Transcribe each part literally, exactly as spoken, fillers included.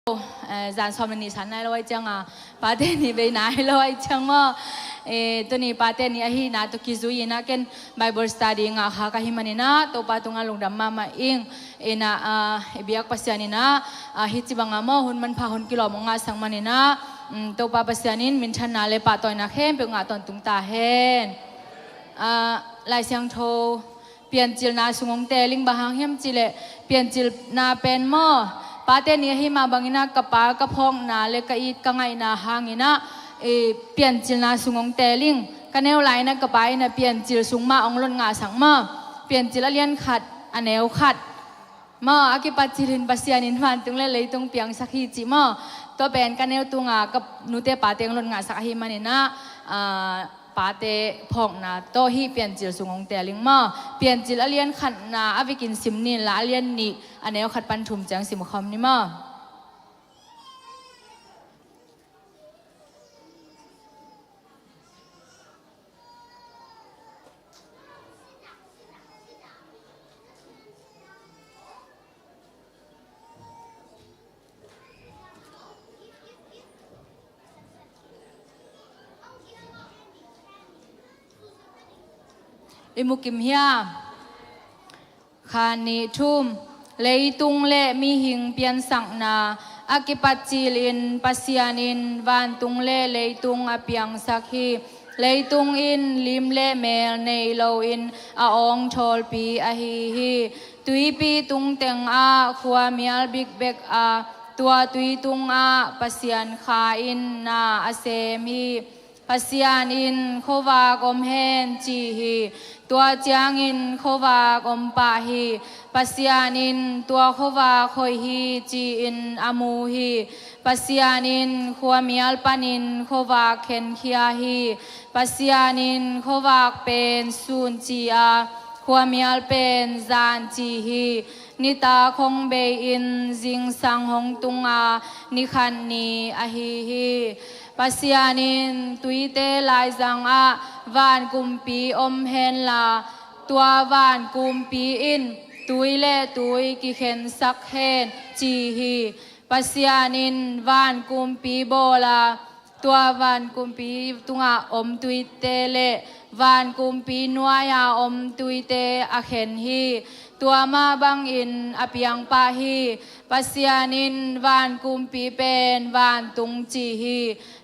Eh, zan sawm le nih san nai lo ahih ciangin, pate ni bei nai lo ahih ciang maw. Eh, tuni pate ni ahihna tawh kizui in ah ken Bible study ngah kha ka hih manin ah Topa tungah lungdam mahmah ing. In ah, ah, i biak Pasian in ah, ah, hih ci bangin maw hun manpha hun kilawm hong ngahsak manin ah, um, Topa Pasian in minthanna le pahtawina khempeuh ngah tawntung ta hen. Ah, Lai Siangtho Piancilna sung hong teeling, bang hang hiam cih leh Piancilna pen maw, pate ni ahih mah bangin ah ka pa ka phawkna le ka it ka ngaihna hangin ah, eh, Piancilna sung hong teeling. Ka neu lai-in ah ka pa in ah Piancil sung mah hong lot ngahsak maw. Piancil a lian khat, a neu khat maw, a kipat cil in Pasian in vantung le leitung piangsak hi cih maw. Tua pen ka neu tungah ka nute pate hong lot ngahsak ahih manin ah, ah, pate phawkna tawh hih Piancil sung hong teeling maw. Piancil a lian khatna a vikin sim ni in la, a lian nih a neu khat pan thum ciang sim khawm ni maw. I mu kim hiam? Khat, nih, thum. Leitung le mihing piansakna a kipat cil in Pasian in vantung le leitung a piangsak hi. Leitung in lim le mel nei loin a awng thawlpi ahi hi. Tuipi tung tengah khuamial bikbek a, tua tui tungah Pasian Kha in na a sem hi. Pasian in, "Khuavak om hen," ci hi. Tua ciangin khuavak om pah hi. Pasian in, "Tua khuavak hoih hi," ci-in a mu hi. Pasian in khuamial panin khuavak khenkhia hi. Pasian in khuavak pen sun ci a, khuamial pen zan ci hi. Nitak hong bei-in zingsang hong tung a, ni khat ni ahi hi. Pasian in, "Tuite laizang ah van kumpi om hen la, tua van kumpi in tui le tui kikhensak hen," ci hi. Pasian in van kumpi bawl a, tua van kumpi tungah om tuite le van kumpi nuai-a om tuite a khen hi. Tua mah bangin a piang pah hi. Pasian in van kumpi pen vantung ci hi.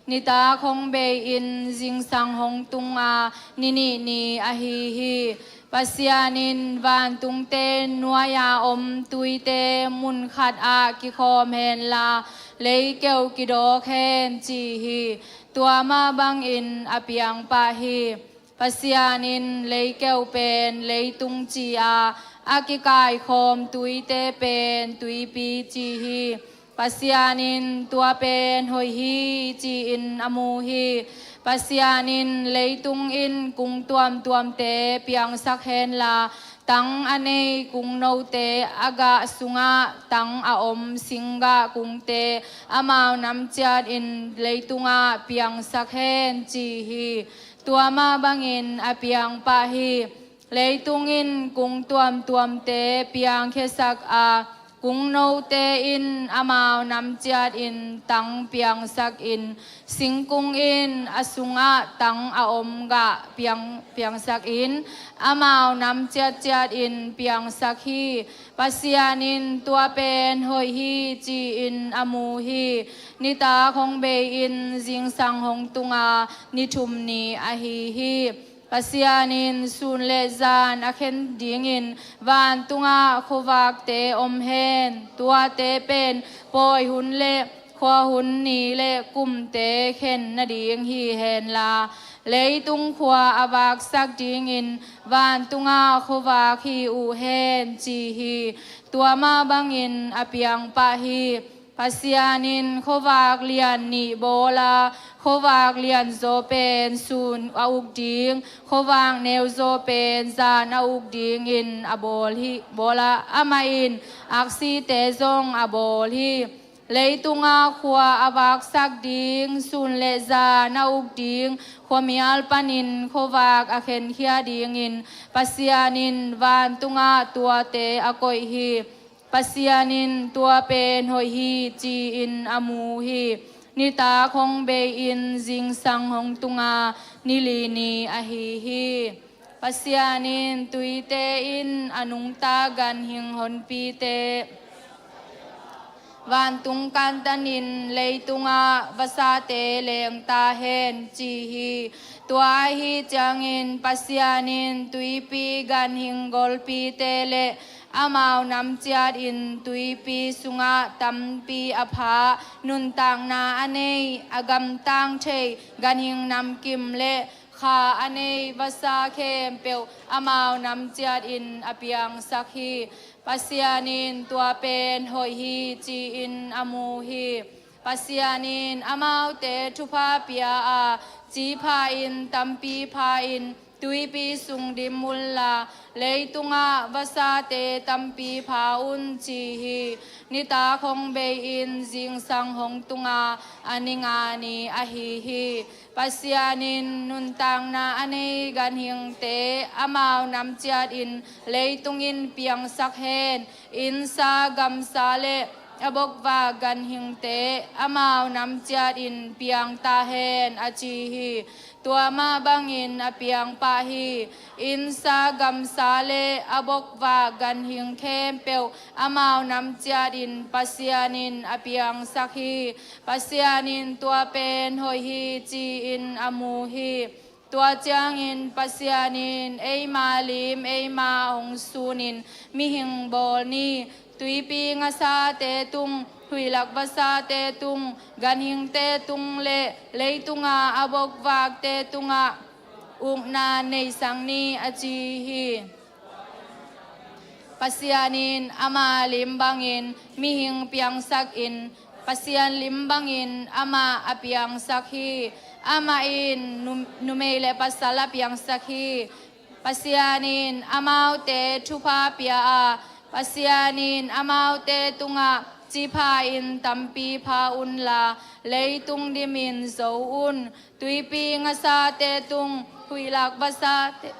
Nitak hong bei-in zingsang hong tung a, ni nih ni ahi hi. Pasian in, "Vantungte nuai-a om tuite mun khatah kikhawm hen la, leikeu kidawk hen," ci hi. Tua mah bangin a piang pah hi. Pasian in leikeu pen leitung ci a, a kikaikhawm tuite pen tuipi ci hi. Pasian in, "Tua pen hoih hi," ci-in a mu hi. Pasian in, "Leitung in kung tuamtuamte piangsak hen la, tang a nei kungnote a gah sungah tang a om singgah kungte amau nam ciatin leitungah piangsak hen," ci hi. Tua mah bangin a piang pah hi. Leitung in kung tuamtuamte piangkhiasak a, kungnote in amau nam ciatin tang piangsakin, singkung in a sungah tang a om gah piang, piangsakin, amau nam ciatciatin piangsak hi. Pasian in, "Tua pen hoih hi," ci-in a mu hi. Nitak hong bei-in zingsang hong tung a, ni thum ni ahi hi. Pasian in sun le zan a khen dingin vantungah khuavakte om hen. Tuate pen pawi hun le khua hun, ni le kumte khen nading hi hen la, leitung khua a vaksak dingin vantungah khuavak hi uh hen, ci hi. Tua mah bangin a piang pah hi. Pasian in khuavak lian nih bawl a, khuavak lianzaw pen sun a uk ding, khuavak neuzaw pen zan a uk dingin a bawl hi, bawl a, amah in aksite zong a bawl hi. Leitungah khua a vaksak ding, sun le zan a uk ding, khuamial panin khuavak a khenkhia dingin Pasian in vantungah tuate a koih hi. Pasian in tua pen hoih hi ci-in a mu hi. Nitak hong bei-in zingsang hong tunga nili ni ahi hi. Pasian in tuite in a nungta ganhing honpite, vantung kantanin leitungah vasate lengta hen ci hi. Tua ahi ciangin Pasian in tuipi ganhing golpite le amau namciatin tuipi sungah tampi a pha, nuntakna a nei, a gamtang thei ganhing namkim le kha a nei vasa khempeuh amau namciatin a piangsak hi. Pasian in tua pen hoih hi ci-in a mu hi. Pasian in amaute thupha pia a, ci pha-in tampi pha-in tuipi sung dim unla, leitungah vasate tampi pha un ci hi. Nitak hong bei-in zingsang hong tunga a ni nga ni ahi hi. Pasian in nuntakna a nei ganhingte amau namciatin leitung in piangsak hen. Innsa gamsa le a bokvak ganhingte amau namciatin piangta hen a ci hi. Tua mah bangin a piangpah hi. Innsa gamsa le a bokvak ganhing khempeuh amau namciatin Pasian in a piangsak hi. Pasian in tua pen hoih hi ci-in a mu hi. Tua ciangin Pasian in eima lim eima hong sunin mihing bawl ni. Tuipi ngasate tung, huihlak vasate tung, ganhingte tung le leitunga a bokvakte tungah ukna neisak ni a ci hi. Pasian in ama lim bangin mihing piangsakin Pasian lim bangin amah a piangsak hi. Amah in nu-, numei le pasal a piangsak hi. Pasian in amaute thupha pia a, Pasian in amaute tungah ci pha-in tampi pha unla, leitung dimin zo un. Tuipi ngasate tung, huihlak vasate.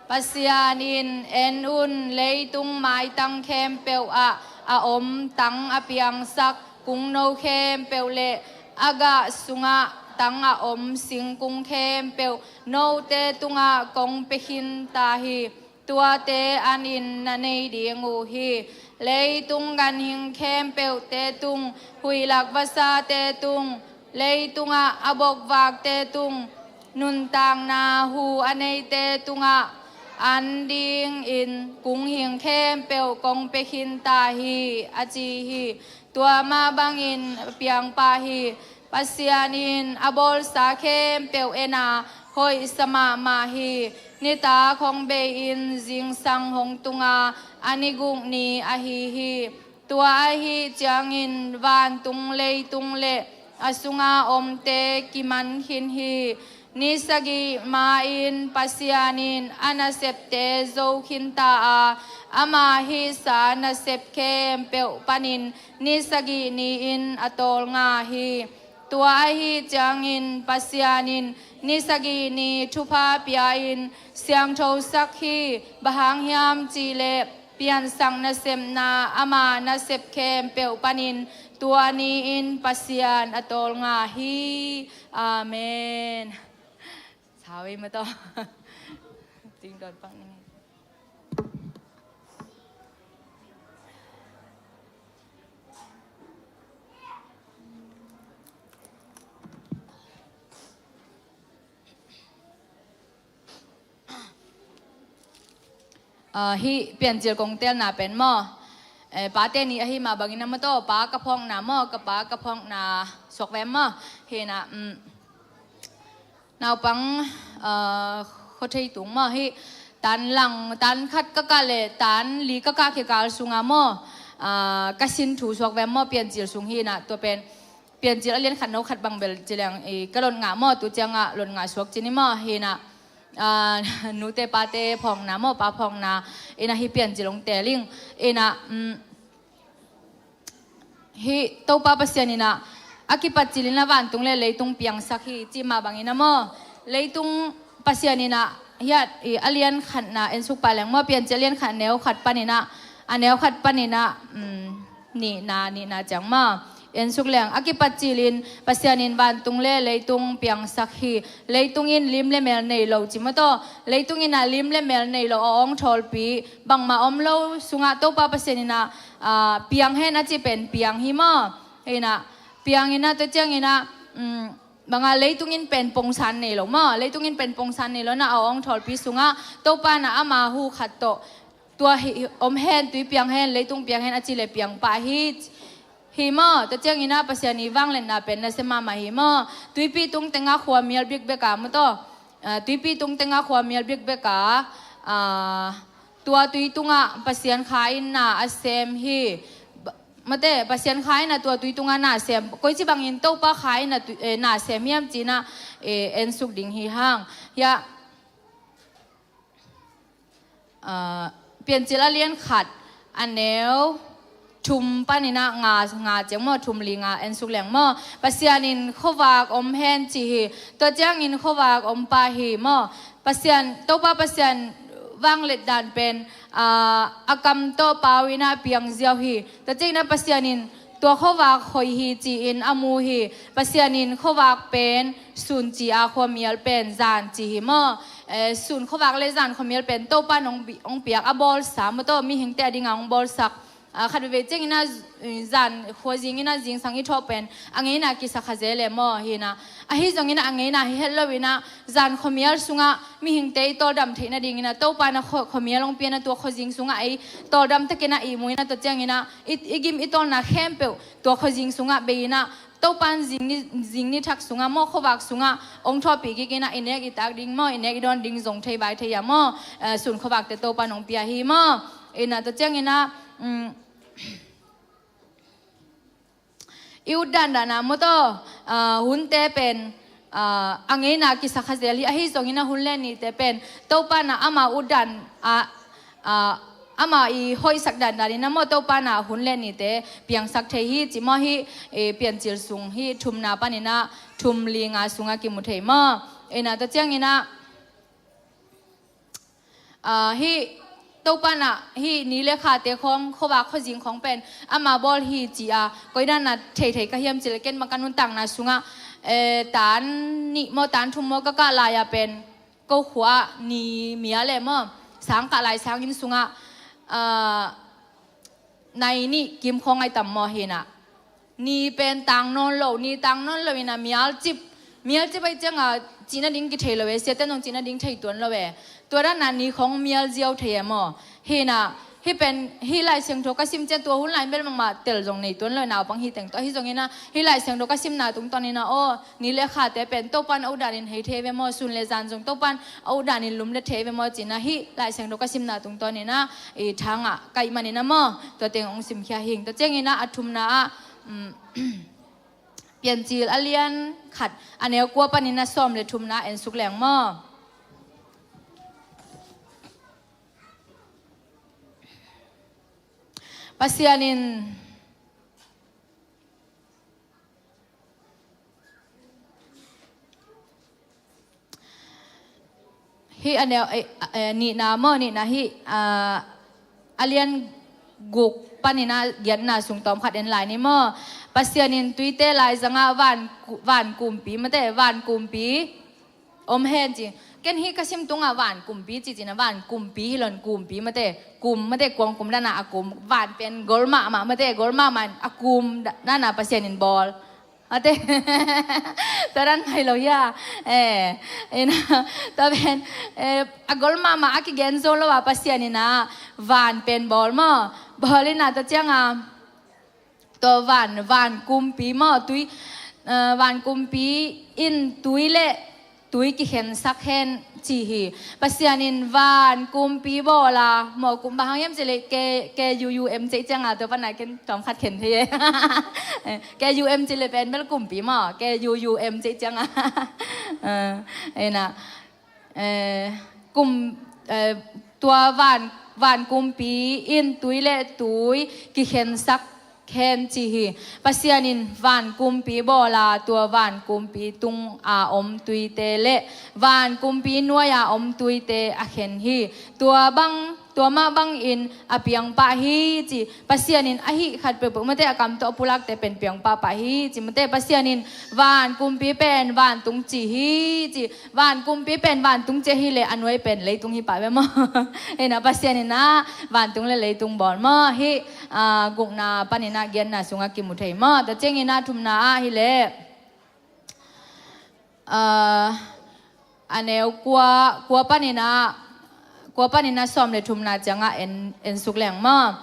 Pasian in en un, leitung maitang khempeuh ah a om tang a piangsak kungno khempeuh le a gah sungah tang a om singkung khempeuh note tungah kong pia khin ta hi. Tuate an in na nei ding uh hi. Leitung ganhing khempeuhte tung, huihlak vasate tung, leitungah a bokvakte tung, nuntakna hu a neite tungah an dingin kung hing khempeuh kong pia khin ta hi a ci hi. Tua mah bangin a piangpah hi. Pasian in a bawlsa khempeuh en a, hoihsa mahmah hi. Nitak hong bei-in zingsang hong tunga a ni guk ni ahi hi. Tua ahi ciangin vantung leitung le a sunga omte kiman khin hi. Ni sagih ma-in Pasian in a nasepte zo khin ta a, ama hihsa nasep khempeuh panin ni sagih ni-in a tawlnga hi. Tua ahi ciangin Pasian in ni sagih ni thupha pia-in siangthosak hi. Bang hang hiam cihleh piansak nasepna ama nasep khempeuh panin tua ni-in Pasian a tawlnga hi. Amen. Sawi ma tawh. Tingdawn pang ni. Ah, hih Piancil kong telna pen maw, eh, pate ni ahi mah bangin a maw tawh, pa ka phawkna maw, ka pa ka phawkna suak vem maw? Hi na, um, naupang, ah, khuathei tung maw, hih tan lang, tan khat ka kah le tan li ka kah kikal sunga maw, ah, ka sin thu suak vem maw, Piancil sung hi na, tua pen Piancil a lian khat no khat bang bel ci leng, i, ka lot ngah maw, tu ciangah lot ngah suak ci ni maw, hi na, ah, nute pate phawkna maw, pa phawkna, ina hi Piancil hong tel ing, ina, um, hi Topa Pasian ina, a kipat cilin a vantung le leitung piangsak hi, ci mah bangin a maw, leitung Pasian ina, hiah i a lian khatna ensuk pah leng maw, Piancil a lian khat a neu khat paninah, a neu khat paninah, um, nihna, nihna ciang maw. Ensuk leng, a kipat cilin Pasian in vantung le leitung piangsak hi. Leitung in lim le mel nei lo ci maw taw. Leitung inah lim le mel nei lo a awng thawlpi bangmah om lo sungah Topa Pasian inah, ah, piang hen a ci pen piang hi maw. Inah, piang inah, tua ciang inah, um, bangah leitung in pen pongsan nei lo maw. Leitung in pen pongsan nei lo na a awng thawlpi sungah Topa na ama hu khat tawh tua hi, om hen, tui piang hen, leitung piang hen a ci le piang pah hi. Hi maw, tua ciang inah Pasian i vangliatna pen nasia mahmah hi maw. Tuipi tung tengah khua mial bikbek a maw taw. Ah, tuipi tung tengah khua mial bikbek a, ah, tua tui tungah Pasian kha in na a sem hi. Ba-, mate, Pasian kha in na tua tui tungah na sem. Koici bangin Topa kha in na tu-, eh, na sem hiam cinah, eh, ensuk ding hi hang. Hiah, ah, Piancil a lian khat a neu thum paninah nga, nga ciang maw, thum li nga ensuk leng maw. Pasian in khuavak om hen ci hi. Tua ciangin khuavak om pah hi maw. Pasian, Topa Pasian vangliat dan pen, ah, a kam tawh pau inah piang ziau hi. Tua ciang inah Pasian in tua khuavak hoih hi ci-in a mu hi. Pasian in khuavak pen sun ci a, khuamial pen zan ci hi maw. Eh, sun khuavak le zan khuamial pen Topa in hong pi-, hong piak a bawlsa maw taw, mihingte a dingah hong bawlsak. Ah, khat veve ciang inah, eh, zan khuazing inah zingsang i thawh pen a ngeina kisa kha zel e maw. Hinah, ahi zong inah a ngeina hi het lo inah zan khuamial sungah mihingte i tawldam theih nading inah Topa inah khua-, khuamial hong pia inah tua khuazing sungah ei tawldam takin a ihmu inah tua ciang inah i, i gim i tawlna khempeuh tua khuazing sungah bei inah Topa in zing ni, zing ni thak sungah maw, khuavak sungah hong thawhpih kik inah i nek i tak ding maw, i nek i dawn ding zong thei vai thei a maw. Eh, sun khuavakte Topa in hong pia hi maw. Inah tua ciang inah, um, i ut dandan a maw taw, ah, hunte pen, ah, a ngeina kisa kha zel hi. Ahi zong inah hun le nite pen Topa inah ama ut dan a, ah, ama i hoihsak dandan inah maw, Topa inah hun le nite piangsak thei hi ci maw. Hih, eh, Piancil sung hih thumna paninah thum li nga sungah kimu thei maw. Inah tua ciang inah, ah, hih Topa inah hih ni le khate khawng, khuavak khuazing khawng pen ama bawl hi ci a, koi dan a theithei ka hiam cih leh ken bang ka nuntakna sungah, eh, tan nih maw, tan thum maw ka kah lai-a pen ko khua-ah ni mial e maw, sang kah lai sanginn sungah, ah, nai nih kim khawng ai tam maw hinah. Ni pen tang nawn lo, ni tang nawn lo inah mialcip, mialcip ai ciangah cihna ding kithei lo e, siate nong cihna ding thei tuan lo e. Tua danah ni khawng mial ziau thei e maw. Hinah, hih pen, hih Lai Siangtho ka sim ciang tua hun lai bel bangmah tel zong nei tuan lo e, naupang hi teng tawh. Ahi zong inah, hih Lai Siangtho ka simna tungtawn inah, aw, ni le khate pen Topa in a ut danin hei thei ve maw, sun le zan zong Topa in a ut danin lumlet thei ve maw cinah, hih Lai Siangtho ka simna tungtawn inah, i thangah kaih man inah maw, tua teng hong simkhia hing. Tua ciang inah a thumna ah, um, Piancil a lian khat a neu kua panin a sawm le thumna ensuk leng maw. Pasian in hih a neu, eh, eh, nihna maw, nihna hih, ah, a lian guk panin a giatna sung tawm khat en lai ni maw. Pasian in tuite laizangah van, van kumpi, mate, van kumpi om hen ci. Ken hih ka sim tungah van kumpi ci cina, van kumpi hi lo in kumpi, mate, kum, mate, kuang kum dana a kum, van pen gol mahmah, mate, gol mahmah in a kum da-, dana Pasian in bawl. Ate. Tua dan mai lo hia. Eh, ina, tua pen, eh, a gol mahmah a kigen zo lo a Pasian ina van pen bawl maw. Bawl ina tua cianga tua van, van kumpi maw, tui, eh, van kumpi in tui le tui kikhensak hen ci hi. Pasian in van kumpi bawl a, maw, kum bang hang hiam ci le K, K U U M ci cianga tua pana ken tawm khat khen thei e. K U M ci le pen bel kumpi maw, K U U M ci cianga. Eh, ina, eh, kum, eh, tua van, van kumpi in tui le tui kikhensak khen ci hi. Pasian in van kumpi bawl a, tua van kumpi tung a om tuite le van kumpi nuai a om tuite a khen hi. Tua bang, tua mah bangin a piang pah hi ci. Pasian in a hih khat peuhpeuh, mate, a kam tawh a pulakte pen piang pahpah hi ci. Mate, Pasian in van kumpi pen vantung ci hi ci. Van kumpi pen vantung ci hi le a nuai pen leitung hi pah ve maw? Hi na, Pasian in ah vantung le leitung bawl maw? Hih, ah, gukna panin ah giatna sungah kimu thei maw? Tua ciangin ah thumna ah hi le, ah, a neu kua, kua panin ah, kua panin ah sawm le thumna ciangah en, en suk leng maw?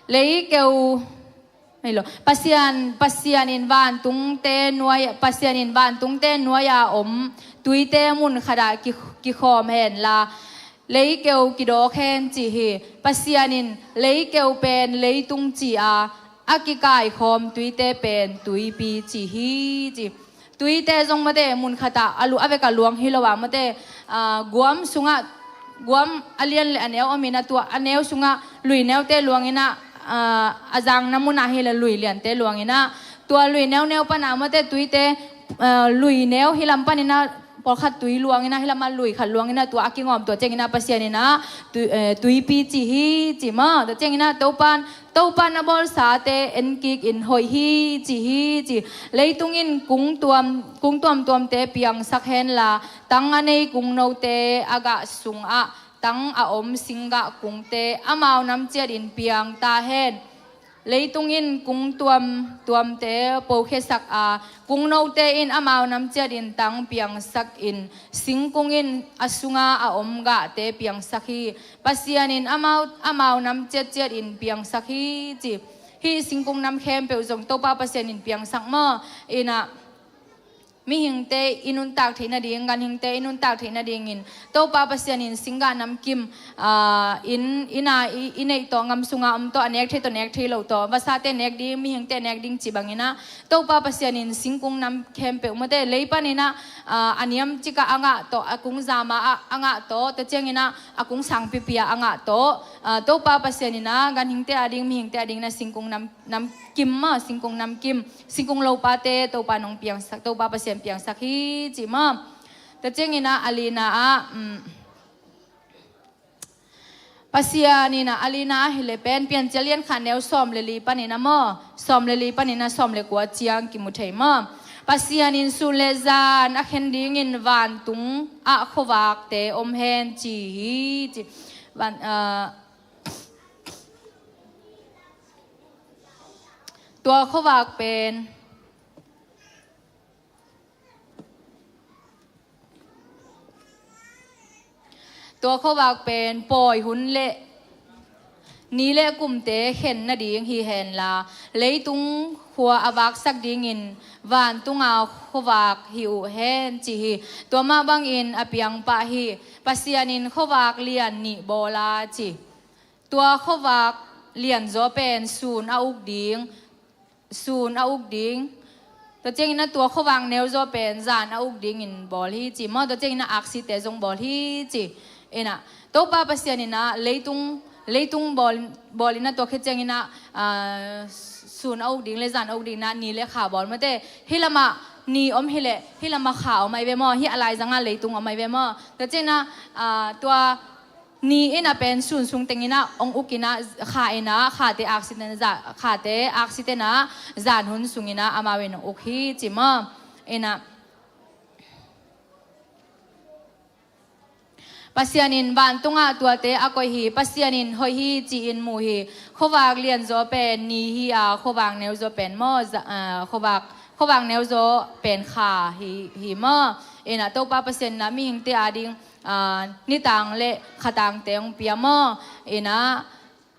Leikeu, hei lo. Pasian, Pasian in vantungte nuai, Pasian in vantungte nuai a om tuite mun khatah ki, kikhawm hen la, leikeu kidawk hen ci hi. Pasian in leikeu pen leitung ci a, a kikaikhawm tuite pen tuipi ci hi ci. Tuite zong mate mun khatah a lu, a vek a luang hi lo a mate, ah, guam sungah, guam a lian le a neu om in ah, tua a neu sungah lui neute luang in ah, ah, a zangna munah hi le lui liante luang in ah, tua lui neuneu panah mate tuite, ah, lui neu hi lam panin ah pawlkhat tui luang in ah, hi lamah lui khat luang in ah, tua a kingawm, tua ciangin ah Pasian in ah tui, eh, tuipi ci hi ci maw? Tua ciangin ah Topan Topa na bawlsate en kik in hoih hi ci hi ci. Leitung in kung tuam, kung tuamtuamte piangsak hen la, tang a nei kungnote a gah sungah tang a om singgah kungte amau nam ciatin piang ta hen. Leitung in kung tuamtuamte pokhiasak a, kungnote in amau nam ciatin tang piangsak in, singkung in a sunga a om gahte piangsak hi. Pasian in amau, amau nam ciatciat in piangsak hi ci. Hih singkung nam khempeuh zong Topa Pasian in piangsak maw? In ah mihingte i nuntak theih nading, ganhingte i nuntak theih nadingin Topa Pasian in singgah namkim, ah, inn, inn a i, i neih tawh, gam sunga om tawh, a nek thei tawh nek thei lo tawh, vasate nek ding, mihingte nek ding cih bangin ah Topa Pasian in singkung nam khempeuh mate lei panin ah, ah, a niam cika a ngah tawh, a kung zama a, a ngah tawh, tua ciangin ah a kung sangpipi a a ngah tawh, ah, Topa Pasian in ah ganhingte a ding, mihingte a ding in ah singkung nam, namkim maw, singkung namkim, singkung lopate Topa nong piangsak, Topa Pasian piangsak hi ci maw? Tua ciangin ah a lina ah, um, Pasian in ah a lina ah hi le pen Piancil lian khat neu sawm le li panin ah maw, sawm le li panin ah sawm le kua ciang kimu thei maw? Pasian in sun le zan a khen dingin vantung ah khuavakte om hen ci hi ci. Van, ah, tua khuavak pen Tua khuavak pen pawi hun le ni le kumte khen nading hi hen la, leitung khua a vaksak dingin vantunga khuavak hi uh hen ci hi. Tua mah bangin a piang pah hi. Pasian in khuavak lian nih bawl a ci. Tua khuavak lianzaw pen sun a uk ding, sun a uk ding. Tua ciangin ah tua khuavak neuzaw pen zan a uk dingin bawl hi ci maw? Tua ciangin ah aksite zong bawl hi ci. In ah Topa Pasian in ah leitung, leitung bawl, bawl in ah tua khit ciangin ah, ah, sun a uk ding le zan a uk ding in ah ni le kha bawl mate. Hih lamah ni om hi leh hih lamah kha om ahi ve maw? Hih a laizangah leitung om ahi ve maw? Tua ciangin ah, ah, tua ni in ah pen sun sung tengin ah ong uk in ah kha in ah khate aksite in ah za-, khate aksite in ah zan hun sungin ah amau in ong uk hi ci maw? In ah Pasian in vantungah tuate a koih hi. Pasian in hoih hi ci-in mu hi. Khuavak lianzaw pen ni hi a, khuavak neuzaw pen maw? Za-, ah, khuavak, khuavak neuzaw pen kha hi, hi maw? In ah Topa Pasian in ah mihingte a ding, ah, nitang le khatangte ong pia maw? In ah,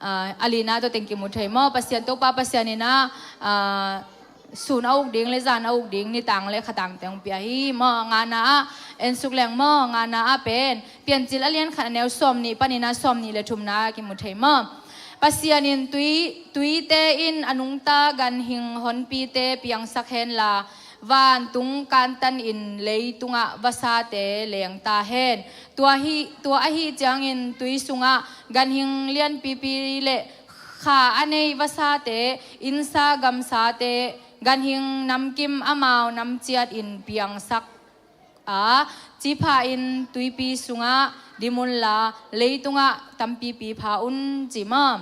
ah, a lina tua teng kimu thei maw? Pasian, Topa Pasian in ah, ah, sun a uk ding le zan a uk ding nitang le khatangte ong pia hi maw? Ngana ah en suk leng maw? Ngana ah pen Piancil a lian khat a neu sawm nih panin ah sawm nih le thumna kimu thei maw? Pasian in tui, tuite in a nungta ganhing honpite piangsak hen la, vantung kantan in leitungah vasate leng ta hen. Tua hi, tua ahi ciangin tui sungah ganhing lianpipi le Kha a nei vasate, innsa gamsate, ganhing namkim amau namciatin piangsak a, cipha in tuipi sungah dim unla, leitungah tampipi pha un, ci maw.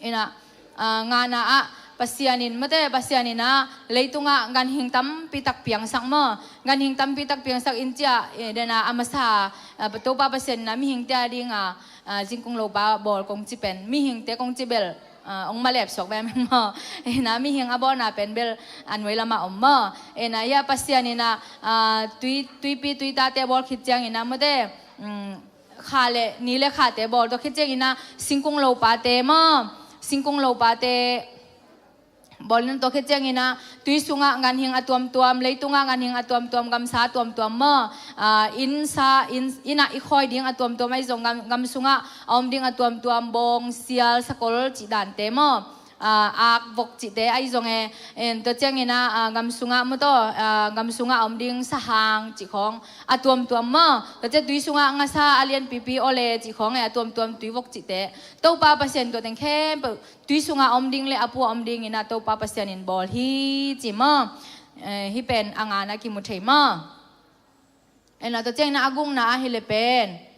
Ina, ah, ngana ah Pasian in, mate, Pasian in ah leitungah ganhing tampi tak piangsak maw. Ganhing tampi tak piangsak in cia, eh, dena a masa, ah, Topa Pasian in ah mihingte a dinga, ah, zingkung lopa bawl kong ci pen, mihingte kong ci bel, ah, ong malep suak bem maw. Ina, mihing a bawlna pen bel a nuai lamah om maw. Ina, ya Pasian in ah, ah, tui, tuipi tuitate bawl khit ciangin ah, mate, mm, kha le ni le khate bawl, tua khit ciangin ah singkung lopate maw, singkung lopate bawl in, tua khit ciangin ah tui sungah ganhing a tuamtuam, leitungah ganhing a tuamtuam, gamsa a tuamtuam maw, ah, innsa, inn, innah i khawi ding a tuamtuam, ahi zong gam, gam sungah a om ding a tuamtuam, bawng, sial, sakol cih dante maw. Ah, ak, vok cihte ahi zong e, en, tua ciangin ah, ah, gam sungah maw taw, ah, gam sungah a om ding sahang cih khawng a tuamtuam maw. Tua ciang tui sungah ngasa a lianpipi, ole cih khawng e, a tuamtuam, tui vok cihte. Topa Pasian tua teng khempeuh tui sungah a om ding le a pu a om dingin ah Topa Pasian in bawl hi ci maw. Eh, hih pen a ngana kimu thei maw. Ena, tua ciangin ah a gukna ah hi le pen.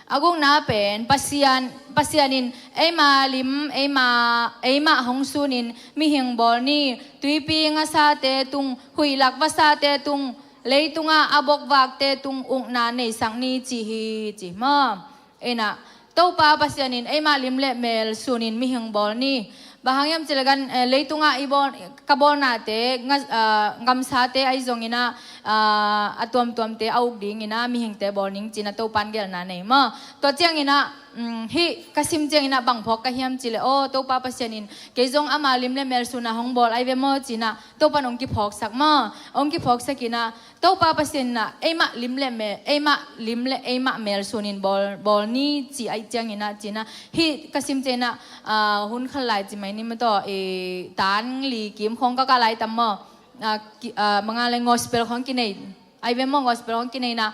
A gukna pen Pasian, Pasian in eima lim, eima, eimah hong sunin mihing bawl ni, tuipi ngasate tung, huihlak vasate tung, leitungah a bokvakte tung ukna neisak ni ci hi ci maw. Ena, Topa Pasian in eimah lim le mel sunin mihing bawl ni. Bang hang hiam cih leh gan, eh, leitungah i bawl, ka bawlnate, nga, ah, gamsate ahi zongin ah, ah, a tuamtuamte a uk dingin ah mihingte bawl ning ci-in ah Topan gelna nei maw. Tua ciangin ah, mm, hih ka sim ciangin ah bang phawk ka hiam cih leh, aw, Topa Pasian in kei zong ama lim le mel sun ah hong bawl ahi ve maw ci-in ah Topan hong kiphawksak maw. Hong kiphawksak in ah Topa Pasian in ah eimah lim le mel, eimah lim le eimah mel sunin bawl, bawl ni ci ahih ciangin ah, ci-in ah, hih ka sim ciangin ah, ah, hun khat lai ci mai ni maw taw, eh, tan li kim khawng ka kah lai tam maw. Ah, ki, ah, bang a le gospel khawng kinei. Ahi ve maw, gospel khawng kinei in ah,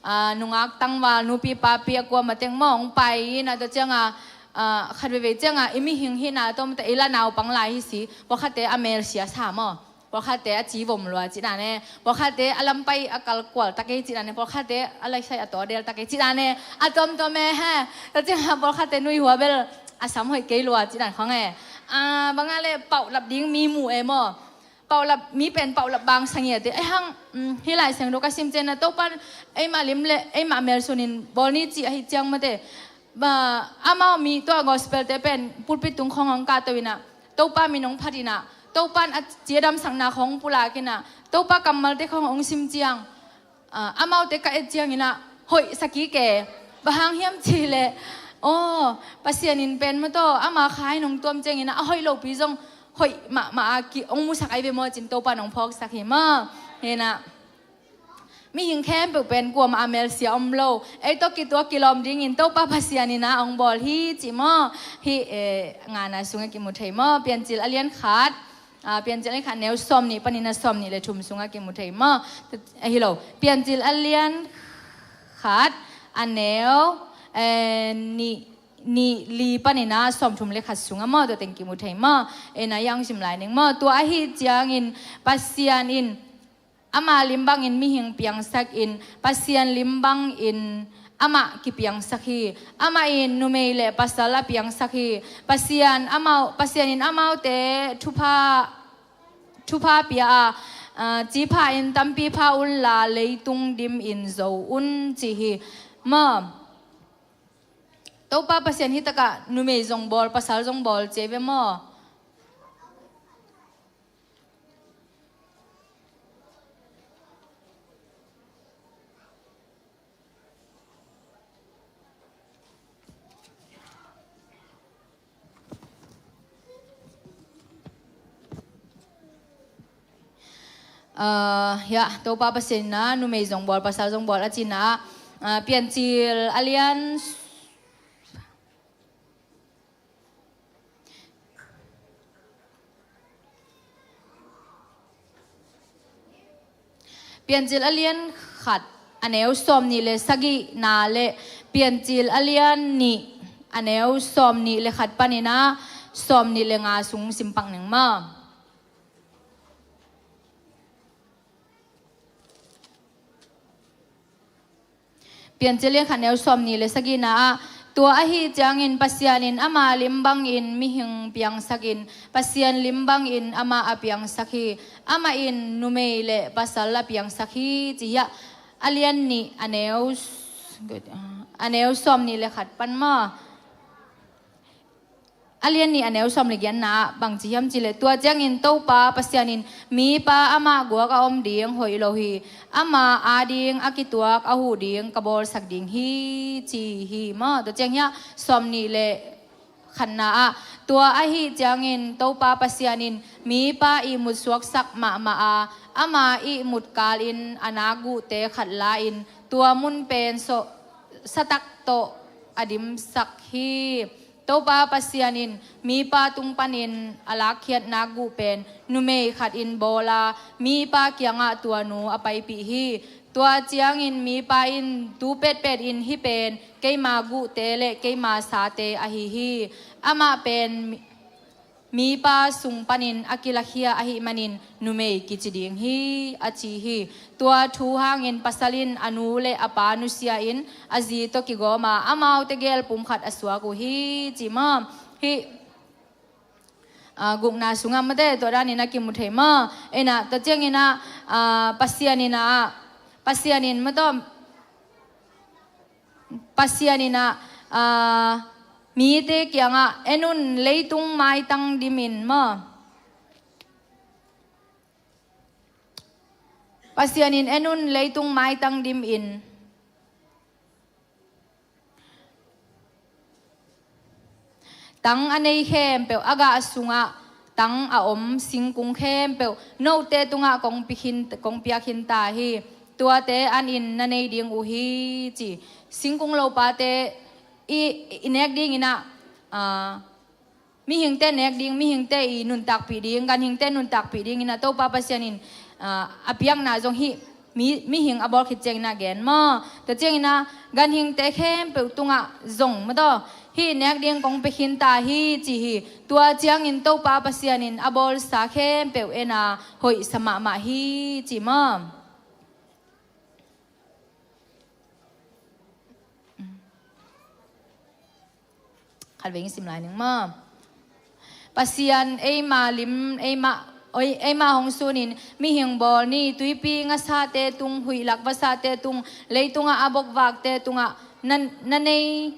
ah, nungak tangval, nupi papi a kuamah teng maw hong pai in ah, tua ciang ah, ah, khat veivei ciang ah i mihing hihna tawh maw taw, i la naupang lai hi si, pawlkhatte a mel sia sa maw. Pawlkhatte a ci vom lua cih dan e. Pawlkhatte a lampai a kal kual ta kei cih dan e. Pawlkhatte a laisai a tawdel ta kei cih dan e. A tuamtuam e he. Tua ciang pawlkhatte nuihua bel a sam hoih kei lua cih dan khawng e. A, bang a le paulap ding mi mu e maw. Paulap, mi pen paulap bang sa ngiat e. Ei hang, mm, hih Lai Siangtho ka sim ciangin ah Topan eimah lim le eimah mel sunin bawl ni ci ahih ciang maw te. Ba, amau mi tua gospel te pen pulpit tung khawng hong kahto in ah, Topa min hong phat in ah, Topan a ci a damsakna khawng pulak in ah, Topa kammalte khawng hong sim ciang, ah, amaute ka et ciangin ah hoih sa kik e. Bang hang hiam cih leh, aw, Pasian in pen maw taw, ama kha in hong tuam ciangin ah a hoih lopi zong hoih mahmah a ki hong musak ahi ve maw ci-in Topan hong phawksak hi maw. Hi in ah. Mihing khempeuh pen kuamah a melsia om lo. Ei tawh kituak kilawm dingin Topa Pasian in ah hong bawl hi ci maw. Hih, eh, ngana sungah kimu thei maw. Piancil a lian khat, ah, Piancil a lian khat neu sawmnih panin a sawmnih le thum sungah kimu thei maw. Eh, hi lo. Piancil a lian khat a neu, eh, nih, nih li panin a sawmthum le khat sungah maw. Tua teng kimu thei maw. Eh, na yang sim lai ning maw. Tua ahih ciangin Pasian in ama lim bangin mihing piangsakin, Pasian lim bangin amah kipiangsak hi. Amah in numei le pasal a piangsak hi. Pasian amau, Pasian in amaute thupha, thupha pia a, ah, cipha in tampi pha unla leitung dim in zo un ci hi. Maw. Topa Pasian hih takah numei zong bawl, pasal zong bawl ci ve maw. Ah, ya, Topa Pasian in ah numei zong bawl, pasal zong bawl a cihna ah, ah, Piancil a lian, Piancil a lian khat, a neu sawmnih le sagihna le Piancil a lian nih, a neu sawmnih le khat panin ah sawmnih le nga sung simpak ning maw. Piancil lian khat neu sawmnih le sagihna ah, tua ahi ciangin Pasian in ama lim bangin mihing piangsakin, Pasian lim bangin amah a piangsak hi. Amah in numei le pasal a piangsak hi, ci hi. A lian nih, a neu, a neu sawmnih le khat pan maw. A lian nih, a neu sawm le giatna ah bang ci hiam cih leh, tua ciangin Topa Pasian in, mipa amah guak a om ding hoih lo hi. Ama ading a kituak a huh ding ka bawlsak ding hi, ci hi maw. Tua ciang hiah sawmnih le khatna ah, tua ahi ciangin Topa Pasian in mipa ihmut suaksak mahmah a, ama ihmut kalin a nakguhte khat la-in tua mun pen sawh, satak tawh a dimsak hi. Topa Pasian in mipa tung panin a lakkhiat nakguh pen numei khat in bawl a, mipa kiangah tua nu a paipih hi. Tua ciangin mipa in, tu petpet in hih pen keima guhte le keima sate ahi hi. Amah pen mi-, mipa sung panin a kilakhia ahih manin numei kici ding hi, a ci hi. Tua thu hangin pasal in a nu le a pa nusia in a zi tawh kigawm a, amaute gel pum khat a suak uh hi, ci maw. Hih, ah, gukna sungah mate tua danin a kimu thei maw. Ina, tua ciangin ah, ah, Pasian in ah, Pasian in mate, Pasian in ah, ah, mite kiangah, en un, leitung maitang dimin maw. Pasian in, en un, leitung maitang dimin. Tang a nei khempeuh, a gah sungah tang a om singkung khempeuh note tungah kong pi khin, kong pia khin ta hi. Tuate anin na nei ding uh hi, ci. Singkung lopate i, i nek dingin ah, ah, mihingte nek ding, mihingte i nuntakpih ding, ganhingte nuntakpih dingin ah Topa Pasian in, ah, a piakna zong hih mi, mihing a bawl khit ciangin ah gen maw. Tua ciangin ah ganhingte khempeuh tungah zong maw, tua hih nek ding kong pia khin ta hi, ci hi. Tua ciangin Topa Pasian in a bawlsa khempeuh en a, hoihsa mahmah hi, ci maw. Khatvei sim lai ning maw. Pasian eima lim, eima, oi, eima hong sunin mihing bawl ni, tuipi ngasate tung, huihlak vasate tung, leitungah a bokvakte tungah na, na nei,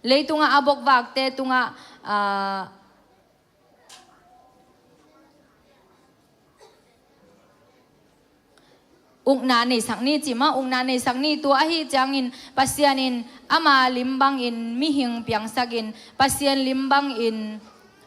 leitungah a bokvakte tungah, ah, ukna neisak ni, ci maw, ukna neisak ni. Tua ahi ciangin Pasian in ama lim bangin mihing piangsakin, Pasian lim bangin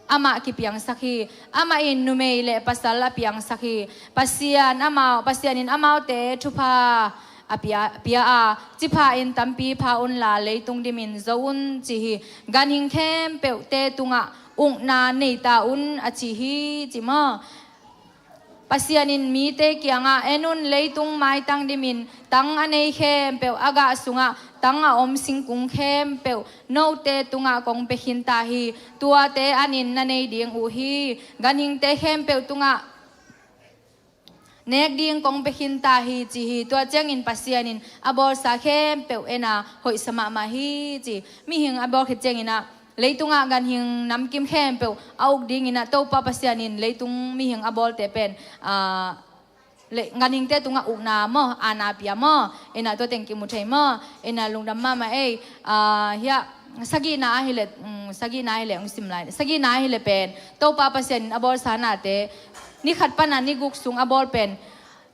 amah kipiangsak hi. Amah in numei le pasal a piangsak hi. Pasian amau, Pasian in amaute thupha a pia, pia a, ci pha in tampi pha unla leitung dimin zo un, ci hi. Ganhing khempeuhte tungah ukna nei ta un, a ci hi, ci maw. Pasian in mite kiangah, en un, leitung maitang dimin, tang a nei khempeuh, a gah sungah tang a om singkung khempeuh note tungah kong pia khin ta hi. Tuate anin na nei ding uh hi. Ganhingte khempeuh tungah nek ding kong pia khin ta hi, ci hi. Tua ciangin Pasian in a bawlsa khempeuh en a, hoihsa mahmah hi, ci. Mihing a bawl khit ciangin ah, leitungah ganhing namkim khempeuh a uk dingin ah Topa Pasian in leitung mihing a bawlte pen, ah, le, ganhingte tungah ukna maw, aana pia maw. Ina, tua teng kimu thei maw. Ina, lungdam mahmah ei. Ah, hiah sagihna ahih leh, um, sagihna ahih leh hong sim lai. Sagihna ahih leh pen Topa Pasian in a bawlsa nate, ni khat pan a ni guk sung a bawl pen,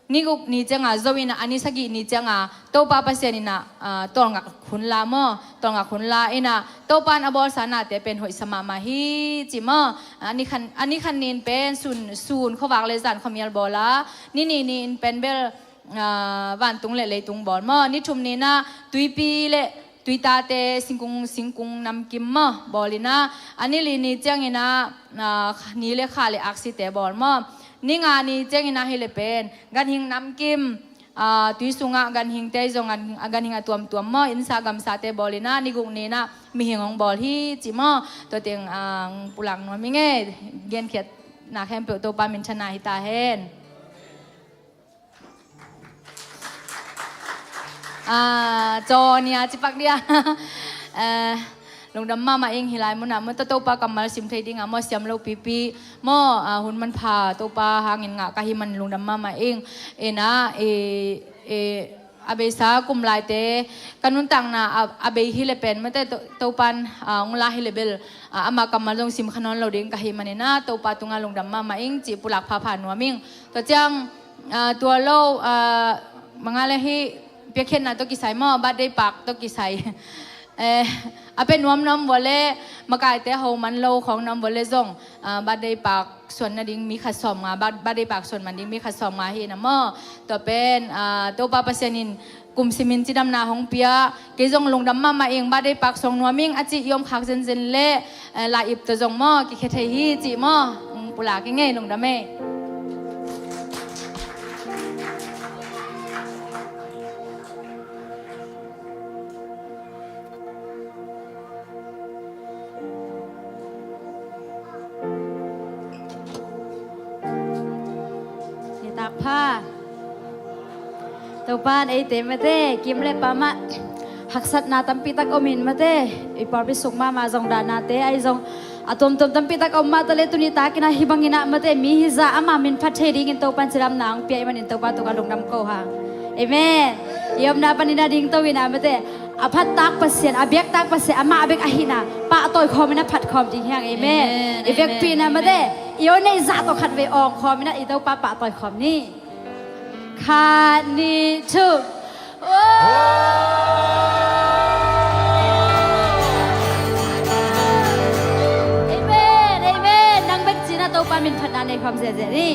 ni guk ni cianga zo in ah, a ni sagih ni cianga Topa Pasian in ah, ah, tawlngak hun la maw, tawlngak hun la. Ina, Topa in a bawlsa nate pen hoihsa mahmah hi, ci maw. A ni khan, a ni khan ni in pen sun, sun khuavak le zan khuamial bawl a, ni nih ni in pen bel, ah, vantung le leitung bawl maw. Ni thum ni in ah tuipi le tuitate, singkung, singkung namkim maw bawl in ah, a ni li ni ciangin ah, ah, ni le kha le aksite bawl maw. Ni nga ni ciangin ah hi le pen ganhing namkim, ah, tui sungah ganhingte zong, gan, ganhing a tuamtuam maw, innsa gamsate bawl in ah, ni guk ni in ah mihing hong bawl hi ci maw. Tua teng, ah, pulak nuam ing e, genkhiatna khempeuh Topa minthanna hi ta hen. Ah, caw nia cipak dia. Eh, lungdam mahmah ing. Hi lai munah maw, Topa kammal sim thei dingah maw, siam lo pipi maw, ah, hun manpha Topa hangin ngah ka hi man lungdam mahmah ing. Ina, i, i, a beisa kum laite ka nuntakna a, a bei hi le pen mate, To-, Topan, ah, hong la hi le bel, ah, ama kammal zong sim kha nawn lo ding ka hi man ina, Topa tungah lungdam mahmah ing ci pulak phapha nuam ing. Tua ciang, ah, tua lo, ah, mangale hi piakkhiatna tawh kisai maw, birthday park tawh kisai. Eh, a pia nuam na om vua le, makaite ho man lo khawng na om vua le zong, ah, birthday park suan nading mi khat sawm nga, bir-, birthday park suan man ding mi khat sawm nga hi na maw. Tua pen, ah, Topa Pasian in kum simin cidamna hong pia, kei zong lungdam mahmah ing, birthday park suang nuam ing a ci i om khak zenzen le, eh, lai ip tawh zong maw, kikhia thei hi ci maw. Mm, pulak ing e, lungdam e. Nitak pha. Topan eite mate, kim le pamah haksatna tampi tak om in mate, i pawlpi sung mahmah zong dahnate ahi zong a tuamtuam tampi tak a om mah ta le, tuni takin ah hih bangin ah mate, mi hi zah ama min phat thei dingin Topan cidamna hong pia i manin Topa tungah lungdam ko hang. Amen. I omna panin ah dingto in ah mate, a phattak Pasian, a biaktak Pasian, amah a bek ahihna pahtawi khawm in ah phat khawm ding hi hang. Amen. Amen, i vekpi in ah mate, amen, i aw neih zah tawh khatvei awng khawm in ah i Topa pahtawi khawm ni. Khat, nih, thu. Amen, amen. Nang bek ci-in ah Topa min phatna nei khawm ziahziah ni.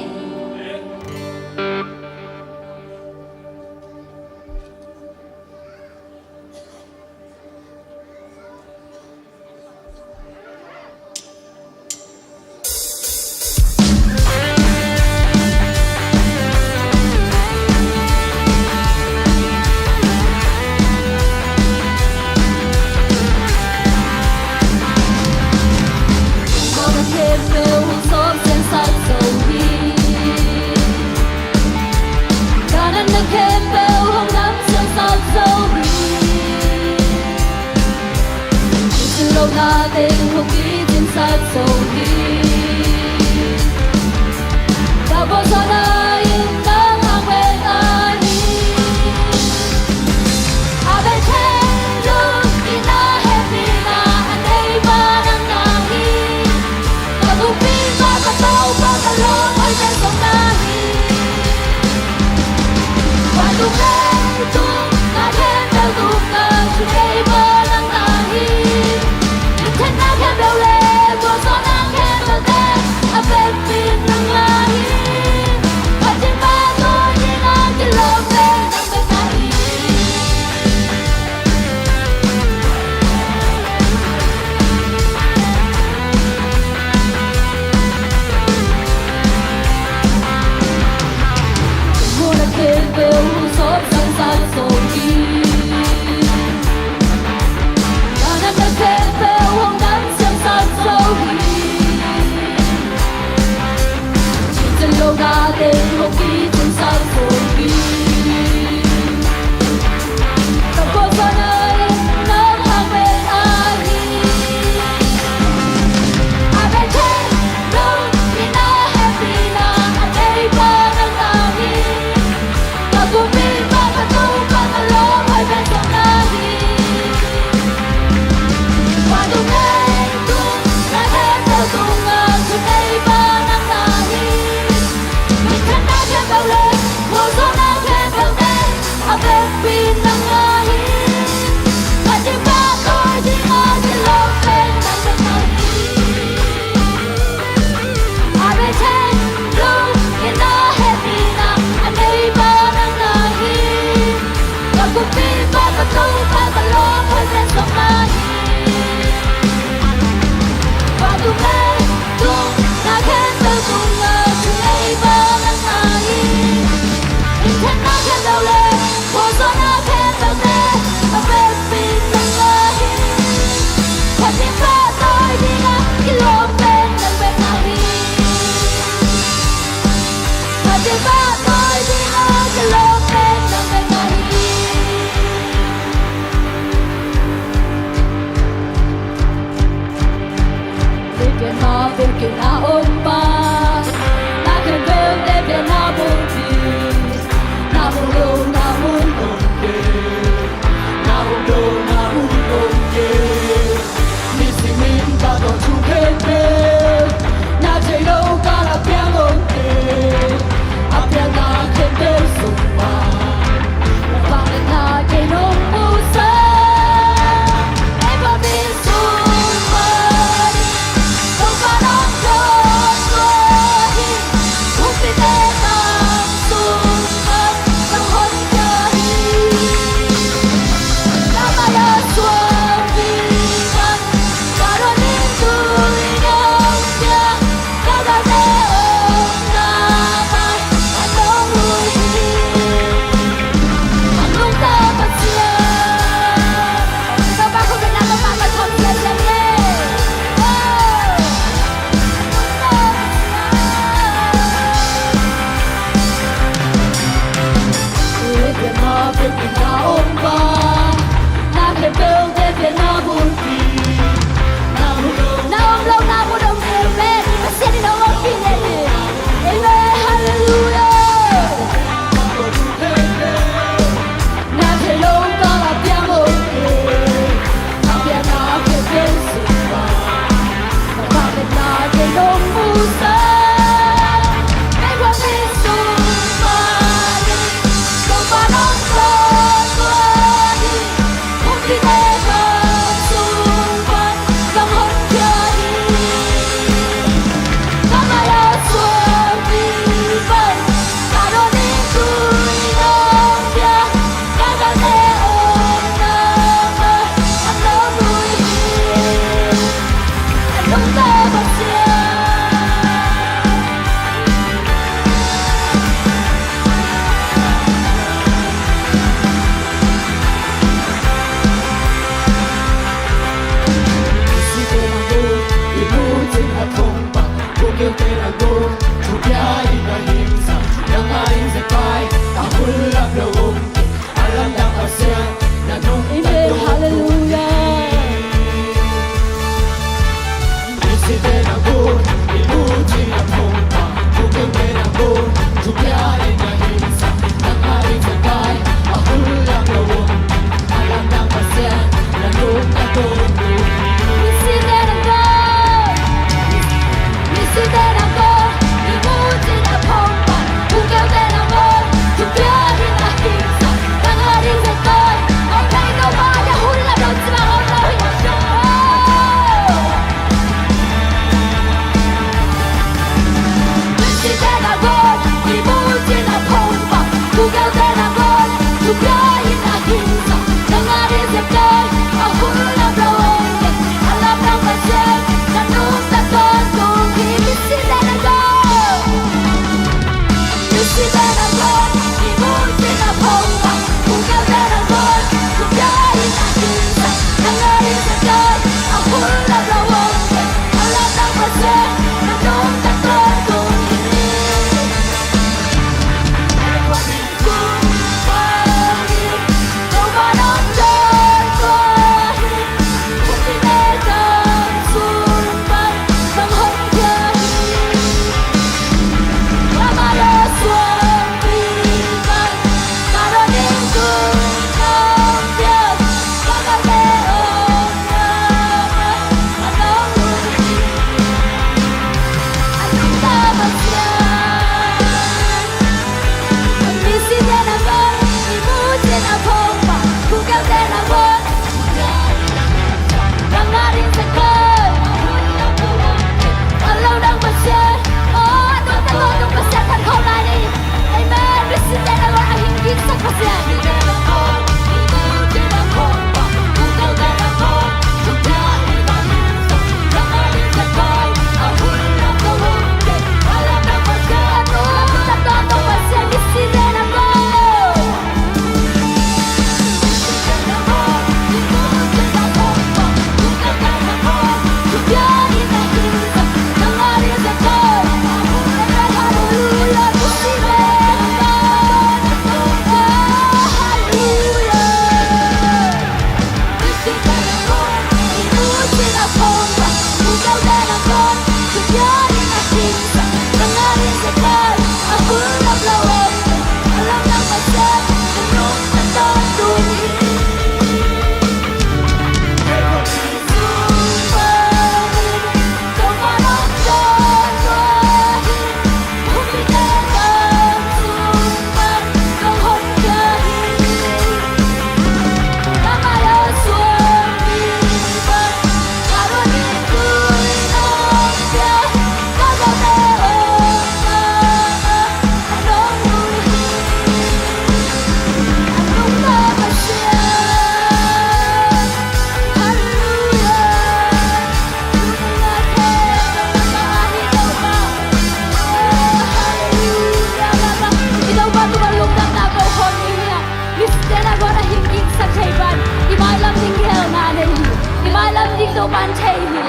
Topa'n thei hi.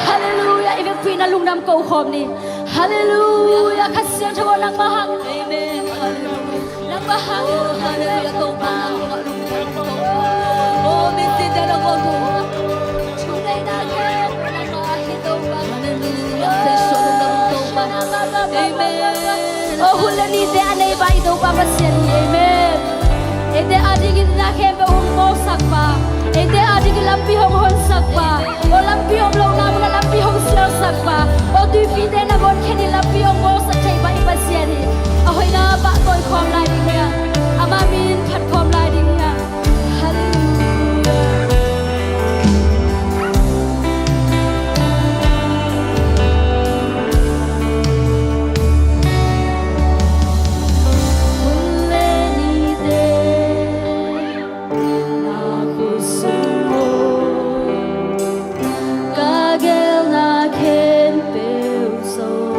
Halleluiah. I vekpi in a lungdam ko khawm ni. Halleluiah. Kha Siangtho aw, nangmah hang. Amen. Halleluiah. Nangmah hang. Oh, halleluiah. Topa, nangmah lungdam. Oh, mi sin dan a ko Topa. Halleluiah. Amen. Oh, hun le nite a nei pa i Topa Pasian hi. Amen. Eite adingin na khempeuh hong bawlsak pa, eite adingin lampi hong honsak pa, aw lampi om lohna munah lampi hong sialsak pa, aw tuipite nangawn khenin lampi hong bawlsak thei pa i Pasian hi. A hoihna pahtawi khawm lai ding hi a, ama min phat khawm lai ding hi a. Halleluiah. Hun le nite na khut sung ka geelna khempeuh zong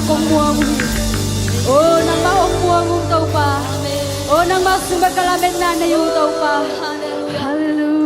Hong muang uh hi. O, nangmah hong muang uh Topa. O, nangmah sung bek ka lametna nei uh Topa. Halleluia.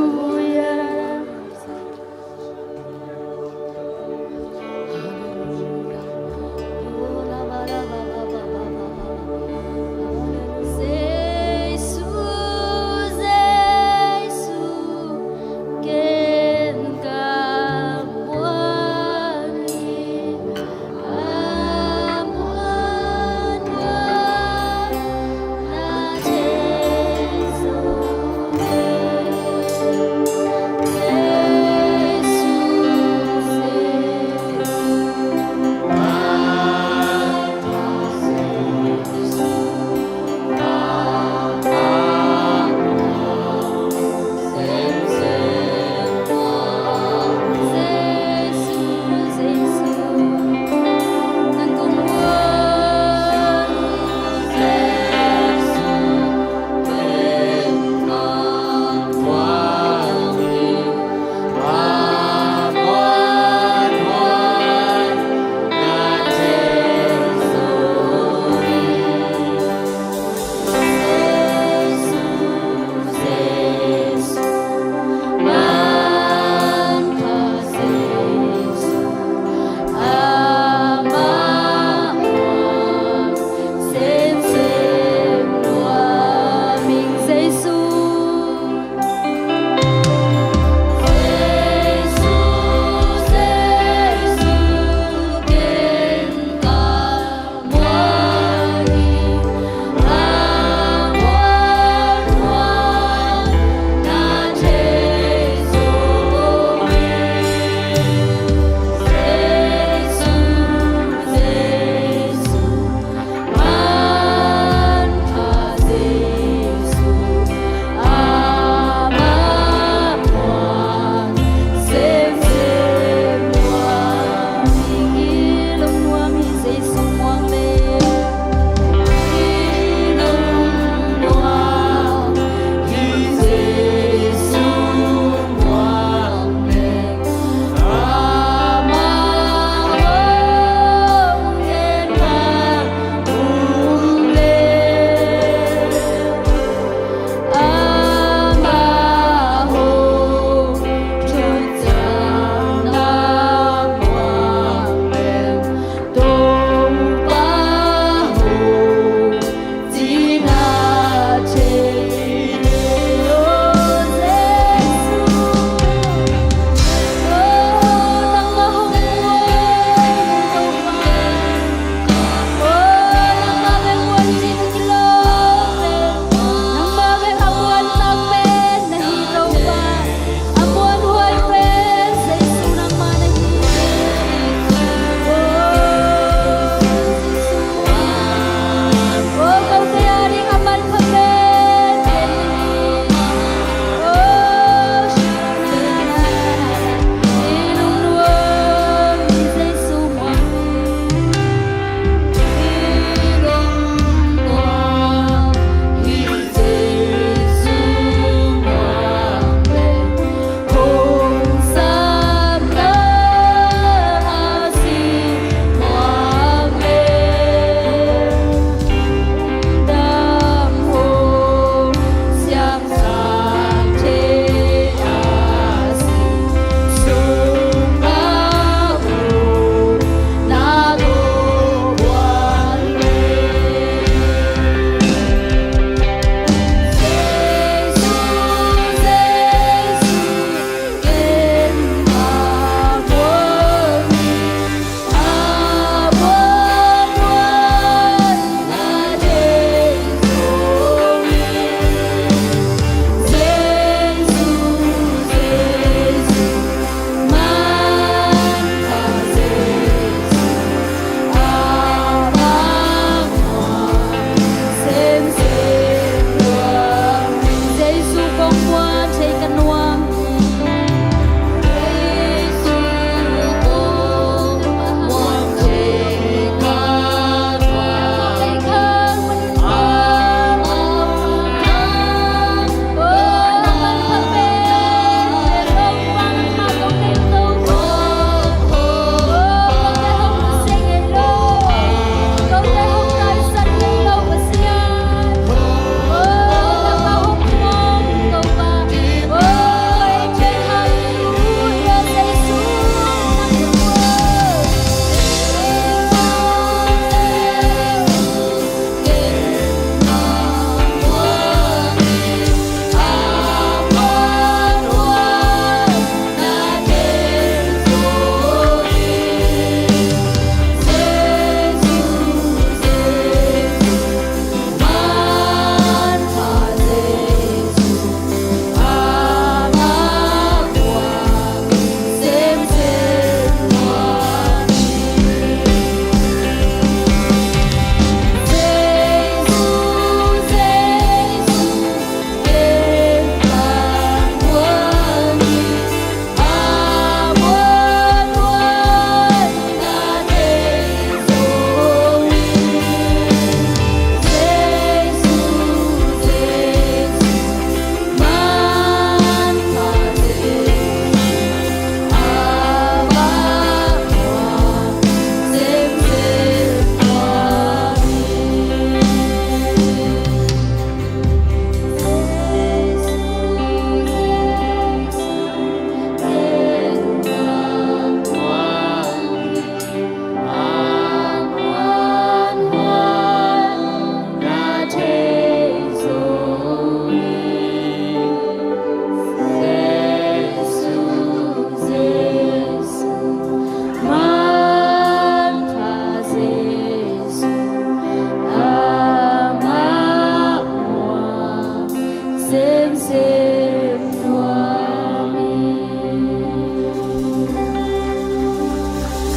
Sem nuam hi.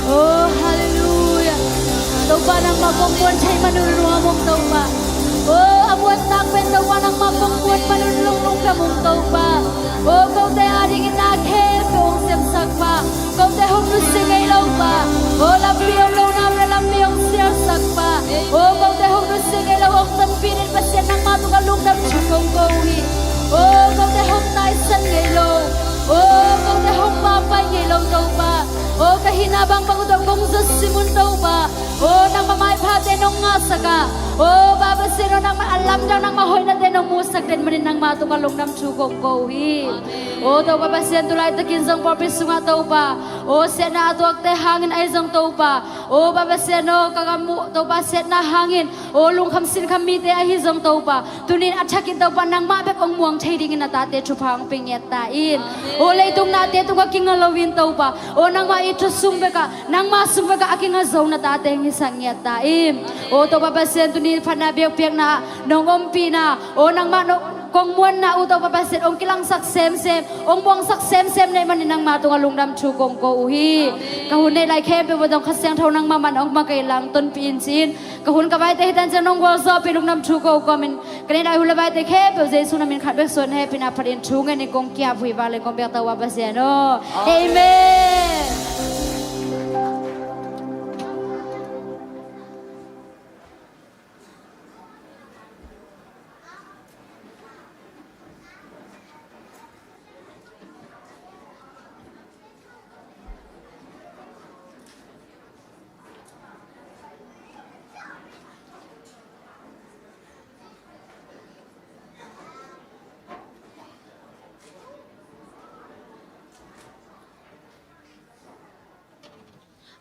Oh, halleluiah. Topa nangmah kong muan thei man un lungdam ung Topa. Oh, a muantak pen Topa nangmah kong muan man un lunglungdam ung Topa. Oh, kote adingin na khempeuh hong siamsak Pa. Kote hong nusia ngei lo Pa. Oh, lampi om lo na lampi hong sialsak Pa. Oh, kote hong nusia ngei lo hong tonpih in Pasian nangmah tungah lungdam thu kong ko hi. Oh, kote hong taisan ngei lo. Oh, kote hong papai ngei lo Topa. Oh, ka hihna bangbang uh tawh kong zat sim un Topa. Oh, nangmah maiphate nong ngahsak a. Oh, Pa Pasian oh, nangmah a lamdang nangmah hoihnate nong musak den manin nangmah tungah lungdam thu kong ko hi. Oh, Topa Pasian tu laitakin zong pawlpi sungah Topa. Oh, siatna a tuakte hangin ahi zong Topa. Oh, Pa Pasian oh, ka gam uh Topa siatna hangin. Oh, lungkham sinkham mite ahi zong Topa. Tunin a thakin Topa nangmah bek hong muang thei dingin na tate thupha hong pia ngiat ta in. Oh, leitung nate tungah kinga loin Topa. Oh, nangmah i thu sung bekah, nangmah sung bekah a kinga zo na tate hong hisak ngiat ta in. Oh, Topa Pasian tuni phatna biakpiakna, nong ompihna. Oh, nangmah nong kong muanna uh Topa Pasian, hong kilangsak semsem, hong muangsak semsem na hih manin nangmah tungah lungdam thu kong ko uh hi. Ka hun neih lai khempeuh uh tawh Kha Siangtho nangmah man hong makaih lang tonpih in ci-in. Ka hun ka vaite hi tan ciang nong gualzawhpih lungdam thu ko kawmin. Ka neih lai hun le vaite khempeuh Jesu na min khat bek suan hehpihna phatin thu ngenin kong ki-ap uh hi. Vanglian kong biak ta uh Pa Pasian aw. Amen.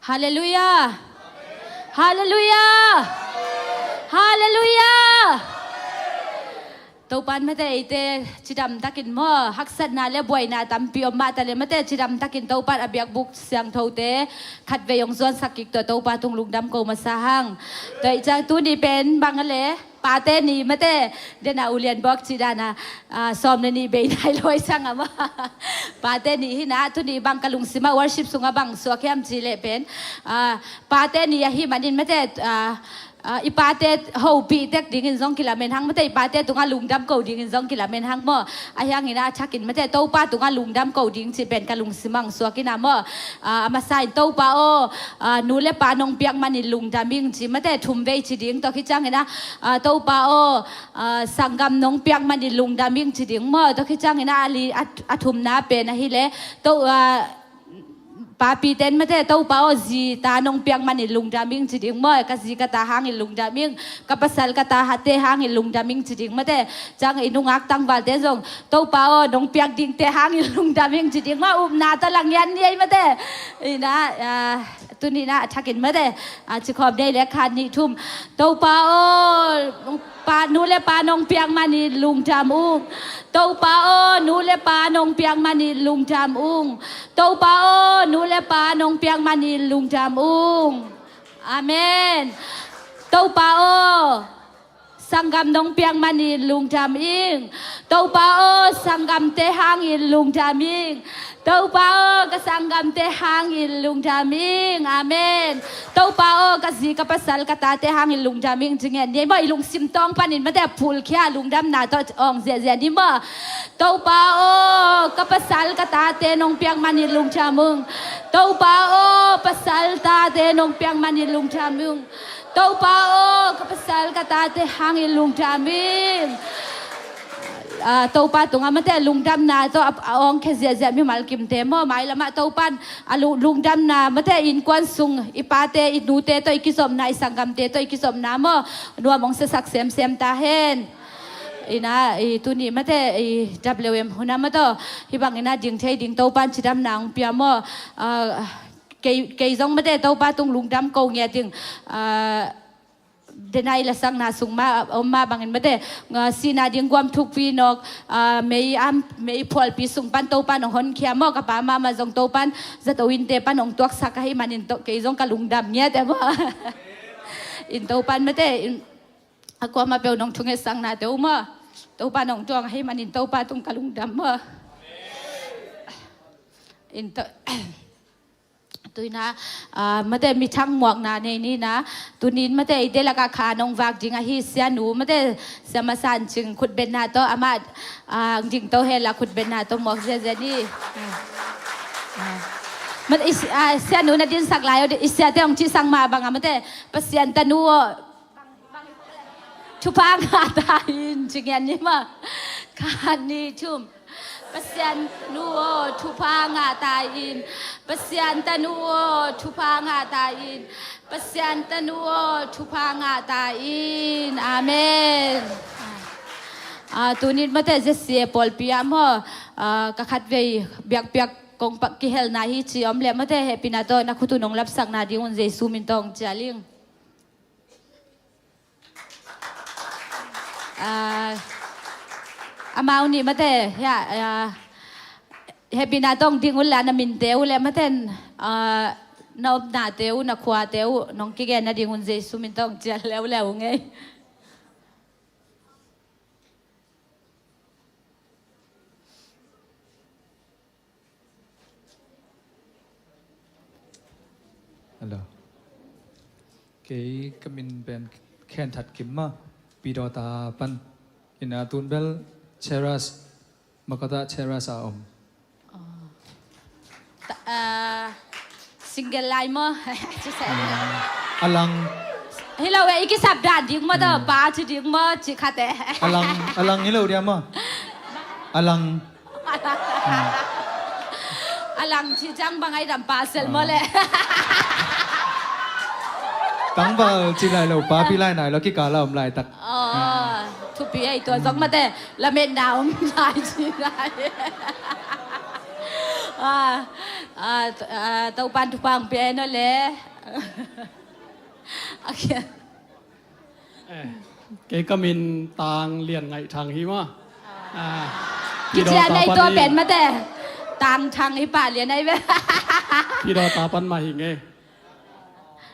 Halleluiah. Halleluiah. Halleluiah. Topan mate eite cidamtakin maw, haksatna le buaina tampi om mah ta le mate cidamtakin Topan a biakbuk siangthote khatvei hong zuansak kik tawh Topa tung lungdam ko masa hang. Tua ih ciang tuni pen bang a le Pate ni mate, dena ulian bawk cih dana, ah, sawm le nih bei nai luai sang a maw. Pate ni hi na, tuni bang ka lungsim ah worship sungah bang suak hiam cih leh pen, ah, Pate ni ahi manin mate, ah, ah, i pate hopih tek dingin zong kilamen hang mate, i pate tungah lungdam ko dingin zong kilamen hang maw. Ahi hangin a thakin mate, Topa tungah lungdam ko ding cih pen ka lungsim ah hong suak in a maw. Ah, a masa in Topa aw, ah, nu le pa nong piak manin lungdam ing ci mate, thum vei ci ding. Tua khit ciangin a, ah, Topa aw, ah, sanggam nong piak manin lungdam ing ci ding maw. Tua khit ciangin a, a li, a, a thumna pen ahih leh, To, ah, papi ten mate, Topa aw, zi ta nong piak manin lungdam ing ci ding maw. Ka zi ka ta hangin lungdam ing, ka pasal ka ta hate hangin lungdam ing ci ding mate. Ciang i nungak tangvalte zong, Topa aw, nong piak dingte hangin lungdam ing ci ding maw. Upna tawh lang ngiat ni ei mate. Ina, ah, tuni na a thakin mate, ah, cikhawm nei le khat nih thum. Topa aw, pa, nu le pa nong piak manin lungdam ung. Topa aw, nu le pa nong piak manin lungdam ung. Topa aw, nu le pa nong piak manin lungdam ung. Amen. Topa aw, sanggam nong piak manin lungdam ing. Topa aw, sanggamte hangin lungdam ing. Topa aw, ka sanggamte hangin lungdam ing. Amen. Topa aw, ka zi ka pasal ka tate hangin lungdam ing ci ngiat ni ei maw. I lungsim tawng panin mate, a phulkhia lungdamna tawh awng ziahziah ni maw. Topa aw, ka pasal ka tate nong piak manin lungdam ung. Topa aw, pasal tate nong piak manin lungdam ung. Topa aw, ka pasal ka tate hangin lungdam ing. Ah, Topa tungah mate, lungdamna tawh a, a awng khia ziahziah mimal kimte maw. Mailamah Topan a lu-, lungdamna mate, innkuan sung i pate i nute tawh i kizopna, i sanggamte tawh i kizopna maw, nuam hong siasak semsem ta hen. Ina, i tuni mate, i W M hun a maw tawh, hih bangin a ding thei ding Topan cidamna hong pia maw. Ah, kei, kei zong mate, Topa tung lungdam ko ngiat ing. Ah, denai lasakna sung mah, om mah bangin mate, ah, sihna ding guam thukpi nawk, ah, mei am, mei phualpi sung pan Topan hong honkhia maw. Ka pa mahmah zong Topan zato innte pan hong tuaksak ahih manin to, kei zong ka lungdam ngiat e maw. In Topan mate, in, a kuamah peuh nong thungetsaknate uh maw. Topa nong tuang ahih manin Topa tung ka lungdam maw. In to, tuina, ah, mate mi thang muakna nei ni na, tunin mate i delak a kha nong vak ding ahi sianu, mate Sia Masan Cing khutbetna tawh, amah, ah, ding to hela khutbetna tawh muak ziazia ni. Ah. Mate i si-, ah, sianu na dinsak lai aw, i siate hong cihsak mah banga, mate Pasian tanu aw. Thupha ngah ta in, ci ngiat ni maw. Khat, nih, thum. Pasian tanu aw, thupha ngah ta in. Pasian tanu aw, thupha ngah ta in. Pasian tanu aw, thupha ngah ta in. Amen. Ah, tunin mate Z C A pawlpi ah maw, ah, ka khatvei biakpiak kong pak kihelna hi ci om leh mate hehpihna tawh na khut uh nong lapsakna ding un Jesu min tawh hong cial ing. Ah, amau nih mate, ya, ah, hehpihna tawh hong ding un la na minte uh le maten, ah, na omnate uh, na khuate uh nong kigen nading un Jesu min tawh hong cial leuleu ung ei. Hello. Kei ka min pen Khen That Kim maw, Pidawta pan. Ina tun bel Cheras, Makata Cheras a om. Oh. Ta-, ah, single lai maw? Ci sa. A lang. Hi lo e, i kisap dan ding maw, tawh, hmm, pa ci ding maw, ci khat e. A lang, a lang hi lo dia maw? A lang. A lang ci ciang bang ai dam pa sel maw le. Tangval ci lai lo, papi lai nai lo, kikal a om laitak. Oh, thupi ei tua zong mate, lametna om lai ci lai. Ah, ah, t-, ah, Topan thupha hong pia ei no le. Okay. Eh, kei ka min Tang Lian Ngaih Thang hi maw. Ah, kician ei tua pen mate. Tang Thang hi pah lian ei ve. Pidawta pan mah hi ngei.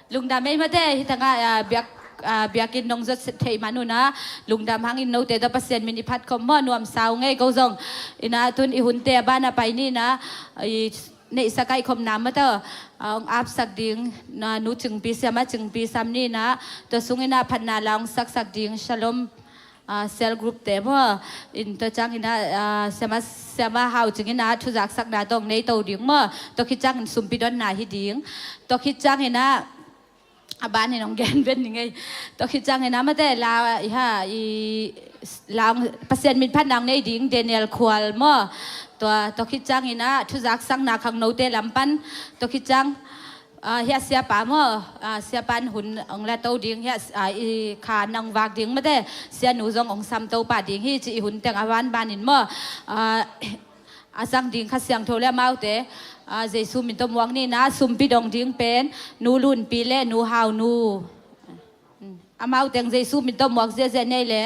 Lungdam ei mate, hi tangah, ah, biak, ah, biakinn nong zot theih man un ah, lungdam hangin note tawh Pasian min i phat khop maw, nuamsa ung ei ko zong. Ina tun i hunte a banah pai ni na, i neihsa kaihkhopna mate, ah, hong apsak ding, na, Nu Cingpi Siam a Cingpi Sam ni na, tua sungin ah phatna la hong saksak ding, Shalom, ah, cell group te maw, in tua ciangin ah, ah, Siama, Siama Hau Cing in ah thuzaksakna tawh hong nei to ding maw, tua khit ciangin sumpi donna hi ding, tua khit ciangin ah, a ban in hong gen ven ning ei. Tua khit ciangin ah mate la, i ha, i, la hong, Pasian min phatna hong nei ding, Daniel Khual maw. Tua, tua khit ciangin ah thuzaksakna khangnote lam pan, tua khit ciang, ah, hi a siapa maw, ah, siapa in hun hong la to ding, hi a, ah, i kha nang vak ding mate, sianu zong hong sam to pah ding hi ci i hun teng a van ban in maw. Ah, a sang ding Kha Siangtho le amaute, ah, Jesu min tawh muak ni na, sumpi dong ding pen, Nu Lunpi le Nu Hau Nu. Amau teng Jesu min tawh muak ziahziah ni ei le.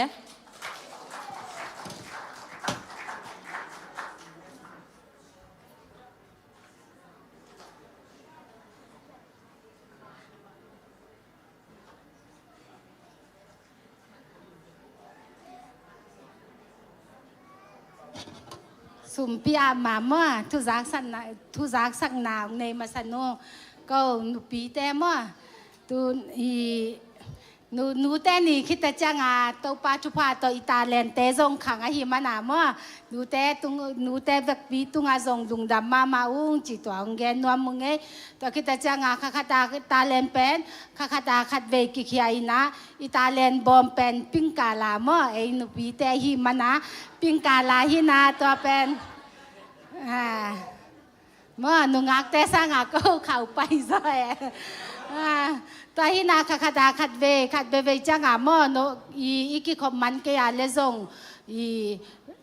Sumpi a ma maw, thuzaksakna, thuzaksakna nei masa nu, ko nupite maw, tu i nu, nute ni khit a cianga Topa thupha tawh i talente zong khang ahi mana maw, nute tung, nute vekpi tunga zong lungdam mahmah ung ci tua hong gen nuam ung ei. Tua khit a cianga kha khat a talent pen, kha khat a khatvei kikhia ina, i talent bawm pen pink color maw, ei nupite ahi mana, pink color hi na tua pen. Ah. Maw, nungakte sanga ko khau pai zaw e. Ah, tua hi na kha khat a khatvei, khat veivei cianga maw, no, i, i kikhop man kei a le zong, i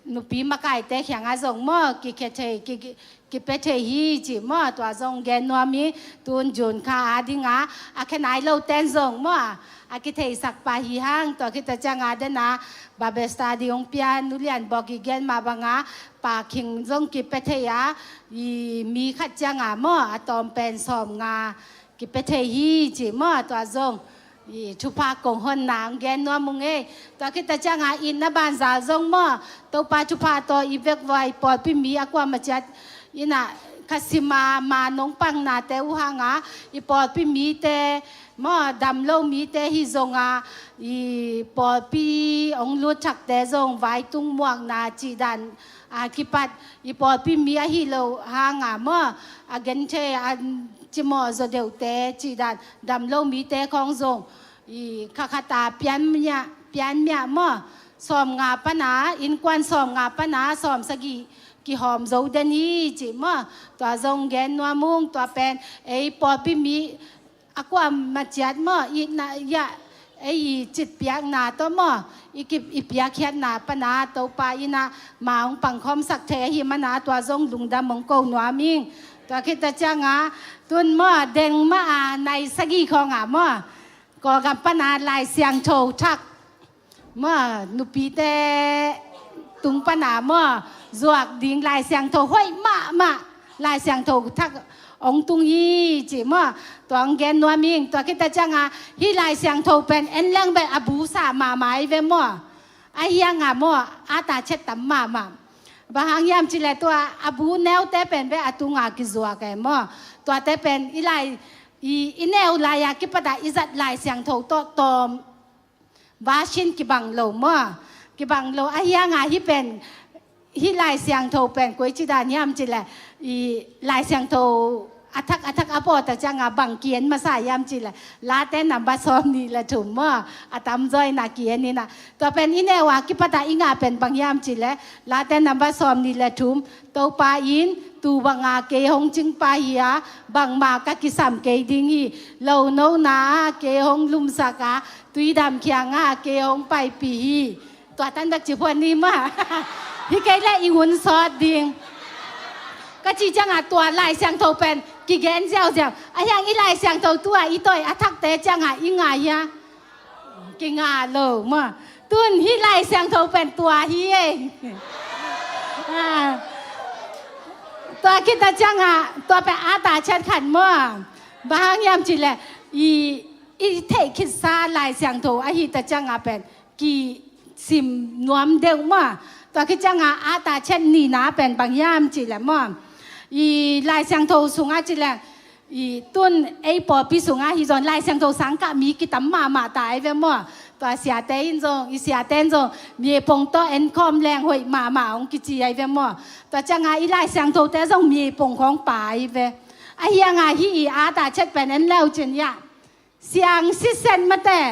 nupi makaite khianga zong maw, kikhia thei, ki, ki, kipia thei hi ci maw, tua zong gen nuam hi, tun June kha a dinga, a khia nai lo ten zong maw, a kitheisak pah hi hang, tua khit a cianga dena, Bible study hong pia, Nu Lian Bawk i gen mah banga, Pa Khing zong kipia thei a, i mi khat cianga maw, a tawm pen sawm nga kipia thei hi ci maw, tua zong. I thupha kong honna hong gen nuam ung ei. Tua khit a cianga itna banzal zong maw, Topa thupha tawh i vekvua i pawlpi mi a kuamah ciat ina kha sima ma nong pangnate uh hanga i pawlpi mite maw, dam lo mite hi zonga i pawlpi hong lut thakte zong vaitung muakna cih dan a kipat i pawlpi mi ahi lo hanga maw, a genthei a cimawh zaw deuhte cih dan dam lo mite khawng zong i khakhata pianmiah pianmiah maw, sawmnga pana innkuan sawmnga pana sawmsagih kihawm zo den hi cih maw, tua zong gen nuam ung. Tua pen ei pawlpi mi a kuamah ciat maw, itna iah ei i citpiakna tawh maw, i kip i piakkhiatna pana Topa ina ma hong pangkhawmsak thei ahi mana tua zong lungdam hong ko nuam ing. Tua khit a cianga tun maw, deng mah a nai sagih khawnga maw, Kawlgam pana Lai Siangtho thak maw, nupite tung pana maw, zuak ding Lai Siangtho hoih mahmah, Lai Siangtho thak hong tung hi cih maw, tua hong gen nuam ing. Tua khit a cianga hih Lai Siangtho pen en leng bel a bu sa mahmah hi ve maw, a hianga maw, a ta chet tam mahmah. Bang hang hiam cih leh tua a bu neute pen bel a tunga kizuak e maw, tuate pen i lai i, i neu lai-a kipat a i zat Lai Siangtho tawh tawm version kibang lo maw, kibang lo. A hianga hih pen, hih Lai Siangtho pen koici dan hiam cih leh i Lai Siangtho a thak a thak a pawt a cianga bang ki-en masa hiam cih leh Late number sawmnih le thum maw, a tamzaw ina ki-en ina. Tua pen i neu a kipat a i ngah pen bang hiam cih leh Late number sawmnih le thum, Topa in tu banga kei hong cingpa hi a, bangmah ka kisam kei ding hi. Lo nona ah kei hong lumsak a, tuidam kiangah kei hong paipih hi. Tua tan bek ci phuan ni maw. Hi kei leh i hun sawt ding. Ka cih cianga tua Lai Siangtho pen kigen ziauziau. A hiang i Lai Siangtho tua i tawi a thakte cianga i ngah hia? Kingah lo maw. Tun hih Lai Siangtho pen tua hi ei. Ah. Tua khit a cianga tua pen a ta chet khat maw. Bang hang hiam cih leh i, i theih khitsa Lai Siangtho ahi ta cianga pen kisim nuam deuh maw. Tua khit cianga a ta chet nihna pen bang hiam cih leh maw, i Lai Siangtho sungah cih leh i tun ei pawlpi sungah hi zong Lai Siangtho sangkah mi kitam mahmah ta ei ve maw. Tua siate in zong, i siate in zong mipong tawh enkhawm leng hoih mahmah hong kici ei ve maw. Tua cianga i Lai Siangthote zong mipong khawng pa ei ve. A hianga hih i a ta chet pen en leu cin hiah, siang sitset mate.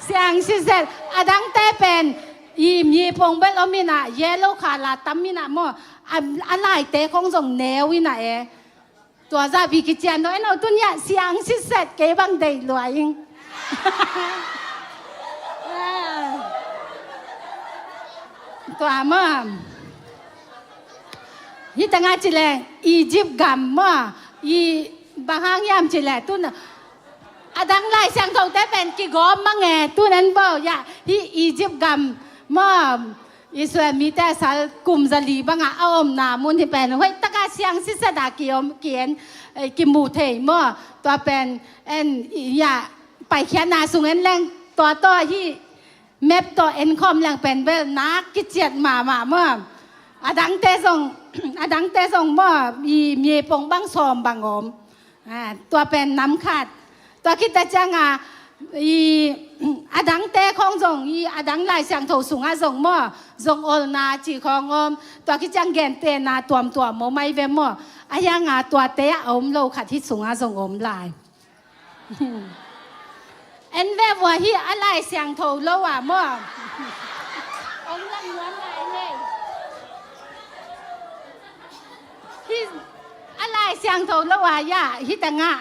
Siang sitset. A dangte pen i mipong bel om ina, yellow khala tam ina maw, a, a laite khawng zong neu ina e. Tua zah pi kician dong en o tun hiah siang sitset kei bang deih lua ing. Tua maw. Hih tangah cih leh Egypt gam maw, i bang hang hiam cih leh tun a dang Lai Siangthote pen kigawm mang e, tun en bo hiah hih Egypt gam maw, Israel mite sal kum zali bangah a omna mun hi pen hoih taka siang sitset a kiom kien, eh, kimu thei maw. Tua pen en hiah paikhiatna sung en leng tua tawh hih map tawh enkhawm leng pen bel nak kiciat mahmah maw. A dangte zong, a dangte zong maw, i mipong bang sawm bang om. Ah, tua pen nam khat. Tua khit a cianga i a dangte khawng zong, i a dang Lai Siangtho sungah zong maw, zong olna ci khawng om. Tua khit ciang gentehna tuamtuam om mai ve maw. A hianga tuate a om lo khat hih sungah zong om lai. En ve vua hih a Lai Siangtho lo a maw. Ong lam nuam lai hei. Hih a Lai Siangtho lo a hiah hih tangah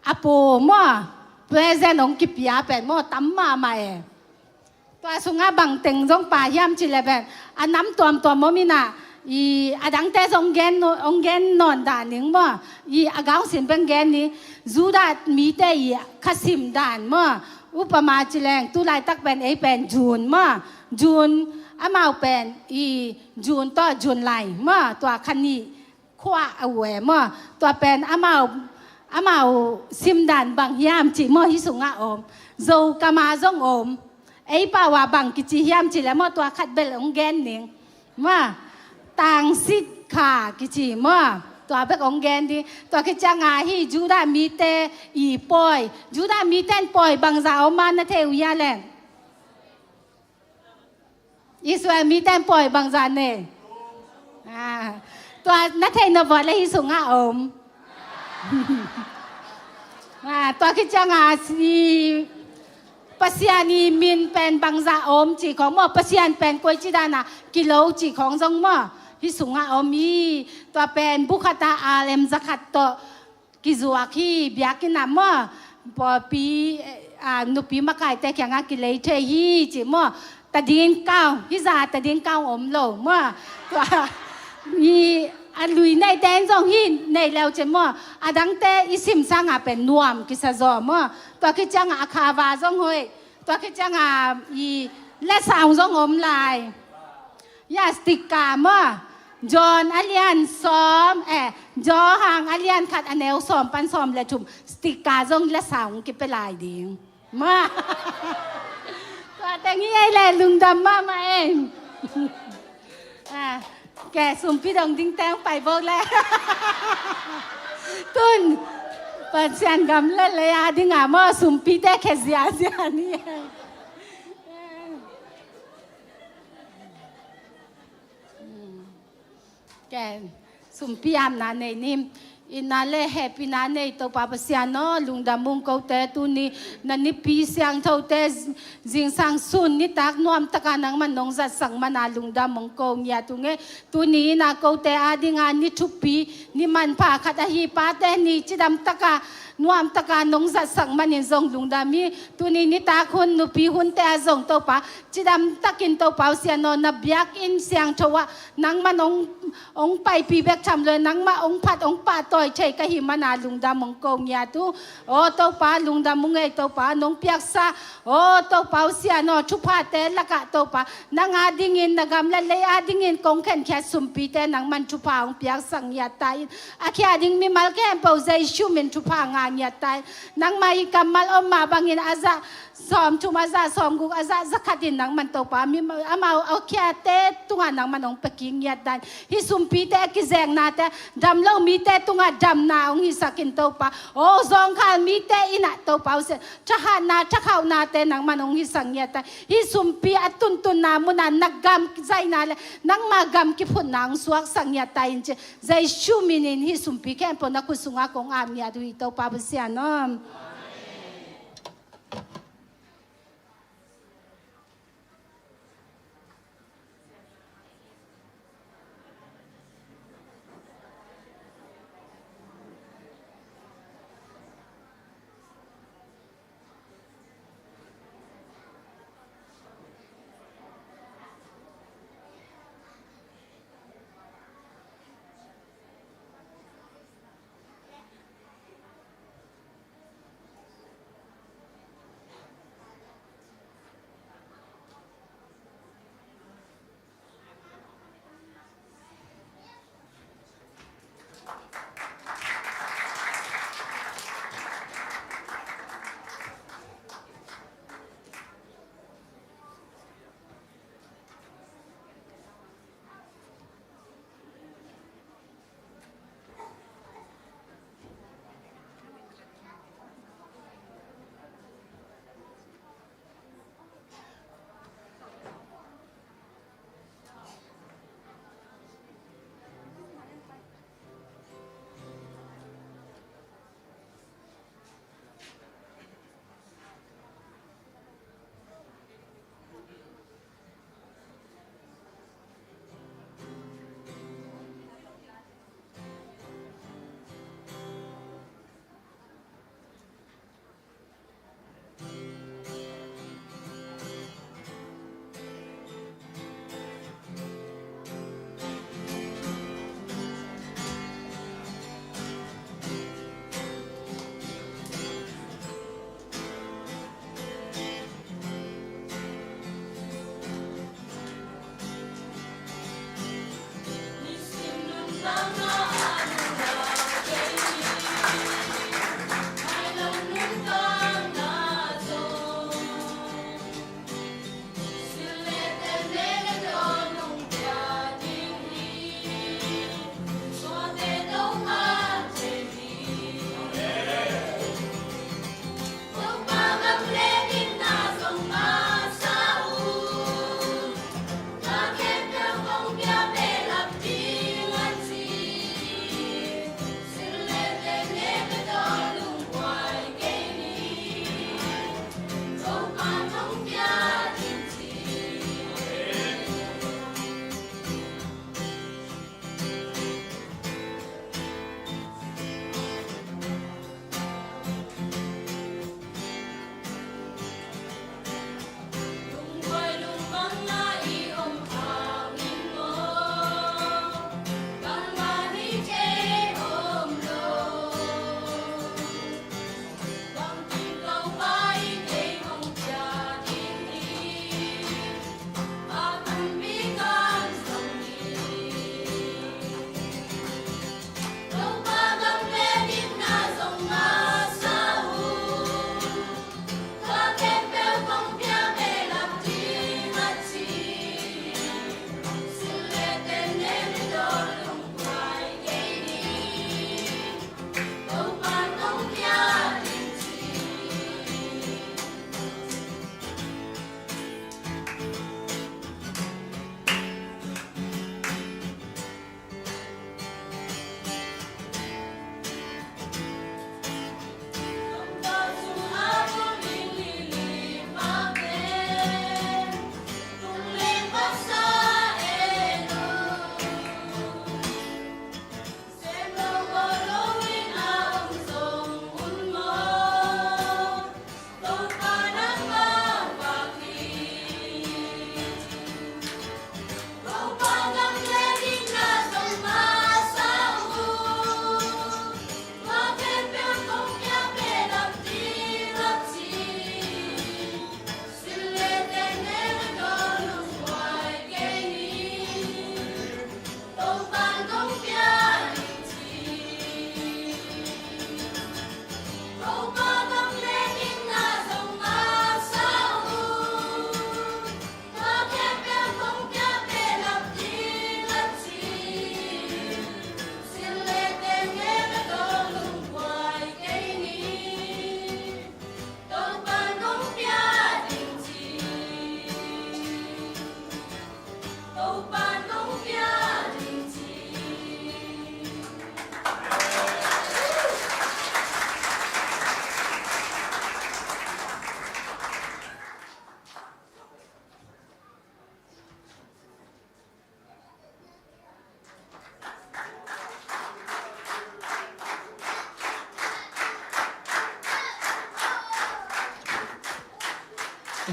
a pu maw, present ong kipia pen maw tam mahmah e. Tua sungah bangteng zong pa hiam cih leh pen a nam tuamtuam om ina, i a dangte zong gen, ong gen nawn dan ning maw, i a gaung sin pen gen ni. Judah mite i khasim dan maw, upama cih leng tu laitak pen ei pen June maw, June, amau pen i June tawh July maw, tua kha nih khua a uh e maw. Tua pen amau amau simdan bang hiam cih maw, hih sungah om. Zo kama zong om. Ei pau ah bang kici hiam cih leh maw, tua khat bel hong gen ning. Maw, tangsit kha kici maw. Tua bek hong gen ding. Tua khit ciangah hih Judah mite i pawi. Judah mite in pawi bangzah om a na thei uh hia leh? Israel mite in pawi bangzah nei. Ah, tua na theih na vawt leh hih sungah om. Ah, tua khit ciangah si Pasian i min pen bangzah om cih khong maw, Pasian pen koici dan a kilo cih khong zong maw, hih sungah om hi. Tua pen bu khat ah alem za khat tawh kizuak hi, biakinn ah maw. Pawlpi, eh, ah, nupi makaite kiangah kilei thei hi cih maw. Tading kau, hih zah tading kau om lo maw. Tua, i, a lui neite in zong hih nei leu cin maw. A dangte i sim sangah pen nuam kisa zaw maw. Tua khit ciangah a khava zong hoih. Tua khit ciangah i letsong zong om lai. Ya, sticker maw. John a lian sawm, eh, Johan a lian khat a neu sawm pan sawm le thum. Sticker zong letsong kipia lai ding. Maw. Tua teng hi ei leh lungdam mahmah ei. Ah, ke sumpi dong ding teng pai bo leh. Tun, Pasian gam leh lei a ding a maw, sumpite khe ziazia ni ei. Ken, sumpi amna nei ni. Itna le hehpihna nei Topa Pasian aw, lungdam ung kote tuni, na nipi siangthote, zingsang sun nitak nuamtaka nangman nong zatsak mana lungdam ung ko ngiat ung e. Tuni ina kote adinga ni thupi, ni manpha khat ahi pate ni cidamtaka, nuamtaka nong zatsak manin zong lungdam hi. Tuni nitak hun, nupi hunte ah zong Topa, cidamtakin Topa uh Sian aw, na biakinn siangtho ah nangman ong, ong paipih bek tham lo, nangmah ong phat ong pahtawi thei ka hih mana lungdam ong ko ngiat uh. Aw Topa, lungdam ung ei Topa, nong piaksa. Aw Topa uh Sian aw, thuphate lakah Topa, nang adingin, na gam le lei adingin kong khenkhiat sumpite nangman thupha ong piaksak ngiat ta in. A khia ding mimal khempeuh Jesu min thupha ngah ngiat ta in. Nangmah i kammal om mah bangin a zah sawmthum, a zah sawmguk, a zah zakhatin nangman Topa, mi, amau a khiate tungah nangman ong pia kik ngiat dan. Hih sumpite a kizeknate, damlo mite tungah damna ong hisakin Topa. Aw zawngkhal mite inah Topa uh Sian, thahatna, thakhauhnate nangman ong hisak ngiat dan. Hih sumpi a tuntunna munah na gam zaihna le nangma gam kiphutna ong suaksak ngiat dan ci. Jesu minin hih sumpi khempeuh na khut sungah kong ap ngiat uh hi Topa Pasian aw.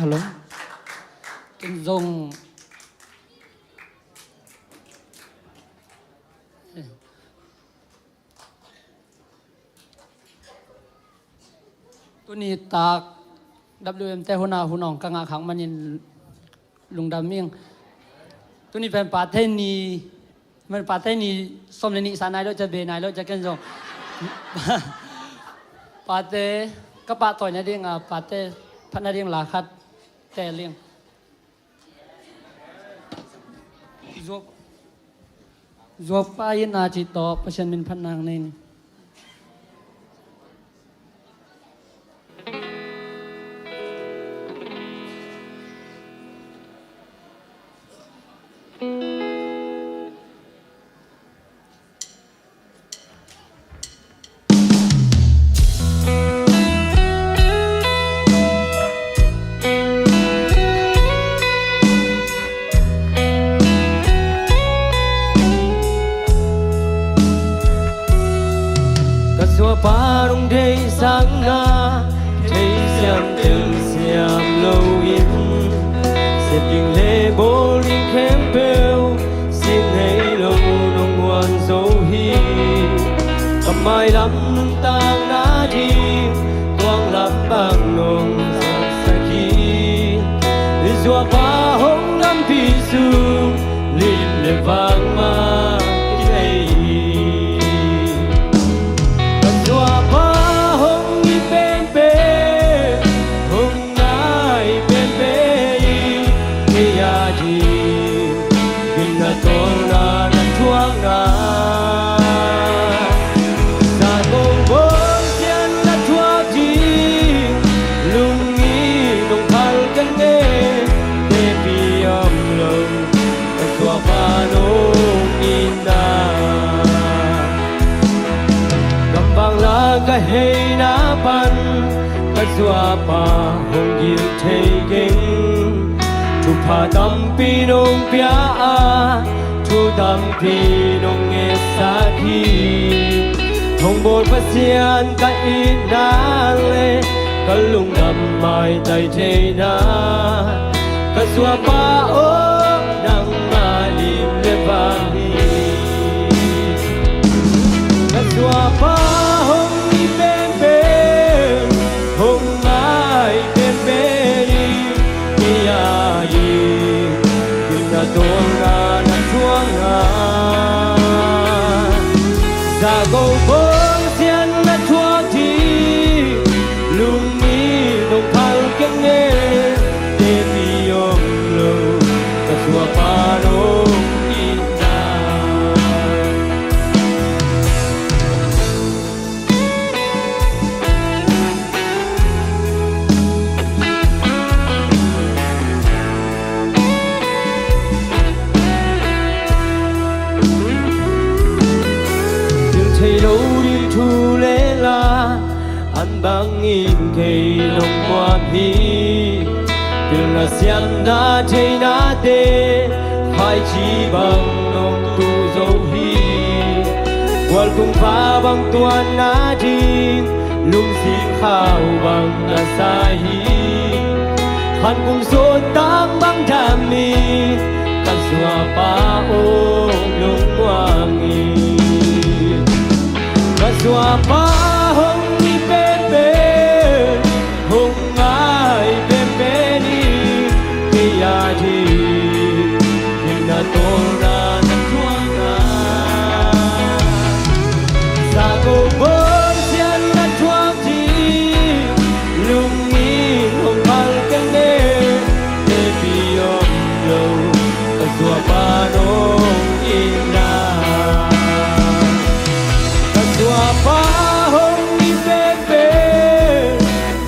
Hello. Ken zong tuni tak W M te hun a hun hong ka ngah khak manin lungdam ing. Tuni pen pate ni, man pate ni sawm le nih sa nai lo cia, be nai lo cia ken zong. Pate ka pahtawi nading a, pate phat nading la khat teel ing. Zuak, zuak pa in a cih tawh Pasian min phat nang nei ni. Ka zuapa dong deihsakna theisiam telsiam loin, sep ding le bawl ding khempeuh sin nei lo nong muan zo hi. Ka mailam nuntakna ding tuang lam bang nong zaksak hi. I zuapa hong lampi sung lim le vang mah i thei hi. Ka zuapa hong it penpen, hong ngai penpen in, kei a ding gimna tawlna na thuakna. Za ko bawng sian na thuak ding, lungin hong phal keng e, tepi om lo. Ka zuapa nong itna, gamvang la ka heina pan, ka zuapa hong gil thei keng. Thupha tampi nong pia a, thu tampi nong ngetsak hi. Hong bawl Pasian ka itna le ka lungdam maitai theihna, ka zuapa aw, nangmah lim le vang hi. Ka zuapa hong it penpen, hong ngai penpen in, kei a ding gimna tawlna na thuakna. Za ko bawng sian na thuak ding, lungin hong phal keng e, tepi om lo. Ka zuapa nong itna. Thil thei lo ding thu le la, an bangin kei nong muam hi. Pilna siamna theinate, khaici bang nong tu zo hi. Gualtung pa bang tuanna ding, lungsim khau bang na sa hi. Khan kum sawt tang bang dam hi, ka zuapa aw, lungmuang hi. Ka zuapa hong it penpen, hong ngai penpen in, kei a ding gimna tawlna na thuakna. Za ko bawng sian na thuak ding, lungin hong phal keng e, tepi om lo. Ka zuapa nong itna, ka zuapa hong it penpen,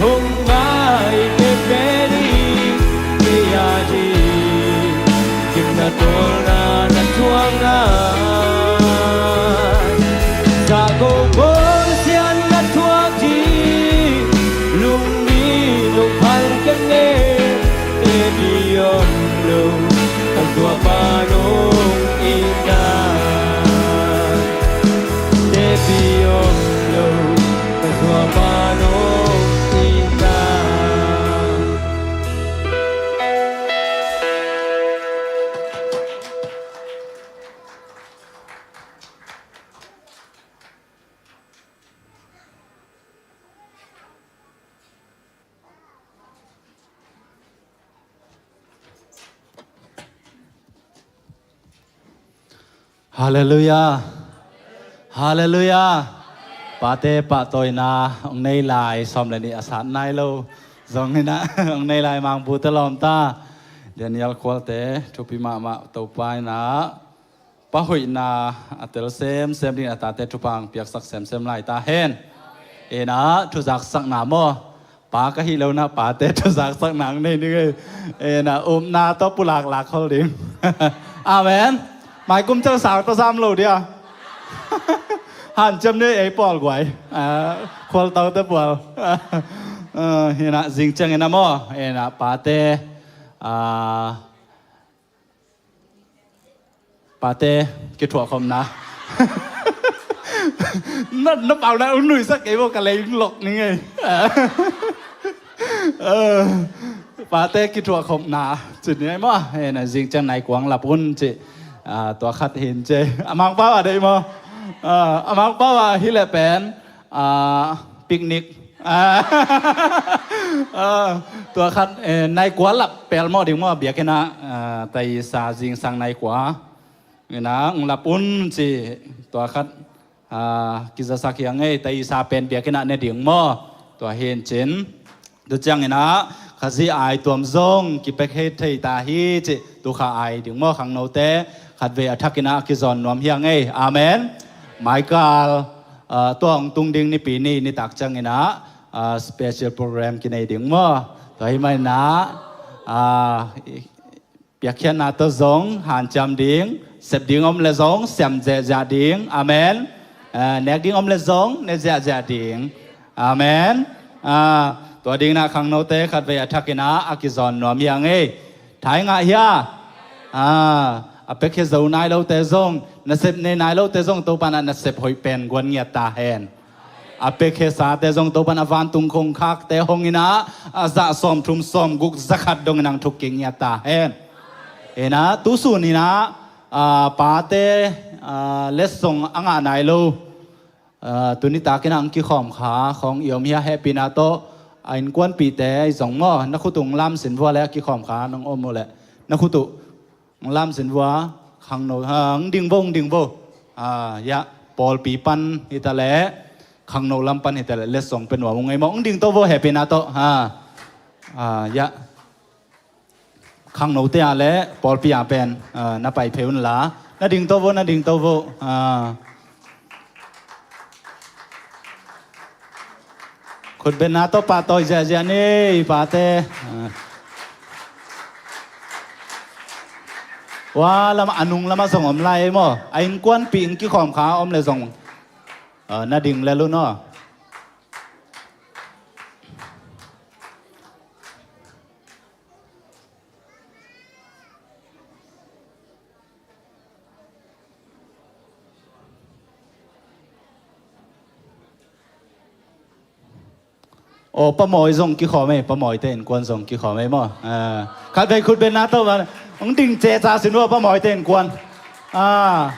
hong ngai penpen in, kei a ding gimna tawlna Na na thuak a, zahko pawl sian na thuak ding, lungmi lungphal keng e, tepi om lo, ka zuapa nong itna. Tepi om lo, ka zuapa nong itna. Halleluiah. Halleluiah. Pate pahtawina hong nei lai, sawm le nih a sat nai lo zong hi na, hong nei lai Mangbu te lawm ta. Daniel Khualte, thupi mahmah Topa in ah, pa hoihna a tel semsem dingin a tate thupha hong piaksak semsem lai ta hen. Ina, thuzaksakna maw? Pa ka hih lo na, pate thuzaksakna hong nei ding ei. Ina, upna tawh pulaklak khol ding. Amen. Maikum cel sang tawh sam lo dia. Hanciam ni ei pawl guai. Ah, khualtaute pawl. Ah, ina, zing ciangin ah maw? Ina, pate, ah, pate kithuahkhopna. Na, na pau na un nuisak kei bo, ka lei lok ning ei. Eh, pate kithuahkhopna ci ni ei maw? Eh, na zing ciang nai kuang lap un ci. Ah, tua khat hin ci. A Mangpau ah deih maw? Ah, a Mangpau ah hi leh pen, ah, picnic. Ah, ah, tua khat, eh, nai kua lap pelmawh ding maw, biakinn ah, ah, taisa zingsang nai kua. Ina, hong lap un ci, tua khat, ah, kizasak hi a ngei, taisa pen biakinn ah ne ding maw. Tua hi in cin. Tu ciangin ah, Khazih ai tuam zong kipia khe thei ta hi ci, tu kha ai ding maw khangnote, khatvei a thakin ah kizawn nuam hi a ngei. Amen. Maikal, ah, tua hong tung ding Nipi ni nitak ciangin ah, ah, special program kinei ding maw. Tua hi manin ah, ah, piakkhiatna tawh zong hanciam ding, sep ding om le zong siam ziahziah ding. Amen. Ah, nek ding om le zong ne ziahziah ding. Amen. Ah, tua dingin ah khangnote khatvei a thakin ah a kizawn nuam hi a ngei. Thai ngah hia? Ah, a piakhia zo nai lote zong, nasep nei nai lote zong, Topa in ah nasep hoih pen guan ngiat ta hen. A piakhiasate zong Topa in a vantung kongkhakte hong in ah, a zah sawmthum sawmguk zakhat dongin hong thuk kik ngiat ta hen. Ina, tusun in ah, ah, pate, ah, letsong a ngah nai lo, ah, tuni takin ah hong kikhawm kha khawng i om hi a, hehpihna tawh a innkuanpihte i zong maw, na khut uh hong lamsin vua le a kikhawm kha nong om uh leh, na khut uh hong lamsin vua, khangno, ha, hong ding vo, hong ding vo. Ah, ya, pawlpi pan hi ta leh, khangno lam pan hi ta leh, letsong pia nuam ung ei maw, hong ding to vo, hehpihna tawh, ha. Ah, ya. Khangnote ah le pawlpi ah pen, ah, na pai phei un la. Na ding to vo, na ding to vo. Ah. Khutbetna tawh pahtawi ziahziah ni, pate. Ah. Ua lam, a nung lamah zong om lai ei maw? A innkuanpih in kikhawm kha om le zong, ah, na ding lel un aw. Aw, Pa Mawi zong kikhawm ei, Pa Mawite innkuan zong kikhawm ei maw? Ah, khatvei khutbetna tawh, hong ding ceca sin ua, Pa Mawite innkuan. Ah,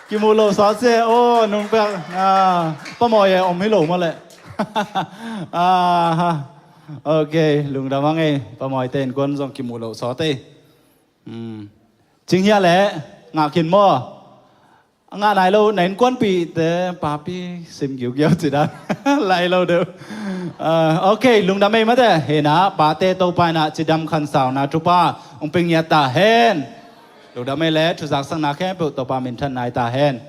kimuh loh sawt se, aw, nungpiak. Ah, Pa Mawi e om hi lo maw leh. Ah, ha. Ok, lungdam hang ei, Pa Mawite innkuan zong kimuh loh sawt ei. Hmm. Cing hia leh, ngah khin maw? A ngah nai lo, na innkuanpihte, papi sim giugiau ci dan. Lai lo deuh. Ah, ok, lungdam ei mate, hena, pate Topa in ah cidam khansauna thupha hong pia ngiat ta hen. Lungdam ei leh, thuzaksakna khempeuh Topa minthan nai ta hen.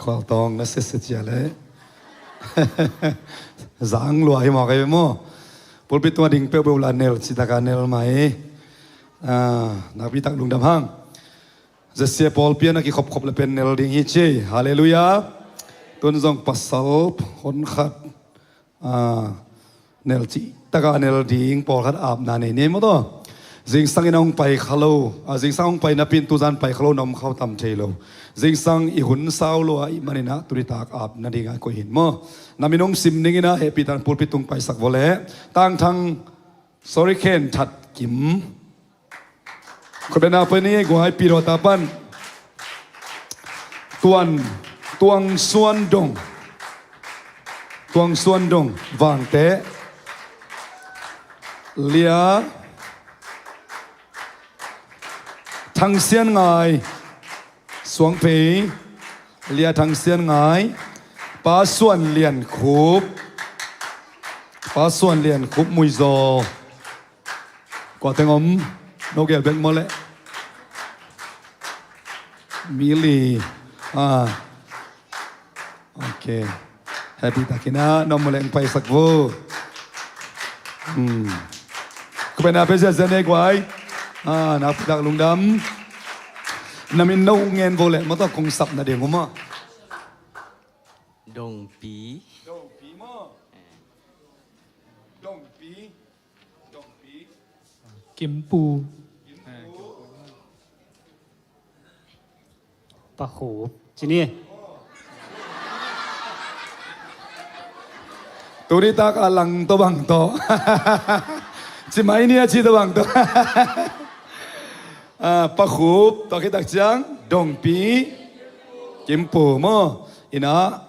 Khualtawng na sese cia le. Zang lua hi mawk ei maw? Pulpit tungah ding peuhpeuh la nel citaka nel mai. Ah, nakpitak lungdam hang. Zesia pawlpi a na kikhopkhop le pen nel ding hi ci. Halleluiah. Tun zong pasal honkhat, ah, nel citaka nel ding pawlkhat apna nei ni ei maw taw. Zingsang in a hong pai kha lo, ah, zingsang hong pai napi in tuzan pai kha lo na om khauh tam thei lo. Zingsang i hun sau lo a i hih manin ah tunitak apna dingah koih hi maw? Na min hong sim ning in ah hehpihtak in pulpit tung paisak vua leh. Tangthang, sorry, Khen That Kim. Khutbetna pia ni ei guai, Pi Dawta pan. Tuan, Tuang Suan Dong. Tuang Suan Dong, Vangteh. Lia Thang Sian Ngai, Suangphei. Lia Thang Sian Ngai. Pa Suan Lian Khup. Pa Suan Lian Khup, Muizaw. Kua teng om? No gel bek maw leh? Mi li. Ah. Ok. Hehpihtak in ah na om maw leh hong paisak vua. Hmm. Khutbetna pia ziahziah ni ei guai. Ah, nakpitak lungdam. Na min no ngen vua leh maw taw, kong sapna ding uh maw? Dongpi. Dongpi maw? Dongpi. Dongpi. Kimpu. Pa Khup. Ci ni. Tunitak a lang tawh bang tawh. Ci mai ni a ci tawh bang tawh. Ah, Pa Khup, tua khit tak ciang Dongpi, Kimpu maw? In ah,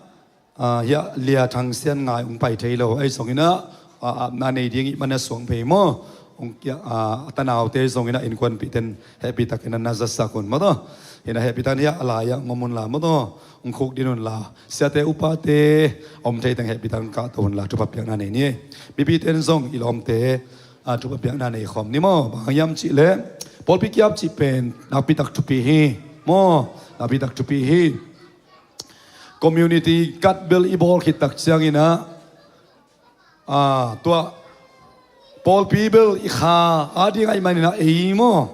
ah, hiah Lia Thang Sian Ngai hong pai thei lo. Ahi zongin ah, ah, apna nei ding i hih manin ah Suangphei maw? Hong kia, ah, a tanaute zongin ah innkuanpihte in hehpihtak in ah na zasak un maw taw. In ah hehpihtak in hiah a lai ah hong om un la maw taw. Hong khukdin un la. Siate upate a om thei teng hehpihtak in kahto un la, thupha piakna nei ni ei. Mipite in zong i lawmte, ah, thupha piakna nei khawm ni maw? Bang hang hiam cih leh pawlpi kiap cih pen nakpitak thupi hi maw? Nakpitak thupi hi. Community card bel i bawl khit tak ciangin ah, ah, tua pawlpi bel i kha a ding ahih manin ah ei maw?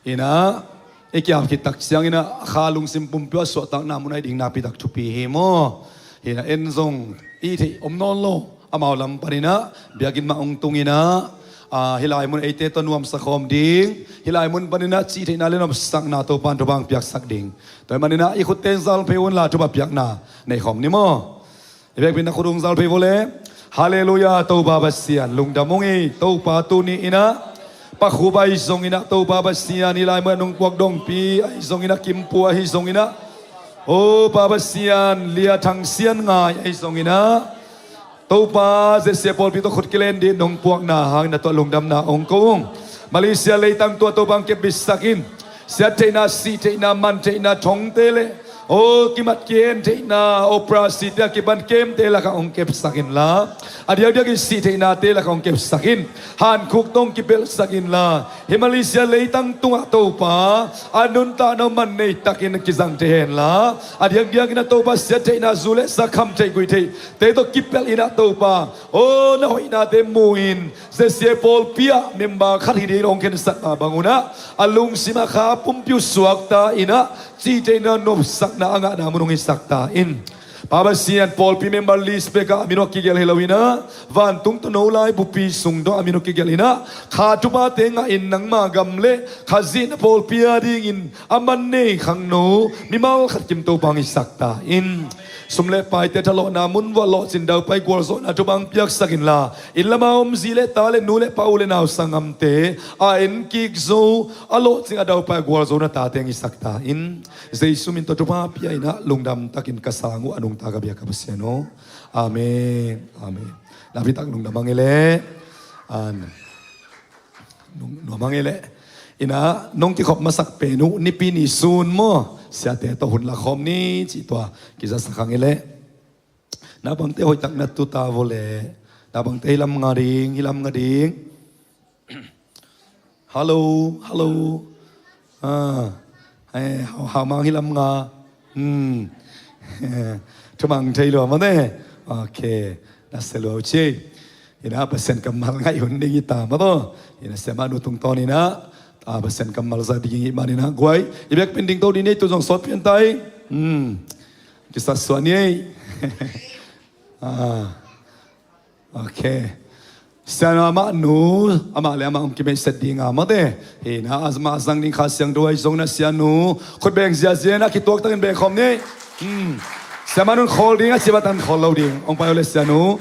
In ah i kiap khit tak ciangin ah a kha lungsim pumpi ah suahtakna mun ahih ding nakpitak thupi hi maw? In ah en zong i theih om nawn lo. Amau lam panin ah biakinn mah hong tungin ah, ah, hih lai mun eite tawh nuamsa khawm ding, hih lai mun panin ah cihtheihna le nopsakna Topa'n thupha hong piaksak ding. Tua ahih manin ah i khutte in zal phei un la, thupha piakna nei khawm ni maw? I biakinn a khut hong zal phei vua leh. Halleluiah, Topa Pasian lungdam ung ei. Topa tuni in ah Pa Khup ahi zongin ah Topa Pasian, hih lai mun ah nong puak Dongpi ahi zongin ah, Kimpu ahi zongin ah, o Pa Pasian, Lia Thang Sian Ngai ahi zongin ah, Topa, Zesia pawlpi tawh khut kilen ding nong puakna hangin na tungah lungdamna hong ko ung. Malaysia leitang tungah Topa hong kepbitsak in. Siattheihna, sihtheihna, mantheihna thongte le, o, kimat kihen theihna operasite a kipan kemte lakah hong kepsak inla, a diakdiakin sihtheihnate lakah hong kepsak in. Hankhuk tawh hong kipelhsak inla, hih Malaysia leitang tungah Topa, a nuntakna uh man nei takin kizang thei henla, a diakdiakin ah Topa, siattheihna, zu le sa, khamtheih guihtheihte tawh kipelh in ah Topa, o, na hoihnate mu in, Zesia pawlpi ah member khat hi ding hong khensat mah bangun ah, a lungsim ah kha pumpi uh suakta in ah, cihtheihna, nopsakna a ngahna mun hong hisak ta in. Pa Pasian, pawlpi member list bek ah a min uh a kigelh hi lo in ah, vantung tawh no laibupi sung tawh a min uh a kigelh in ah, kha thuphate ngah in nangma gam le Khazih na pawlpi a dingin a man nei khangno mimal khat kim Topa hong hisak ta in. Sum le paite thalawhna mun vuah lawhcin daupai gualzawhna thupha hong piaksak inla, inn lam a om zi le ta le nu le pa, u le nau, sanggamte a enkik zo, a lawhcing a daupai gualzawhna tate hong hisak ta in. Jesu min tawh thupha pia in ah lungdam takin ka sang uh, a nungta ka biak ka Pasian aw. Amen. Amen. Nakpitak lungdam hang ei leh. Amen. Nung, nuam hang ei leh. In ah nong kikhop masak pen uh Nipi ni sun maw, siate tawh hun la khawm ni cih tua kizasak hang ei leh. Naupangte hoihtak na tu ta vua leh. Naupangte hih lam nga ding, hih lam nga ding. Hallo, hallo. Ah, eh, hau, hau mang hih lam nga. Hmm. Thumang thei lua mate. Ok. Na sia lua uh ci. Ina Pasian kammal ngaih hun ding hi ta mataw. Ina siamah nu tungtawn ina Pasian kammal za ding hi man ina guai. I bek pen ding to ding nei tu zong sawt pian tai. Hmm. Kisasuan ni ei. Ah. Ok. Sianu amah nu, amah le amah hong kimeihset ding a mate. Hi na amah zang ding Kha Siangtho ahi zong na sianu. Khut beng ziazia na kituak takin beng khawm ni. Hmm. Siamah nun khawl ding a ci batan khawl lo ding. Hong pai aw le sianu.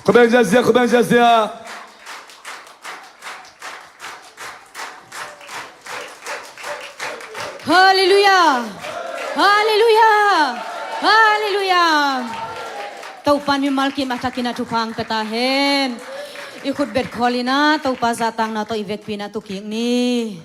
Khut beng ziazia, khut beng ziazia. Halleluiah. Halleluiah. Halleluiah. Topan mimal kim a thakin a thupha hong pia ta hen. I khut bet khawl ina Topa zahtakna tawh i vekpi ina tu kik ni.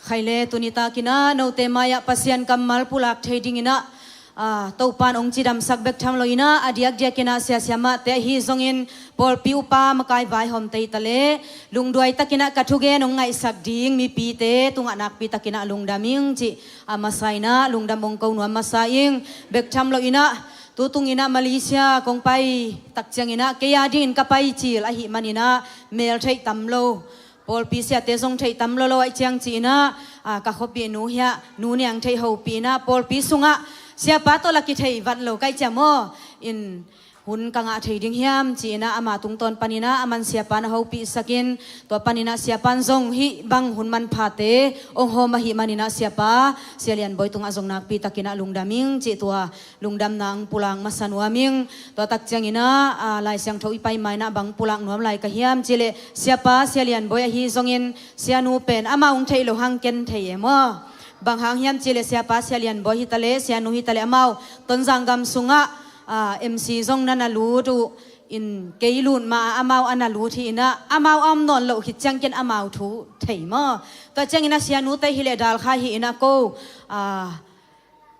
Khaile tuni takin a note mai-ah Pasian kammal pulak thei dingin a, a, Topan hong cidamsak bek tham lo ina a diakdiakin a siasiamahte ahi zongin pawlpi upa makai vaihawmte hi ta le lungduai takin a ka thugen hong ngaihsak ding mipite tungah nakpi takin a lungdam ing cih a masa ina lungdam hong ko nuam masa ing. Bek tham lo ina tutung ina Malaysia kong pai tak ciangin a kei a dingin ka pai cil ahi manin a mel theih tam lo. Pawlpi siate zong theih tam lolo aih ciang ci ina, a, ka khuapih nu hiah nu niang theih hopih ina pawlpi sungah siapa tawh la kitheih vat lo kai ciam aw in hun ka ngah thei ding hiam ci ina ama tungtawn pan ina aman siapa na hopih sakin tua pan ina siapan zong hih bang hun manphate hong hawm ahi man ina siapa Sia Lian Bawi tungah zong nakpi takin a lungdam ing cih tua lungdamna ang pulak masa nuam ing. Tua tak ciangin a, a, Lai Siangtho i pai ma ina bang pulak nuam lai ka hiam cih leh siapa Sia Lian Bawi ahi zongin sianu pen amau hong theih lo hang ken thei e maw? Bang hang hiam cih leh siapa Sia Lian Bawi hi ta le sianu hi ta le amau Tonzang gam sungah, a, M C zong na na lut uh in kei lut ma a amau a na lut hi ina amau a om nawn loh khit ciang ken amau thu thei maw? Tua ciangin a sianute hi leh dal kha hi ina ko, a,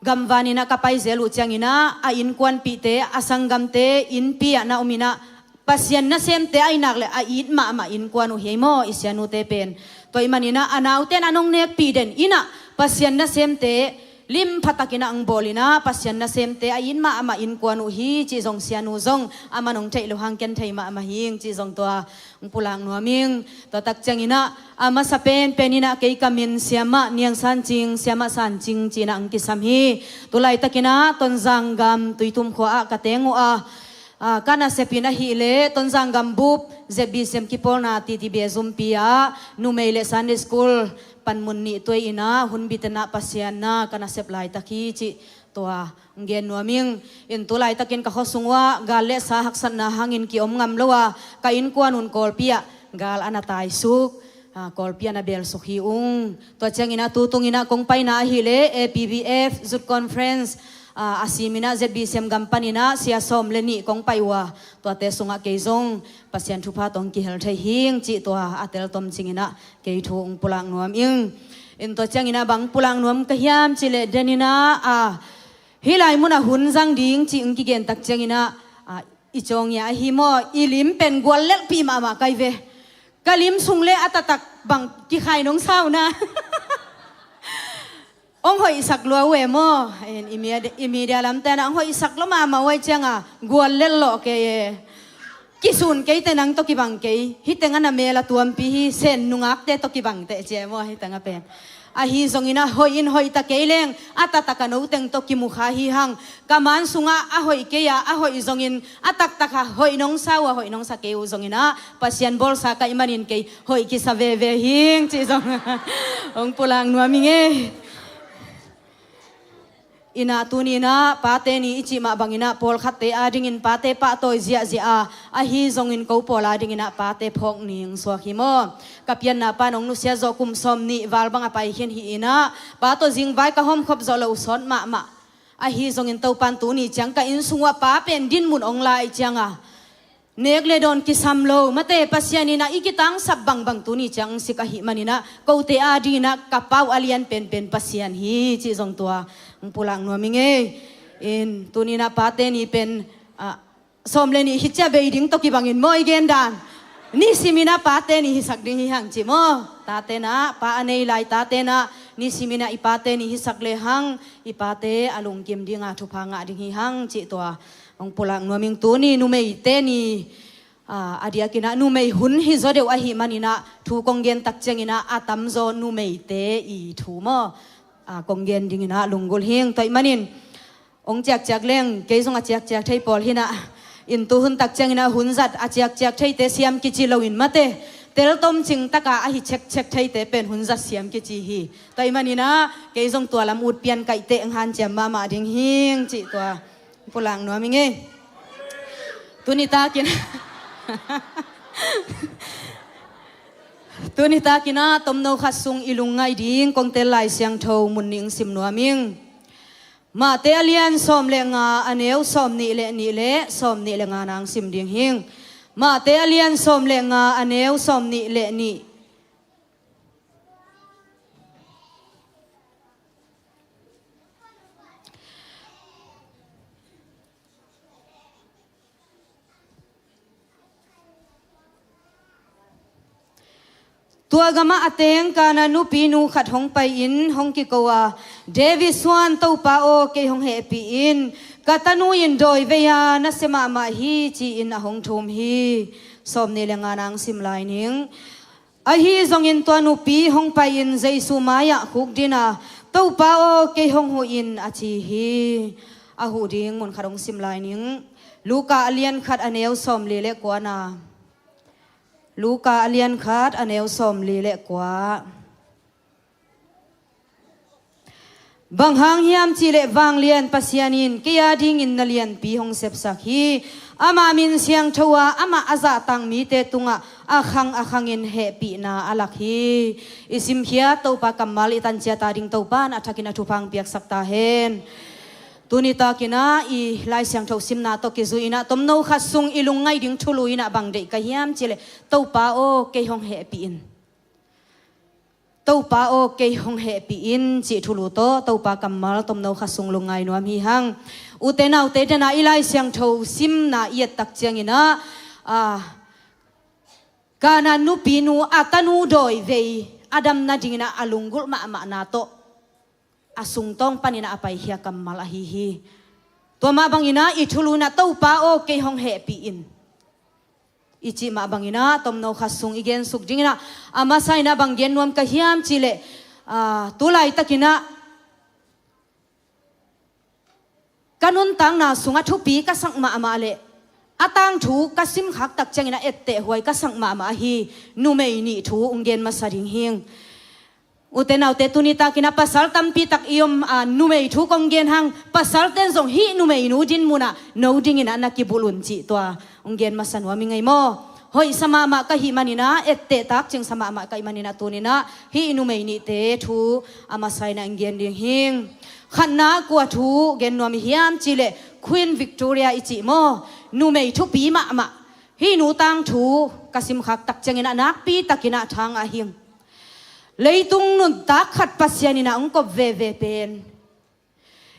gamvan ina ka pai zel uh ciangin a, a innkuanpihte, a sanggamte innpi ah na om ina Pasian nasemte ahi nak le a it mahmah innkuan uh hi ei maw i sianute pen? Tua ahi manin a a naute in a nong nekpih den ina Pasian nasemte limpha takin a ang bawl ina Pasian nasemte a it mahmah innkuan uh hi cih zong sianu zong aman hong theih lo hang ken thei mahmah hi ing cih zong tua ang pulak nuam ing. Tua tak ciangin a, a masa penpen ina kei ka min siamah Niang San Cing, siamah San Cing ci ina ang kisam hi. Tu laitakin a Tonzang gam Tuitum khua ah ka teng uh a, a, ka nasep in ahih leh Tonzang gam bup Z B C M kipawlna T T B zumpi ah numei le Sunday school panmun nih tuai ina hun bit ina Pasian na ka nasep laitak hi cih tua ang gen nuam ing. In tu laitakin ka khuasung uh ah gal le sa haksatna hangin kiom ngam lo a ka innkuan un Kawlpi ah gal a na taisuk, a, Kawlpi a na belsuk hi ung. Tua ciangin a tutung ina kong paina ahih leh A P B F Youth Conference, a, a sim ina Z B C M gam pan ina sia sawm le nih kong pai uh a tuate sungah kei zong Pasian thupha tawh ang kihel thei hing cih tua a tel tom cing ina kei thu ang pulak nuam ing. In tua ciangin a bang pulak nuam ka hiam cih leh den ina, a, hih lai munah hun zang ding cih ang kigen tak ciangin a, a, i cawng ia ahi maw i lim pen guallelhpih mahmah kai ve. Ka lim sung le a taktak bang kikhai nong sau na. Hong hoihsak lua uh e maw? In i media, i media lamte na hong hoihsak lua mahmah uh aih cianga guallelh lawh kei e. Kisun keite nang tawh kibang kei. Hih teng a na mel a tuampi hi, Sen nungakte tawh kibang teh ci e maw hih teng a pen. Ahi zongin a hoih in hoih ta kei leng a taktak a no teng tawh kimu kha hi hang. Ka man sungah a hoih kei a, a hoih zongin a taktak a hoih nong sa uh a, hoih nong sa kei uh zongin a Pasian bawlsa ka hih manin kei hoih kisa veve hing cih zong hong pulak nuam ing e. Ina tuni ina pate ni i cih mah bangin a pawlkhatte adingin pate pahtawi ziahziah a, ahi zongin ko pawl adingin a pate phawk ni hong suak hi maw? Ka pianna pan hong nusia zawh kum sawm nih val bang a pai khin hi ina pa tawh zingvai ka hawmkhop zawh loh uh sawt mahmah. Ahi zongin Topan tuni ciang ka inn sung uh a pa pen dinmun hong la aih cianga nek le dawn kisam lo mate Pasian ina i kitangsap bangbang tuni ciang ang sik ahih manin a kote adingin a ka pau a lian penpen Pasian hi cih zong tua ang pulak nuam ing e. In tuni ina pate ni pen, a, sawm le nih khit cia bei ding tawh kibangin maw i gen dan. Nisimin ah pate ni hisak ding hi hang ci maw? Tate nah, pa a nei lai tate nah, nisimin ah i pate ni hisak le hang, i pate a lungkim dingah thupha ngah ding hi hang cih tua hong pulak nuam ing. Tuni numeite ni, a, a diakin ah numei hun hi zaw deuh ahih manin ah thu kong gen tak ciangin ah a tamzaw numeite i thu maw? A, kong gen dingin ah lunggulh hing. Tua ahih manin hong ciakciak leng, kei zong a ciakciak thei pawl hi nah. In tu hun tak ciangin ah hun zat a ciakciak theite siam kici loin mate, teltom cing taka ahi cekcek theite pen hun zat siam kici hi. Tua ahih manin ah kei zong tua lam ut pian kaihte hong hanciam mahmah ding hing cih tua pulak nuam ing ei. Tuni takin, tuni takin ah tomno khat sung i lungngaih ding kong tel Lai Siangtho mun nih hong sim nuam ing. Mate a lian sawm le nga, a neu sawm nih le nih le sawm nih le nga nang sim ding hing. Mate a lian sawm le nga, a neu sawm nih le nih. Tua gamah a teng Kanaan nupinu khat hong pai-in hong kiko a, David suan Topa aw, kei hong hehpih in, ka tanu in dawivei a nasia mahmah hi, ci-in a hong thum hi. Sawm nih le nga nang sim lai ning. Ahi zongin tua nupi hong pai-in Jesu mai-ah khukdin a, Topa aw, kei hong huh in, a ci hi. A huh ding mun khat hong sim lai ning. Luka a lian khat a neu sawm li le kua na. Luka a lian khat a neu sawm li le kua. Bang hang hiam cihleh vanglian Pasian in kei a dingin na lianpi hong sepsak hi. Ama min siangtho a, amah a zahtak mite tungah a khang a khangin hehpihna a lak hi. I simkhiat Topa kammal i tanciat a ding Topa in a thakin a thupha hong piaksak ta hen. Tuni takin ah i Lai Siangtho simna tawh kizui-in ah tomno khat sung i lungngaih ding thulu in ah bang deih ka hiam cihleh, Topa aw, kei hong hehpih in. Topa aw, kei hong hehpih in, cih thulu tawh Topa kammal tomno khat sung lungngai nuam hi hang. Ute naute, dena i Lai Siangtho simna i et tak ciangin ah, a, Kanaan nupinu a tanu dawivei a dam nadingin ah a lunggulh mahmahna tawh a sungtawng panin ah a paikhia kammal ahi hi. Tua mah bangin ah i thulu in ah Topa aw, kei hong hehpih in, i cih mah bangin ah tomno khat sung i gensuk dingin ah, a masa in ah bang gen nuam ka hiam cihleh, a, tu laitakin ah ka nuntakna sungah thupi ka sak mahmah leh a tangthu ka simkhak tak ciangin ah ettehhuai ka sak mahmah ahi numei nih thu hong gen masa ding hing. Ute naute, tuni takin ah pasal tampi tak i om, a, numei thu kong gen hang, pasalten zong hih numeinu din munah no dingin ah na kibulh un cih tua hong gen masa nuam ing ei maw? Hoihsa mahmah ka hih manin ah, etteh takcingsa mahmah ka hih manin ah, tuni in ah hih numei nihte thu a masa in ah hong gen ding hing. Khatna kua thu gen nuam i hiam cihleh Queen Victoria i cih maw? Numei thupi mahmah. Hih nu tangthu ka simkhak tak ciangin ah nakpi takin ah tha ngah hing. Leitung nuntak khat Pasian in ah hong kop veve pen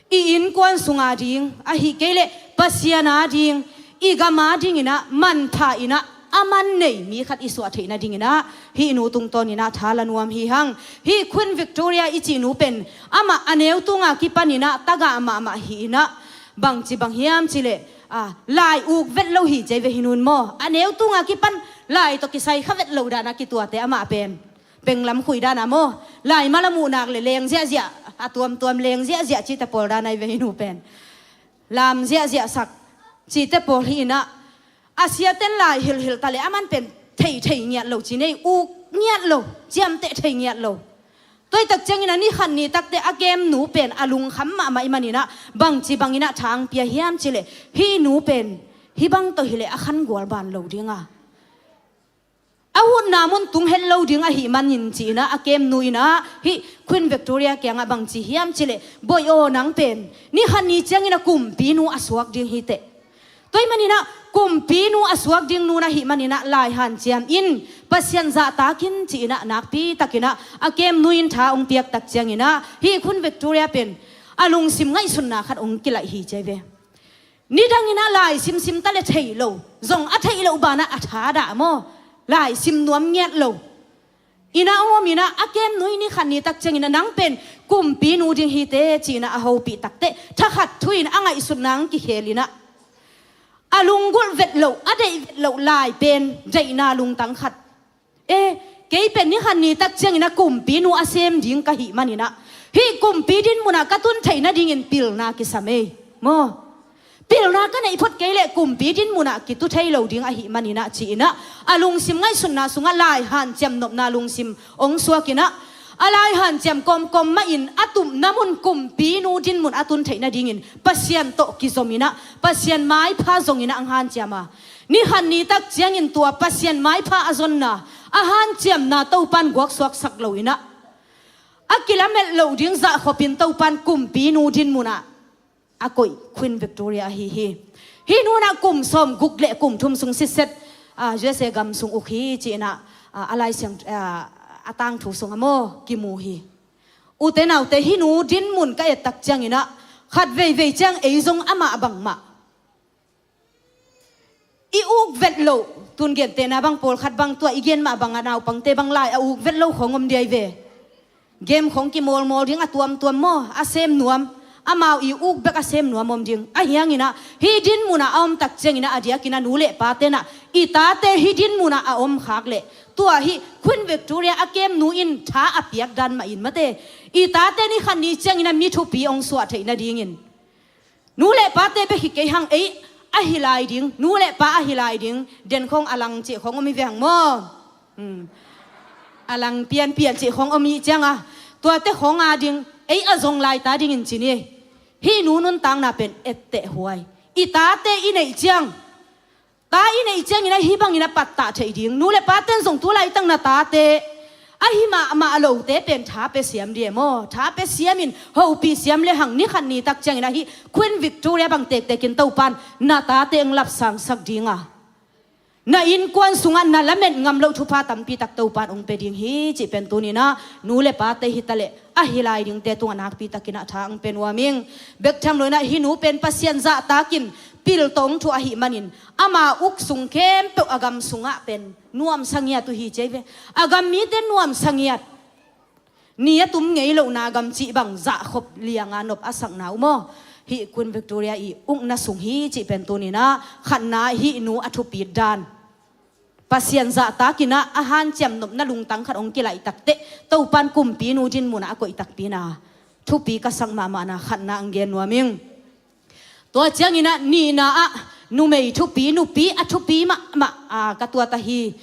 i innkuan sung a ding, ahih kei leh Pasian a ding, i gam a dingin ah manpha in ah a man nei mi khat i suah theih nadingin ah hih nu tungtawnin ah tha la nuam hi hang. Hih Queen Victoria i cih nu pen amah a neu tunga kipanin ah tagah mahmah hi in ah, bangci bang hiam cihleh, a, lai uk vet lo hi ci ei ve, hih nu in maw. A neu tunga kipan lai tawh kisai kha vet lo dan a kituate amah pen. Penglam khuih dan a maw, lai mah la muh nak leh leng ziahziah, a tuamtuam leng ziahziah cihte pawl dan ahi ve hih nu pen. Lam ziahziah sak cihte pawl hi in ah, a siaten lai hilhhilh ta leh aman pen theithei ngiat lo ci nei, uk ngiat lo, ciamteh thei ngiat lo. Tua hi tak ciangin ah ni khat ni takte a kemnu pen a lungkham mahmah i hih manin ah bangci bangin ah tha hong pia hiam cihleh, hih nu pen hih bang tawh hileh a khangual ban lo ding a, a hutna mun tung het lo ding ahih manin ci in ah a kemnu in ah hih Queen Victoria kiangah bangci hiam cihleh, bawi aw, nang pen ni khat ni ciangin ah kumpinu a suak ding hi teh. Tua ahih manin ah kumpinu a suak ding nu na hih manin ah lai hanciam in, Pasian zahtak in ci in ah nakpi takin ah a kemnu in tha hong piak tak ciangin ah hih Queen Victoria pen a lungsim ngaihsutna khat hong kilaih hi ci ei ve. Nidangin ah lai simsim ta leh thei lo, zong a theih loh banah a thadah maw? Lai sim nuam ngiat lo. Ina om om ina a kemnu i ni khat ni tak ciangina nang pen kumpinu ding hite ci-ina a hopih takteh thakhat thu-in a ngaihsutna ang kikhel ina a lunggulh vet loh, a deih vet loh lai pen deihna lungtang khat. E, kei pen ni khat ni tak ciangina kumpinu a sem ding ka hih manina hih kumpi din munah ka tun theih nadingin pilna kisam ei. Maw? Pilna ka neih phot kei leh kumpi din munah kitu thei lo ding ahih manina ci-ina a lungsim ngaihsutna sungah lai hanciam nopna lungsim ong suakina a lai hanciam kawmkawm mahin a tumna mun kumpinu din mun a tun theih nadingin Pasian tawh kizomina Pasian maipha zongina ang hanciama ni khat ni tak ciangin tua Pasian maipha a zonna a hanciamna Topan guaksuaksak loina a kilamet loh ding zahkhopin Topan kumpinu din munah a koih Queen Victoria ahi hi. Hih nunah kum sawm guk le kum thum sung sitset, ah, U S A gam sung uk hi ci-inah, ah, a Lai Siang, ah, a tangthu sungah maw kimu hi. Ute naute hih nu din mun ka et tak cianginah khat veivei ciang ei zong amah bangmah i uk vet loh, tun gentehna bang pawlkhat bang tua i gen mah bangah naupangte bang lai a uk vet lo khong om diai ve. Game khong kimawlmawl ding a tuamtuam maw, a sem nuam, amau i uk bek a sem nuam om ding. Ahi hanginah hih din munah a om tak cianginah a diakinah nu le pa tenah i tate hih din munah a om khak leh tua hih Queen Victoria a kemnu in tha a piak dan mahin mate i tate ni khat ni cianginah mi thupi ong suah theih nadingin nu le pate bek hi kei hang ei ahi lai ding, nu le pa ahi lai ding, den khong a lang cih khong om hi ve hang maw? Hmm. A lang pianpian cih khong om hi cianga tuate khong a ding ei a zong lai ta dingin ci ni. Hih nu nuntakna pen etteh huai. I tate i neih ciang ta i neih ciangin ahi bangin a pattah theih ding. Nu le paten zong tu laitang na tate ahi mahmah lote pen tha pe siam dia maw? Tha pe siamin hopih siam le hang ni khat ni tak ciangin ahi Queen Victoria bang tektekin Topan na tate eng lapsangsak dinga na innkuan sungah na lamet ngam loh thupha tampi tak Topan ong pe ding hi cih pen tuninah nu le pate hitaleh ahi lai dingte tungah nakpi takinah tha ang pe nuam ing. Bek tham loinah hih nu pen Pasian zahtakin pil tawh ong thu ahih manin ama uk sung khempeuh a gam sungah pen nuamsa ngiat uh hi cei ve. A gam mite nuamsa ngiat ni a tum ngei lohna gam cih bang zahkhop lianga nop a sakna uh maw? Hih Queen Victoria i ukna sung hi cih pen tuninah khatna hih nu a thupit dan Pasian zahtakinah a hanciam nopna lungtang khat ong kilaih takteh Topan kumpinu din munah a koih takpina thupi ka sak mahmahna khatna ang gen nuam ing. Tua cianginah nihna ah numei thupi, nupi a thupi mahmah, a, ka tuat ahi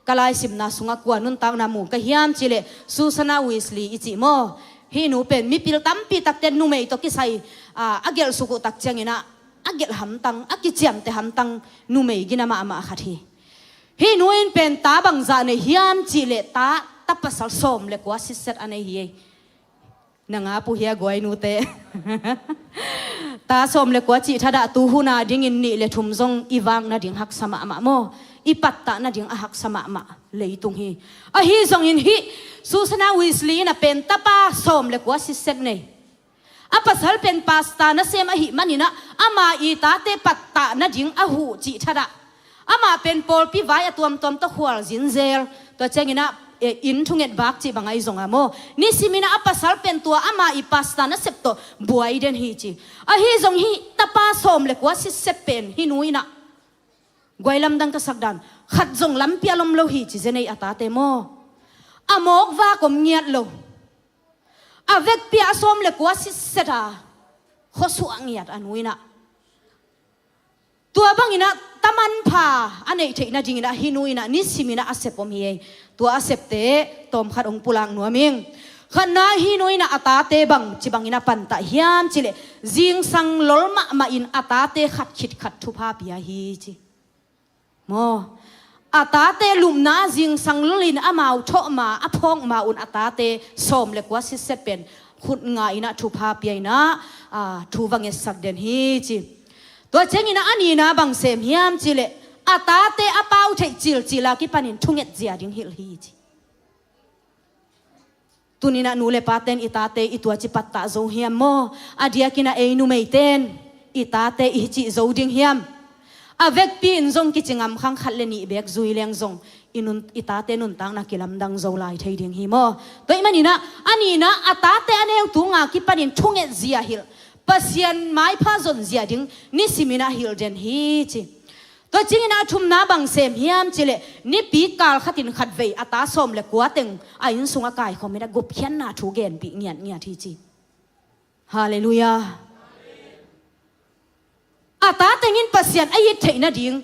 ka laisimna sungah kua nuntakna mu ka hiam cileh Susana Wesley i cih maw? Hih nu pen mipil tampi takte numei tawh kisai, a, a gelh suk uh tak cianginah a gelh hamtang, a kiciamte hamtang numei gina mahmah khat hi. Hih nu in pen ta bangzah nei hiam cihleh ta, ta pasal sawm le kua sitset a nei hi ei. Na ngap uh hia guai nute? Ta sawm le kua cih thadah tu huna dingin nih le thum zong i vak nading haksa mahmah maw? I pattah nading a haksa mahmah leitung hi. Ahi zongin hih Susana Wesley in a pen tapa sawm le kua sitset nei. A pasal pen pasta nasem ahih maninah ama i tate pattah nading a huh cih thadah. Amah pen pawlpi vai a tuamtuam tawh khual zinzel. Tua cianginah, e, inn thunget bak cih bang ahi zonga maw? Nisiminah a pasal pen tua ama i pasta nasep tawh buai den hi ci. Ahi zong hih tapa sawm le kua sitset pen hih nu inah guai lamdang ka sak dan khat zong lampi a lom lo hi ci zenei a tate maw? A mawk vak om ngiat lo. A vekpi a sawm le kua sitset a khuasuah ngiat a nu inah. Tua banginah tamanpha a neih theih nadinginah hih nu inah nisiminah a sep om hi ei. Tua a septe tawmkhat ong pulak nuam ing. Khatna hih nu inah a tate bang ci bangin a pantah hiam cileh zingsang lol mahmah in a tate khat khit khat thupha pia hi ci. Maw? A tate lupna a zingsang lolin amau thawhma a phawkma un a tate sawm le kua sitset pen khut nga inah thupha pia inah, a, thu va ngetsak den hi ci. Tua cianginah a nihna bang sem hiam cileh a tate a pau theih cilcila kipanin thunget zia ding hilh hi ci. Tuninah nu le paten i tate i tuaci pattah zo hiam maw? A diakinah ei numeiten i tate i hicih zo ding hiam? A vekpi in zong kici ngamkhang khat le nih beek zui leng zong i nun, i tate nuntakna kilamdang zo lai thei ding hi maw? Tua ahih manin ah, a nihna a tate a neu tunga kipanin thunget zia hilh, Pasian maipha zon zia ding nisimin ah hilh den hi ci. Tua ciangin ah a thumna bang sem hiam cih leh, nipi kal khatin khatvei a ta sawm le kua teng a inn sungah kaikhawmin ah gupkhiatna thu genpih ngiatngiat hi ci. Halleluiah. A ta tengin Pasian a it theih nading,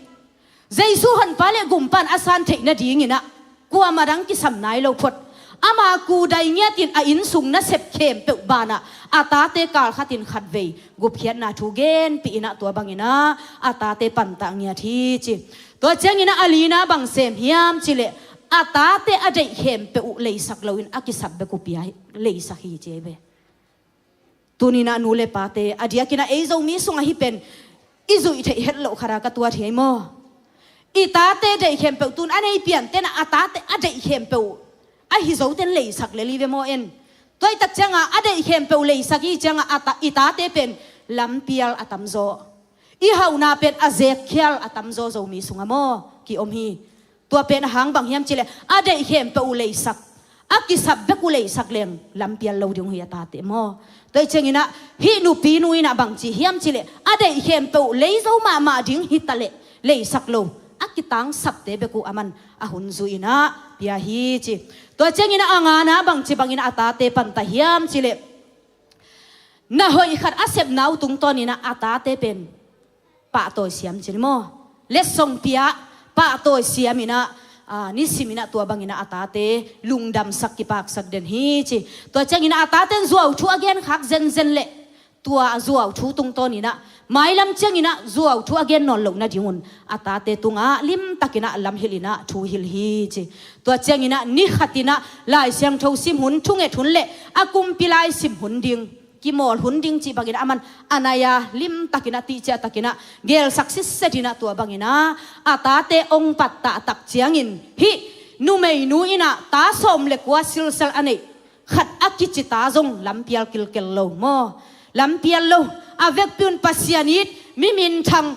Jesu Honpa le Gumpa in a san theih nadingin ah kuamah dang kisam nai lo phot. Ama kudai ngiatin a inn sung nasep khempeuh banah a tate kal khatin khatvei gupkhiatna thu genpih in ah tua bangin ah a tate pantah ngiat hi ci. Tua ciangin ah a lina bang sem hiam cih leh, a tate a deih khempeuh uh leisak loin a kisap bek uh pia hi, leisak hi ci ei ve. Tuni-in ah nu le pate, a diakin ah ei Zomi sungah hih pen i zuih theih het loh khat a ka tuat hi ei maw? I tate deih khempeuh, tun a nei pianten ah a tate a deih khempeuh ahi zoten leisak lel hi ve maw en? Tua ahih tak ciangah a deih khempeuh leisak hi ciangah a ta, i tate pen lampial a tamzaw, i hauhna pen a zekkhial a tamzaw Zomi sungah maw kiom hi. Tua pen a hang bang hiam cih leh, a deih khempeuh uh leisak, a kisap bek uh leisak leng lampial lo ding uh hi a tate maw? Tua ahih ciangin ah hih nupinu in ah bangci hiam cih leh, a deih khempeuh uh lei zo mahmah ding hi taleh leisak lo, a kitangsapte bek uh aman a hun zui-in ah pia hi ci. Tua ciangin ah a ngana bangci bangin ah a tate pantah hiam cih leh, na hoih khat a sepna uh tungtawnin ah a tate pen pahtawi siam ci ni maw? Letsong pia, pahtawi siamin ah, aa, nisimin ah tua bangin ah a tate lungdamsak, kipaksak den hi ci. Tua ciangin ah a taten zuau thu a genkhak zenzen leh tua zuau thu tungtawnin ah mailam ciangin ah zuau thu a gen nawn loh nadingun a tate tungah limtakin ah lamhilhin ah thu hilh hi ci. Tua ciangin ah ni khatin ah Lai Siangtho sim hun, thunget hun le a kumpi lai sim hun ding, kimawl hun ding cih bangin ah aman a nai-a limtakin ah, tihciahtakin ah gelsak sitsetin ah tua bangin ah a tate hong pattah tak ciangin hih numeinu in ah ta sawm le kua silsel a neih khat a kici ta zong lampial kilkel lo maw? Lampial lo. A vekpi un Pasian it, mi minthang,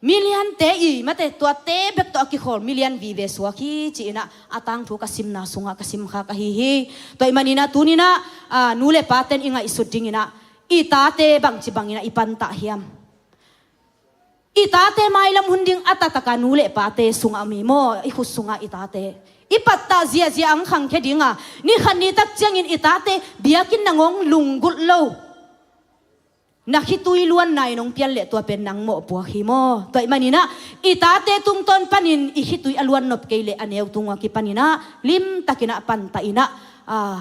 miliante i mate, tuate bek tawh a kikhawl milian vive suak hi ci-in ah a tangthu ka simna sungah ka simkhak ahi hi. Tua ahih manin ah tuni-in ah, aa, nu le paten i ngaihsut dingin ah i tate bangci bangin ah i pantah hiam? I tate mailam hun ding a taktak a nu le pate sungah om hi maw? I khut sungah i tate i pattah ziahziah ang khangkhia ding a, ni khat ni tak ciangin i tate biakinn nang hong lunggulh lo, na khitui luanna in hong pian leh tua pen nang mawhpuak hi maw? Tua ahih manin ah i tate tungtawn panin i khitui a luan nop kei leh a neu tungah kipanin ah limtakin ah pantahin ah, aa,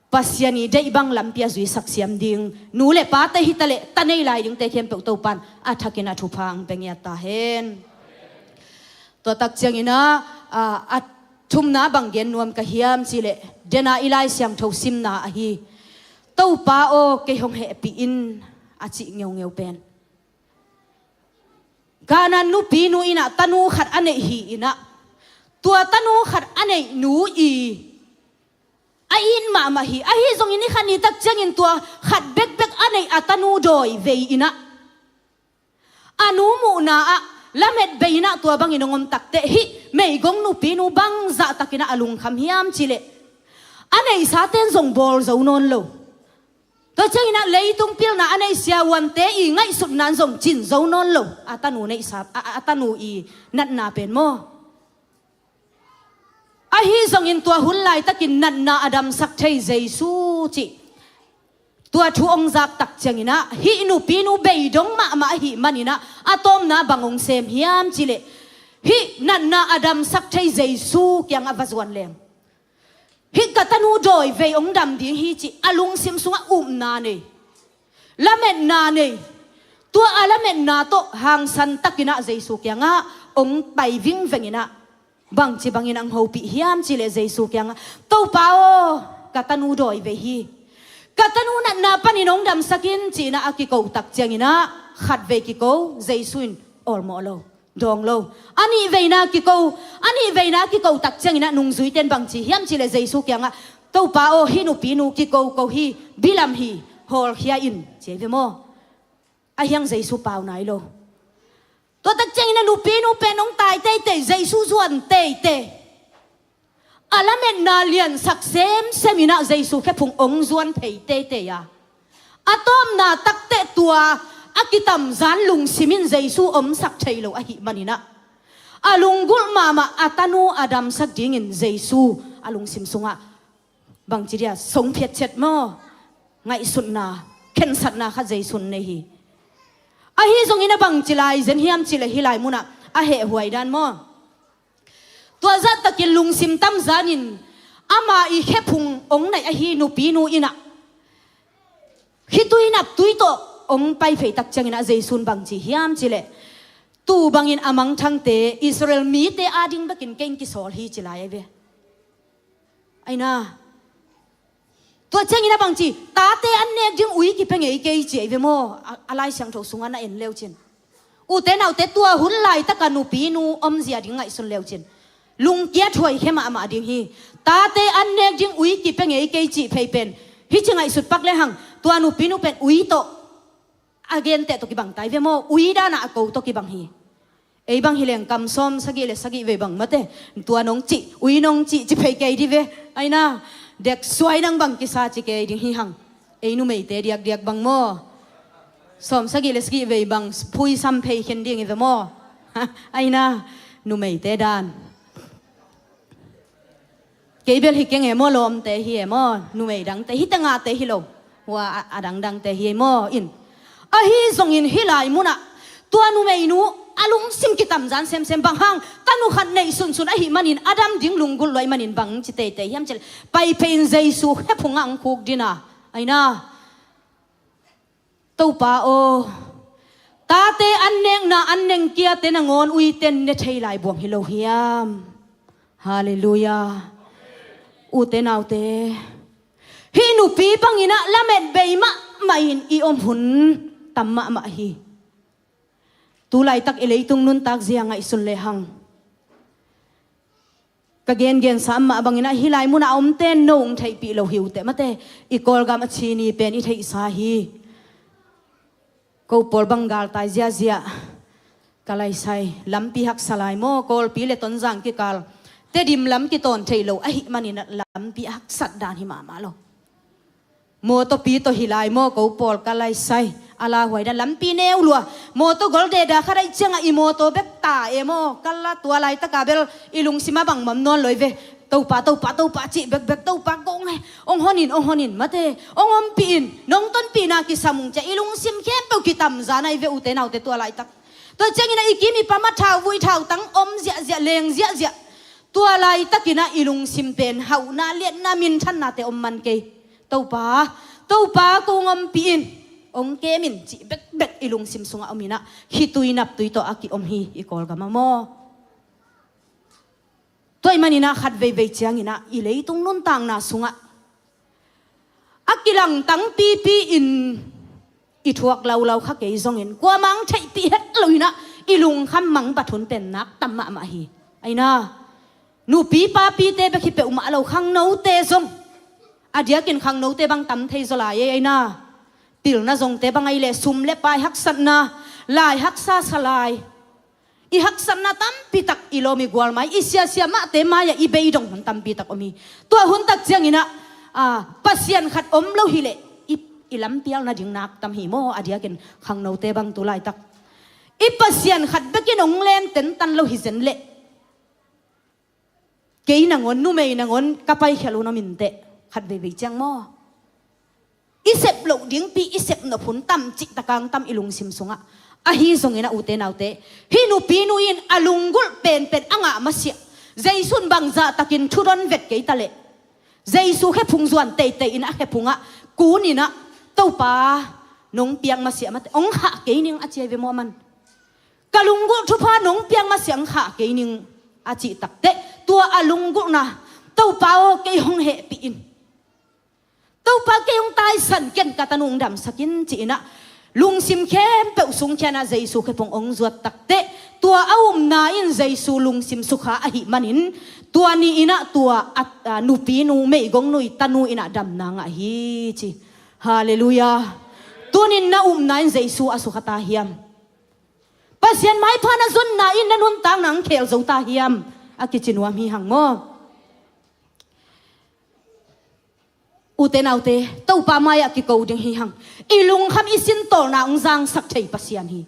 Pasian i deih bang lampi a zuisak siam ding nu le pate hi taleh ta nei lai dingte khempeuh Topa'n a thakin ah thupha hong pia ngiat ta hen. Tua tak ciangin ah, aa, a thumna bang gen nuam ka hiam cih leh, dena i Lai Siangtho simna ahi, Topa aw, kei hong hehpih in, a cih ngeungeu pen, Kanaan nupinu in ah tanu khat a neih hi-in ah, tua tanu khat a neih nu i a it mahmah hi. Ahi zongin ni khat ni tak ciangin tua khat bekbek a neih a tanu dawi vei-in ah, a nu muhna ah lamet bei-in ah tua bangin hong om tak teh, hih meigong nupinu bangzah takin ah a lungkham hiam cih leh, a neihsate'n zong bawl zo nawn lo. Tua ciangin ah leitung pilna a neih siavuante i ngaihsutna'n zong cin zo nawn lo. A tanu neihsa, a, a, a tanu i natna pen maw? Ahi zongin tua hun laitakin natna a damsak thei Jesu cih tua thu hong zak tak ciangin ah, hih nupinu beidong mahmah ahih manin ah a tawpna bang hong sem hiam cih leh, hih natna a damsak thei Jesu kiangah va zuan leng, hih ka tanu dawi vei hong dam ding hi cih a lungsim sungah upna nei, lametna nei, tua a lametna tawh hangsan takin ah Jesu kiangah hong pai vingvengin ah, bangci bangin hong hopih hiam cih leh Jesu kiangah, Topa aw, ka tanu dawi vei hi. Ka tanu natna panin hong damsak in ci-in ah a kiko tak ciangin ah khatvei kiko, Jesu in awlmawh lo, dawng lo. A nihveina kiko, a nihveina kiko tak ciangin ah nungzuite'n bangci hiam cih leh Jesu kiangah, Topa aw, hih nupinu kikoko hi, bilam hi, hawlkhia in, ci ei ve maw? Ahi hang Jesu pau nai lo. Tua tak ciangin a nupinu pen hong tai teitei, Jesu zuan teitei. A lametna liansak semsem in ah Jesu khephung hong zuan thei teitei a, a tawpna takteh tua a kitamzan lungsim in Jesu omsak thei lo ahih manin ah, a lunggulh mahmah a tanu a damsak dingin Jesu a lungsim sungah bangci dia song phiatchet maw, ngaihsutna, khensatna khat Jesu in nei hi. Ahi zongin a bangci lai zen hiam cih leh hih lai munah a hehhuai dan maw, tua zahtakin lungsim tamzanin ama i khephung hong naih ahi nupinu in ah khitui naptui tawh hong pai phei tak ciangin ah Jesu in bangci hiam cih leh, tuu bangin a mangthangte Israel mite ading bekin kei in kisawl hi ci lai ahi ve. Aina, tua ciangin a bangci, tate an nek ding ui kipia ngei kei ci ahi ve maw? A, a Lai Siangtho sungah na en leucin, ute naute, tua hun laitaka nupinu omzia ding ngaihsun leucin, lungkiat huai khia mahmah ding hi. Tate an nek ding ui kipia ngei kei cih phei pen hih ci ngaihsut pak lehang, tua nupinu pen ui tawh a genteh tawh kibang tai ve maw? Ui danah a ko tawh kibang hi. Ei bang hi leng kam sawm sagih le sagih vei bang mate, tua nong cih, ui nong cih ci phei kei di ve. Aina, dek suai nang bang kisa ci kei ding hi hang. Ei numeite diakdiak bang maw, sawm sagih le sagih vei bang phuisam phei khen ding hi ve maw? Aina, numeite dan. Kei bel hi keng e maw, lawmte hi e maw, numei dangte hi, tengahte hi lo. Hua a, a dangdangte hi e maw in. Ahi zongin hih lai munah tua numeinu a lungsim kitamzan semsem, bang hang, tanu khat neih sunsun ahih manin a dam ding lunggulh luai manin bang ci teitei hiam cih leh, pai phei in Jesu khephungah hong khuk dina. Aina, Topa aw, tate an nekna an neng kiate nangawn uiten ne thei lai buang hi lo hiam? Halleluiah. Ute naute, hih nupi bangin ah lamet bei mahmah in i om hun tam mahmah hi. Tu laitak i leitung nuntak zia ngaihsun lehang, ka gengensa amah bangin ah hih lai munah a omten no hong theihpih lo hi uh teh mate, i Kawlgam a chini pen i theihsa hi. Ko pawl bang galtai ziahziah, ka laisai, lampi haksa lai maw, Kawlpi le Tonzang kikal Tedim lam kitawn theih lo ahih manin ah lampi a haksat dan hi mahmah lo. Mawtawpi tawh hi lai maw, ko pawl ka laisai. A lauhuai dan lampi neu lua. Mawtaw gol deda khat aih ciangah i mawtaw bek ta e maw. Kal a tua laitaka bel i lungsim a bangmah om nawn lo hi ve. Topa, Topa, Topa cih bekbek, Topa kong e. Ong honin, ong honin mate. Ong ompih in, nong tonpihna kisam ung cia i lungsim khempeuh kitamzan ahi ve ute naute tua laitak. Tua ciangin ah i kim i pam ah thauvui thautang om ziahziah, leng ziahziah. Tua laitakin ah i lungsim pen hauhna, liatna, minthannate om man kei. Topa, Topa kong ompih in, ong kem in cih bekbek i lungsim sungah om in ah, khitui naptui tawh a kiom hi i Kawlgam ah maw. Tua ahih manin ah khat veivei ciangin ah i leitung nuntakna sungah a kilangtang pipi in i thuak laulau kha kei zongin, kuamah ang theihpih het lo in ah i lungkham mang bat hun pen nak tam mahmah hi. Aina, nupi papite bek hi peuhmah lo, khangnote zong a diakin khangnote bang tam thei zaw lai ei. Aina, pilna zongte bang ahi leh sum le pai haksatna, lai haksa sa lai. I haksatna tampitak i lawm i gual mai, i siasia mahte mai-ah i beidong hun tampitak om hi. Tua hun tak ciangin ah, a, Pasian khat om lo hi leh i, i lampial nading nak tam hi maw, a diakin khangnote bang tu laitak. I Pasian khat bekin ong len tentan lo hi zen leh kei nangawn, numei nangawn ka paikhial hun om inteh, khat veivei ciang maw. I sep loh dingpi, i sep nop hun tam cih takang tam i lungsim sungah. Ahi zongin ah ute naute, hih nupinu in a lunggulh penpen a ngah masiah, Jesu in bangzahtakin thudon vet kei taleh, Jesu khephung zuan teitei in a khephungah kun in ah, Topa, nong piak masiah mate, ong khah kei ning a ci ahi ve maw aman. Ka lunggulh thupha nong piak masiah ong khah kei ning a cih takteh, tua a lunggulhna, Topa aw, kei hong hehpih in. Topa, kei hong taisan ken, ka tanu hong damsak in ci in ah, lungsim khempeuh sungkhia in ah Jesu khephung hong zuat takteh, tua a upna in Jesu lungsim sukha ahih manin, tua ni in ah tua a, a, nupinu, meigong nu i tanu in ah damna ngah hi ci. Halleluiah. Tunin na upna in Jesu a sukha ta hiam? Pasian maipha na zonna in na nuntakna hong khel zo ta hiam? A kici nuam hi hang maw? Ute naute, Topa mai-ah kiko ding hi hang. I lungkham i sintawlna hong zangsak thei Pasian hi.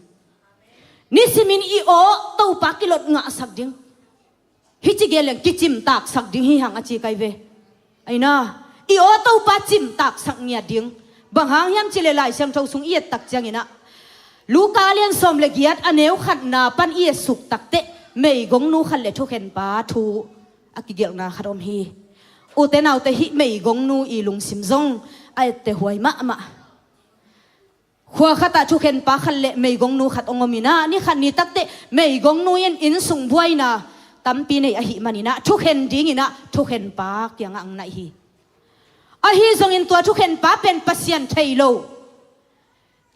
Nisimin i aw Topa kilot ngahsak ding. Hih ci geleng kicimtaksak ding hi hang a ci kai ve. Aina, i aw Topa cimtaksak ngiat ding. Bang hang hiam cileh Lai Siangtho sung i ettak cianginah Luka lian sawm le giat a neu khatna pan i etsuk takteh meigongnu khat le thukhenpa thu a kigelhna khat om hi. Ute naute, hih meigongnu i lungsim zong a etteh huai mahmah. Khua khatah thukhenpa khat le meigongnu khat hong ominah ni khat ni takteh meigongnu in innsung buaina tampi nei ahih maninah thukhen dinginah thukhenpa kiangah ang naih hi. Ahi zongin tua thukhenpa pen Pasian thei lo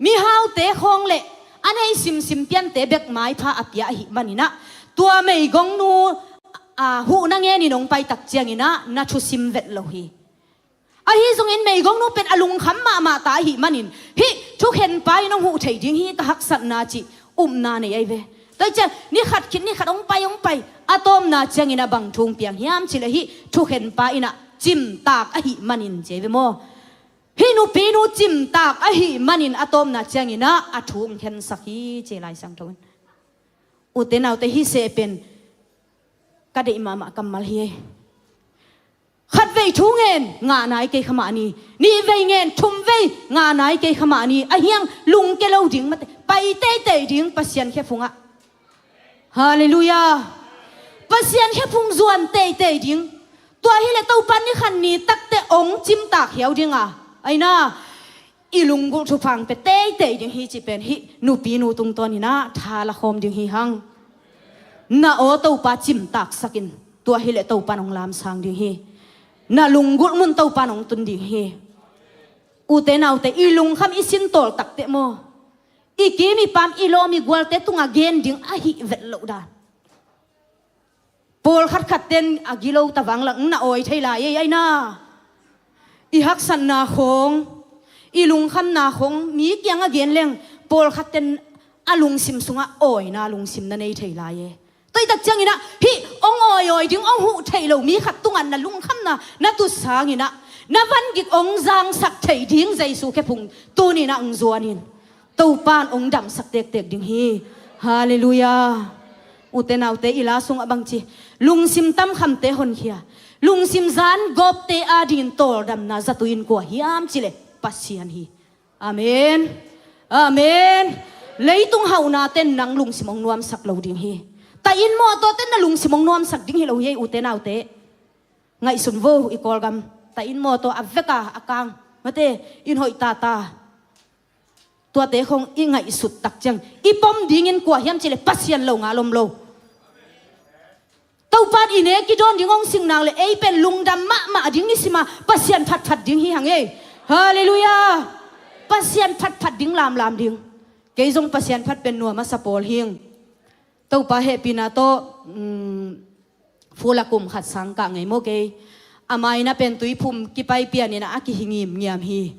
mihaute khawng le a nei simsim piante bek maipha a pia ahih maninah tua meigongnu a huhna ngenin hong paitak cianginah na thusim vet lo hi. Ahi zongin meigongnu pen a lungkham mahmah ta ahih manin hih thukhenpa in hong huh thei ding hi ka haksatna cih upna nei ahi ve. Tua hi ciang ni khat khit ni khat hong pai hong pai a tawpna ciangin a bang thu hong piang hiam cileh hih thukhenpa inah cimtak ahih manin ci ahi ve maw? Hih nupinu cimtak ahih manin a tawpna cianginah a thu hong khensak hi ci Lai Siangtho in. Ute naute, hih seh pen ka deih mahmah kammal hi. Khatvei thu ngen ngah nai kei kha mah ni. Nihvei ngen thumvei ngah nai kei kha mah ni. Ahi hang lungke lo ding mate, pai teitei ding Pasian khephungah. Halleluiah. Pasian khephung zuan teitei ding. Tua hileh Topa ni khat ni takteh hong cimtak hiau dinga, aina i lunggulh thupha hong pia teitei ding hi cih pen hih nupinu tungtawninah tha lakhawm ding hi hang. Na aw Topa cimtaksak in, tua hileh Topa in hong lamsang ding hi. Na lunggulh mun Topa in hong tun ding hi. Ute naute, i lungkham i sintawl takteh maw, i kim i pam i lawm i gualte tungah gen ding ahih vet loh dan. Pawlkhat khatten a gilo ta vang lak na awi thei lai ei, aina. I haksatna khawng, i lungkhamna khawng mi kiangah gen leng pawlkhatten a lungsim sungah awina lungsim na nei thei lai e. Tua hi tak cianginah hih hong awiawi ding hong huh theih lo mi khat tungah na lungkhamna na tut sanginah na vangik hong zangsak thei ding Jesu khephung tuninah hong zuanin Topa in hong damsak tektek ding hi. Halleluiah. Ute naute, i la sungah bangci lungsim tamkhamte honkhia, lungsim zan gawpte adingin tawldamna zatui in kua hiam cileh Pasian hi. Amen. Amen. Leitung hauhnate in nang lungsim hong nuamsak lo ding hi. Tahin mawtawte in na lungsim hong nuamsak ding hi lo hi ei ute naute. Ngaihsun vo i Kawlgam. Tahin mawtaw a veka a kang mate in hoih tata. Tuate khong i ngaihsut tak ciang i pom dingin kua hiam cileh Pasian lo ngal om lo. Topa in i nek i dawn ding hong sing nak leh ei pen lungdam mahmah ding nisima Pasian phatphat ding hi hang ei. Halleluiah. Pasian phatphat ding lamlam ding. Kei zong Pasian phat pen nuam a sa pawl hing. Topa hehpihna tawh, um, full a kum khat sang kah ngei maw kei. A maina pen tuiphum kipai pianinah a kihi ngimngiam hi.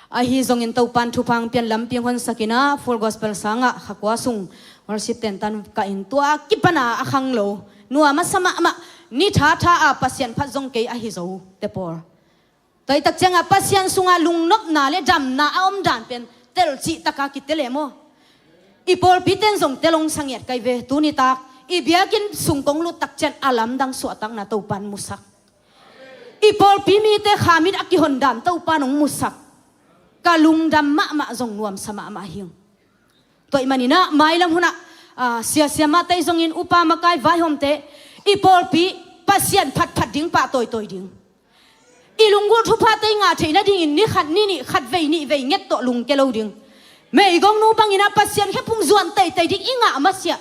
Ahi zongin Topa in thupha hong pian lampi hong honsakinah Full Gospel sangah kha kua sung worship tentan kah in tua kipana a khang lo nuam a sa mahmah ni thatha a Pasian phat zong kei ahi zo te pawl. Tua hi tak ciangah Pasian sungah lungnopna le damna a om dan pen tel cihtaka kitel e maw? I pawlpite in zong tel hong sa ngiat kai ve. Tuni tak i biakinn sung kong lut tak ciang a lamdang suahtakna Topa in musak. I pawlpi mite khamit a kihon dan Topa in hong musak. Ka lungdam mahmah zong nuamsa mahmah hing. Tua ih maninah mailam hunah, ah, siasia matei zongin upa makai vaihawmte i pawlpi Pasian phatphat ding pah tawitawi ding. I lunggulh thuphate i ngah theih nadingin ni khat ni nih khat vei nih vei nget tawh lungke lo ding. Meigongnu banginah Pasian khephung zuan teitei ding i ngah masiah,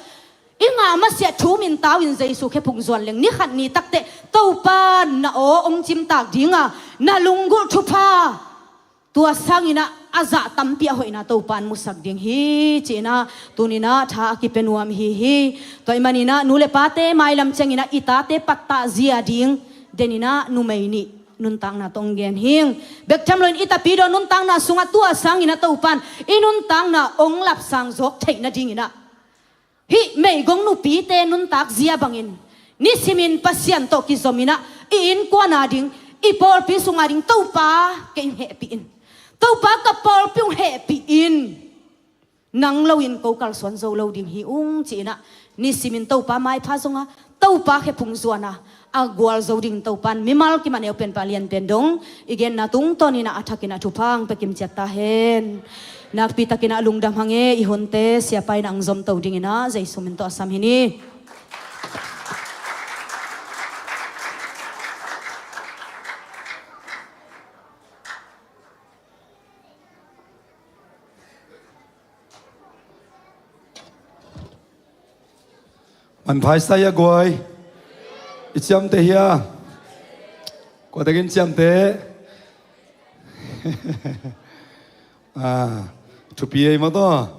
i ngah masiah thu min tau in Jesu khephung zuan leng ni khat ni takteh Topa na aw hong cimtak dinga na lunggulh thupha tua sanginah a zah tampi a hoihna Topa in musak ding hi. Cihinah tuninah tha a kipia nuam hi hi. Tua ih maninah nu le pate mailam cianginah i tate pattah zia ding deninah numei nih nuntakna tawh hong gen hing. Bek tham loin i tapidaw nuntakna sungah tua sanginah Topa in i nuntakna hong lapsang zawk theih nadinginah Hih meigong nupite nuntak zia bangin nisimin Pasian tawh kizom inah i innkuan a ding, i pawlpi sung a ding Topa kei hong hehpih in. Topa ka pawlpi hong hehpih in. Nang loin ko kalsuan zo lo ding hi ung ci inah nisimin Topa maipha zong a, Topa khephung zuan a, a gualzo ding Topan mimal kim a neu penpa lianpen dong i genna tungtawn inah a thakin a thupha hong pia kim ciat ta hen. Nakpi takin a lungdam hang e, i hunte siapa in a hong zomto ding inah Jesu min tawh a sam hi ni. Manpha i sa hia guai? I ciamteh hia? Kua takin ciamteh? Ah, thupi ei maw taw.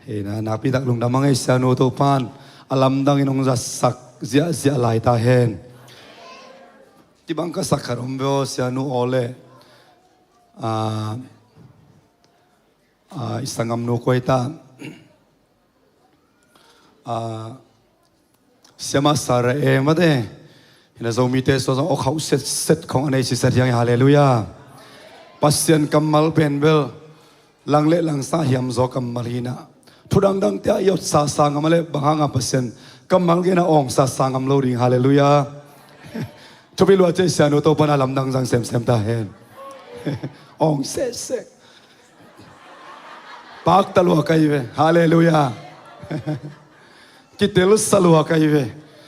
Hei na, nakpi tak lungdam hang ei, sianu Topan a lamdangin hong zatsak ziahziah lai ta hen. Kibang ka sak khat om veo, sianu aw le. Ah, ah, i sanggamnu koi ta. Ah, siamah Sarah e mate. Hina Zomite sua zong awkhauh setset khong a nei siset hiang hi, halleluiah. Pasian kammal pen bel lang le langsa hiam zaw kammal hina. Thu dangdang tia i ot sasa ngam a le bang hanga Pasian kammal gena awng sasa ngam lo ding, halleluiah. Thupi lua cia sianu Topan a lamdang zang semsem ta hen. Awng sehseh. Pakta lua ka hi ve. Halleluiah. Kitel sa lua ka hi ve.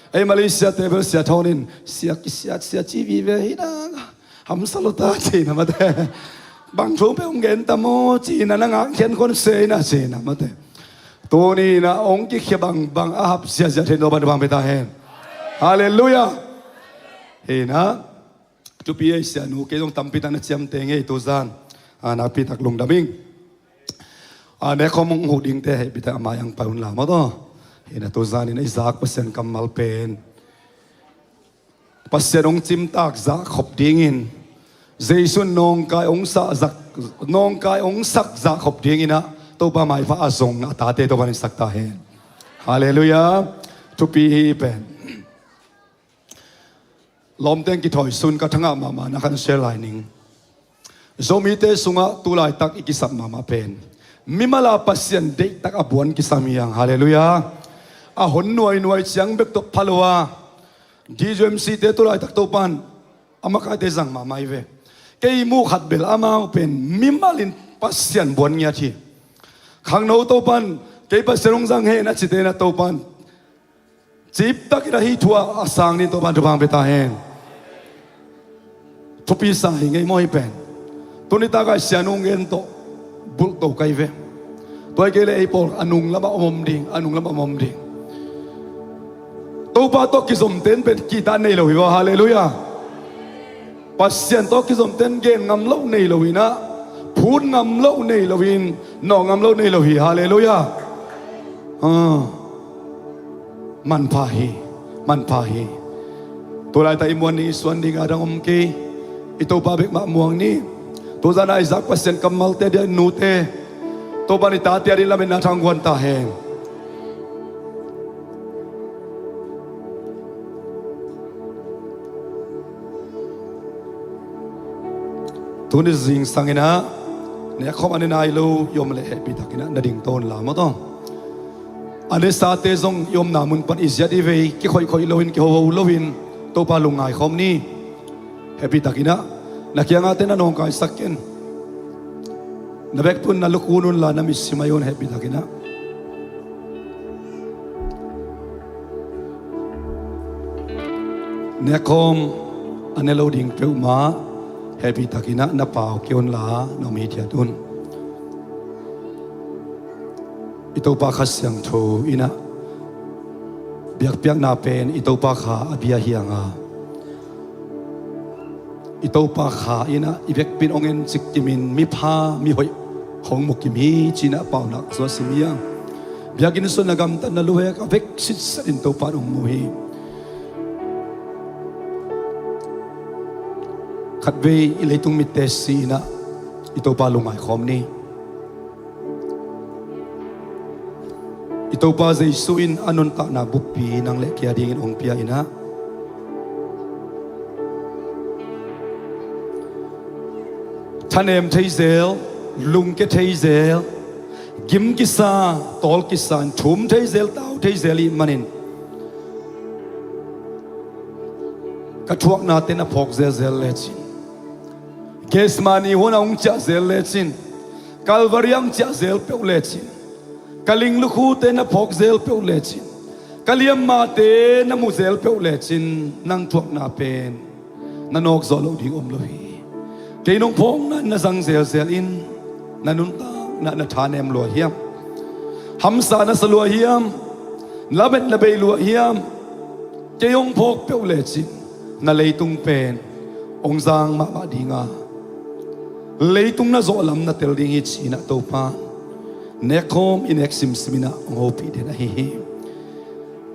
Ei Malaysia te bel sia thawnin sia kisiat sia ci vive hi na. Hamsa lo ta cina mate. Bang thu pe hong gen ta maw cina na ngak khian kon se na cina mate. Tuni na hong kikhia bangbang a hap siasia thei no ban bang pe ta hen. Halleluiah. Hi na. Thupi ei sianu, kei zong tampi tak na ciamteh ngei tuzan. Ah, nakpi tak lungdam ing. Ah, nekhawm hong huh dingte hehpi tak a mai ang pai un la maw taw. Hina tuzan in i zak Pasian kammal pen Pasian hong cimtak zah khop dingin Jesu nawngkai hong sak zah, nawngkai hong sak zah khop dingin ah Topa maipha a zong a tate Topa in sak ta hen. Halleluiah. Thupi hi pen. Lawmteng kithawi sun ka thangah mahmah na khan share lai ning. Zomite sungah tulaitak i kisap mahmah pen mimala Pasian deihtak a buan kisam hiang. Halleluiah. A hon nuainuai ciang bek tawh pha lo a, D J M C te tulaitak Topan a makaite zang mahmah hi ve. Kei muh khat bel amau pen mimalin Pasian buan ngiat hi. Khangno Topan kei Pasian hong zang he na cite na Topan ciptakin a hi thu a sang ni Topan thupha hong pia ta hen. Thupi sa hi ngei maw hi pen. Tuni takai sianu ngen tawh bulh to kai ve. Tua hi kei le ei pawl a nung lamah om om ding, a nung lamah om om ding. Topa tawh kizom ten pen kihta nei lo hi vaw, halleluiah. Pasian tawh kizom ten gen ngam lo nei lo hi na, phut ngam lo nei lo hin, nawh ngam lo nei lo hi, halleluiah. Ah. Manpha hi, manpha hi. Tulaitak i muan ni i suan ni nga dang om kei. I Topa bek mah muang ni. Tuzan a i zak Pasian kammalte dia i nute Topan i tate a ding lametna thang guan ta hen. Tuni zingsang inah nekhawm a ne nai lo i om leh hehpihtakin ah na ding tawn la maw taw. A nesate zong i omna mun pan i ziat i vei kikhoihkhoih loin kihoho loin Topa lungngai khawm ni. Hehpihtakin ah na kiangate na nawngkaisak ken. Na bekpun na lukun unla na mitsi mai un hehpihtakin ah. Nekhawm a ne lo ding peuhmah hehpihtakin ah na pau kei unla na om hithiat un. I Topa Kha Siangtho inah biakpiakna pen i Topa Kha a bia hiang a, i Topa Kha inah i vekpin hong en cik kimin mipha mihoih hong mu kim hi cinah paunak zuasim hiang. Biakinn sung na gamtat na luhek a vek sitsetin Topa in hong mu hi. Khatvei i leitung mitte si inah i Topa lungngai khawm ni. I Topa Jesu in a nuntakna buppi nang le kei a dingin hong pia in ah, thanem thei zel, lungke thei zel, gim kisa, tawl kisa in thum thei zel, tau thei zel i hih manin ka thuaknate na phawk zelzel lecin, Gethsemane huan a hong ciah zel lecin, Calvary a hong ciah zel peuh lecin, ka linglukhute na phawk zel peuh lecin, ka liammate na mu zel peuh lecin, nang thuakna pen na nawk zawh loh ding om lo hi. Kei nong phawkna na zang zelzel in, na nuntakna na thanem lua hiam? Hamsa na sa lua hiam? Lamet na bei lua hiam? Kei hong phawk peuh lecin na leitung pen hong zang mahmah ding a, leitung na zawh lam na tel ding hi, ci-in ah Topa nekkhawm i nek simsim in ah hong hopih den ahi hi.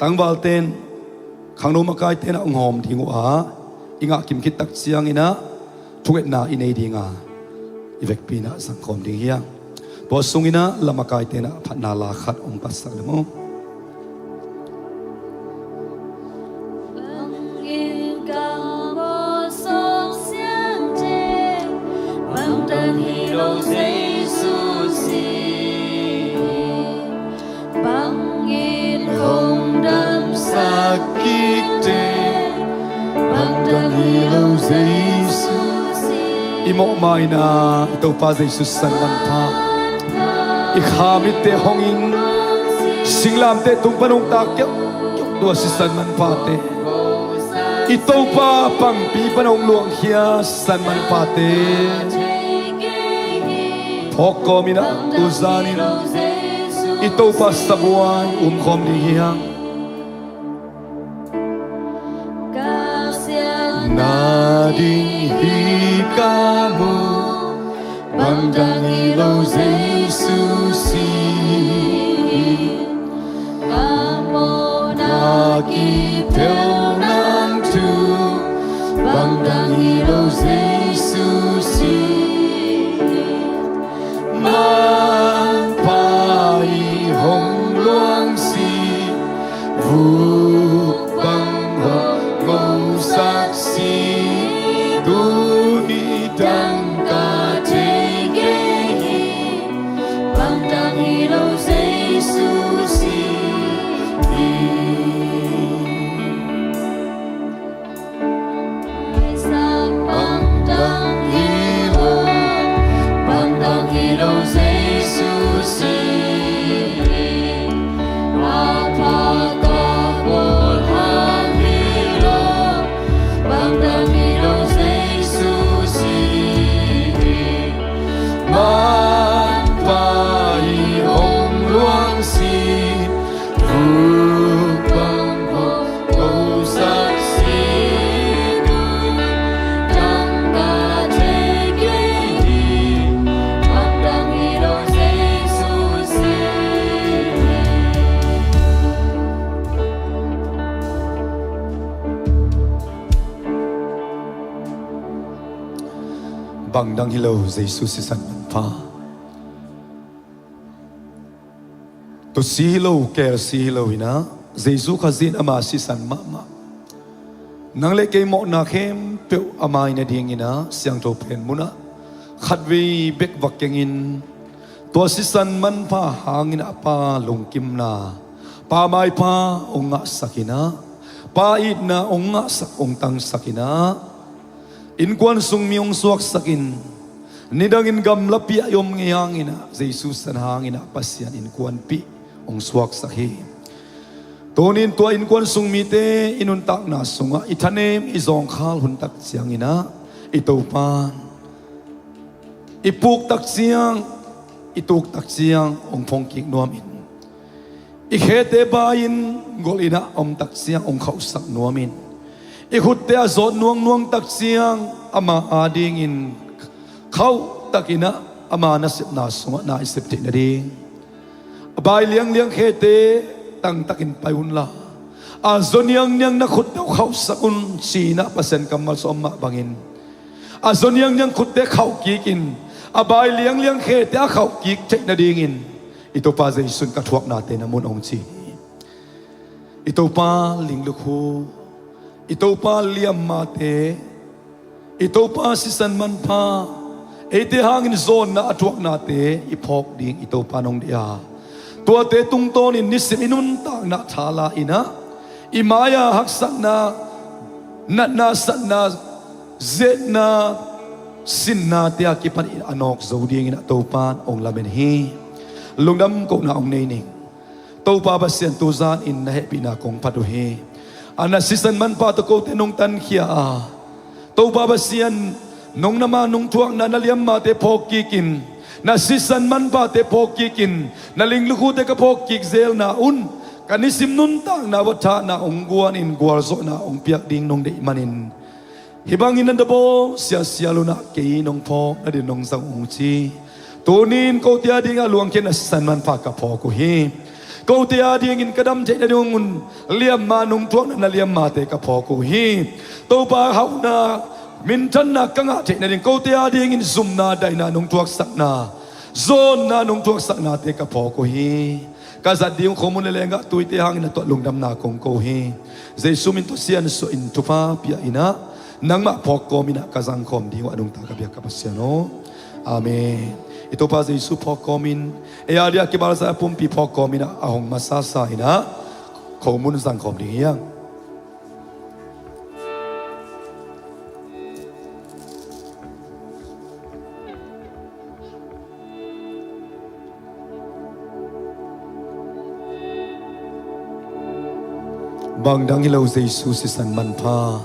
Tangvalte in khangno makaite in ah hong hawm ding uh a, i ngah kim khit tak ciangin ah thungetna i nei ding a, i vekpi in ah zangkhawm ding hi a. Tua sungin ah la makaite in ah phatna la khat hong patsak leng uh. Bangin ka mawh sawk siangte, bangtan hi lo Jesu si. Bangin hong damsak kikte, bangtan hi lo Jesu si. I mawh ma-in ah i Topa Jesu sisan manpha, i kha mitte hong in, singlamteh tung pan hong tak keuhkeuh tua sisan manphate, i Topa pangpi pan hong luangkhia sisan manphate phawk kawmin ah tu zanin i Topa sabuai umkhawm ding hi hang. Ka siatna ding hi ka mu, bangtan hi lo Jesu si. Ka mawhna kipel nang thu, bangtan hi lo Jesu si. Manpha i hong luang si, vuk bang hong ngosak si, tuni dang ka thei kei hi, bangtan hi lo Jesu si. Bangtan hi lo, bangtan hi lo Jesu si. A pha ka bawl hang hi lo, bangtan hi lo Jesu si. Manpha i hong luang si, vuk bang hong ngosak si, tuni dang ka thei kei hi, bangtan hi lo Jesu si. Bangtan hi lo Jesu sisan manpha. Tusi hi lo, kelsi hi lo in ah, Jesu Khazih in ama sisan mahmah, nang le kei mawhna khempeuh ama in a dingin ah, Siangtho Pen mun ah khatvei bek va kengin, tua sisan manpha hangin ah a Pa lungkimna, Pa maipha hong ngahsak in ah, Pa itna hong ngahsak, hong tangsak in ah, innkuan sung mi hong suaksak in, nidangin gamlapi ah i om ngei hangin ah, Jesu sisan hangin ah Pasian innkuanpih hong suaksak hi. Tuni in tua innkuan sung mite i nuntakna sungah i thanem i zawngkhal hun tak ciangin ah, i Topa in i puk tak ciang, i tuk tak ciang hong phong kik nuam in, i khete bai-in golh in ah om tak ciang hong khauhsak nuam in, i khutte a zawt nuangnuang tak ciang ama a dingin khauh takin ah ama nasepna sungah na i sep theih nading, a bai liangliang khete tangtakin pai unla, a zaw niangniang na khutte uh khauhsak un, ci-in ah Pasian kammal sung om mah bangin, a zaw niangniang khutte khauh kikin, a bai liangliang khete a khauh kik theih nadingin, I Topa Jesuh in ka thuaknate na mu un hong ci hi. I Topa linglukhu, i Topa liammate, i Topa sisan manpha, eite hangin zawnna a thuaknate i phawk ding i Topa in hong deih a, tuate tungtawnin nisim i nuntakna thala in ah, i mai-a haksatna, natna, satna, ziatna, sinnate a kipan a nawk zo dingin ah Topa in hong lamen hi. Lungdam kohna hong nei ning. Topa Pasian, tuzanin na hehpihna kong phat uh hi. A na sisan manpha tawh kote nong tankhia a, Topa Pasian, nong na ma nong thuakna na liammate phawk kikin, na sisan manphate phawk kikin, na linglukhute ka phawk kik zelna un, ka nisim nuntakna uah thahna hong guanin gualzawhna hong piak ding nong deih manin, hih bangin na dabaw sialsial un ah kei nong phawk nading nong zang ung ci. Tuni-in kote a dingah luangkhiatna sisan manpha ka phawk uh hi. Kote a dingin ka dam theih nading un liamma nong thuakna na liammate ka phawk uh hi. Topa hauhna, minthanna ka ngah theih nading kote a dingin zumna daina nong thuaksakna, zawnna nong thuaksaknate ka phawk uh hi. Ka zat ding uh khomun le lenggah tuite hangin na tawh lungdamna kong ko hi. Jesuh min tawh siansuah in thupha pia in ah, nangmah phawk kawmin ah ka zangkhawm ding uh a nungta ka biak ka Pasian aw. Amen. I Topa Jesuh phawk kawmin, ei a dingah kimalzah a pumpi phawk kawmin ah a hong masasa in ah khomun zangkhawm ding hi hang. Bangdang hi lo Jesuh sisan manpha,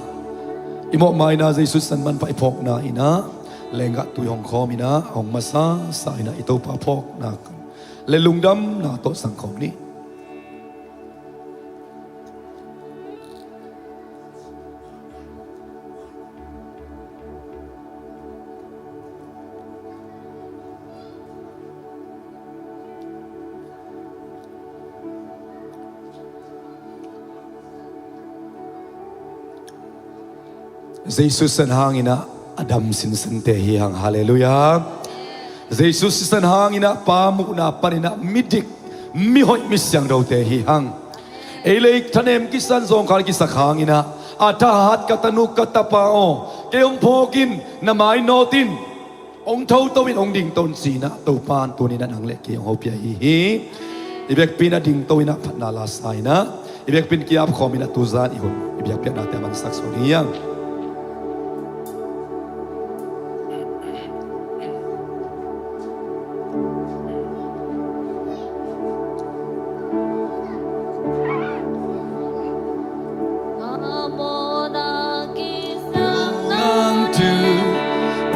i mawhmaina Jesuh sisan manpha i phawkna in ah, lenggah tui hong khawm in ah, hong masasa in ah i Topa phawkna le lungdamna tawh zangkhawm ni. Jesuh sisan hangin ah a dam sinsente hi hang. Halleluiah. Jesuh sisan hangin ah pa muhna panin ah midik, mihoih, misiangthote hi hang. Ei le ei thanem kisan zawngkhal kisak hangin ah, a thahat ka tanu ka tapa aw, kei hong phawk in, na mainawt in, hong thoto in, hong dingto in ci-in ah Topa in tuni-in ah nang le kei hong hopih ahi hi. I biakpi-in ah dingto in ah phatna la sa in ah, i biakpi-in ki-ap khawm in ah tuzan i hun i biakpiaknate a mansak zo ding hi hang.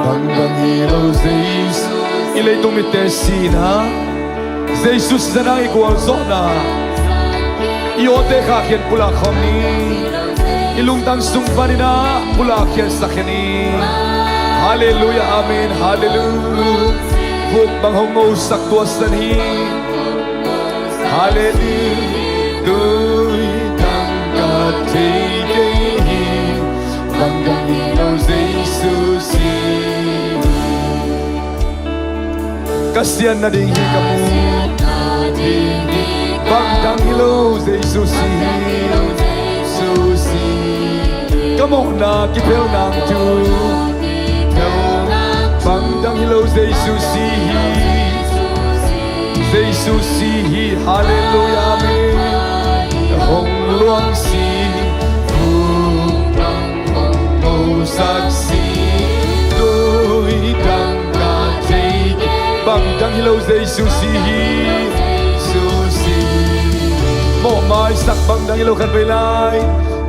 Bangdang hi lo Jesuh. I leitung mitte sihna, Jesuh sisan hang i gualzawhna, i awte khahkhiat pulak khawm ni. I lungtang sung panin ah pulak khiatsak khia ni. Halleluiah, amen, halleluiah. Vuk bang hong ngosak tuahsan hi. Halleluiah. Tui dang ka thei kei hi. Bangdang hi lo Jesuh si. Ka siatna ding hi ka mu. Bangdang hi lo Jesuh si hi. Ka mawhna kiphel nang thu. Bangdang hi lo Jesuh si hi. Jesuh si hi. Halleluiah, amen. Hong luang si. Hong mosak si. Tui dang ka thei. Bangdang hi lo Jesuh si hi. Jesuh si. Mawhmaisak bangdang hi lo khat vei lai.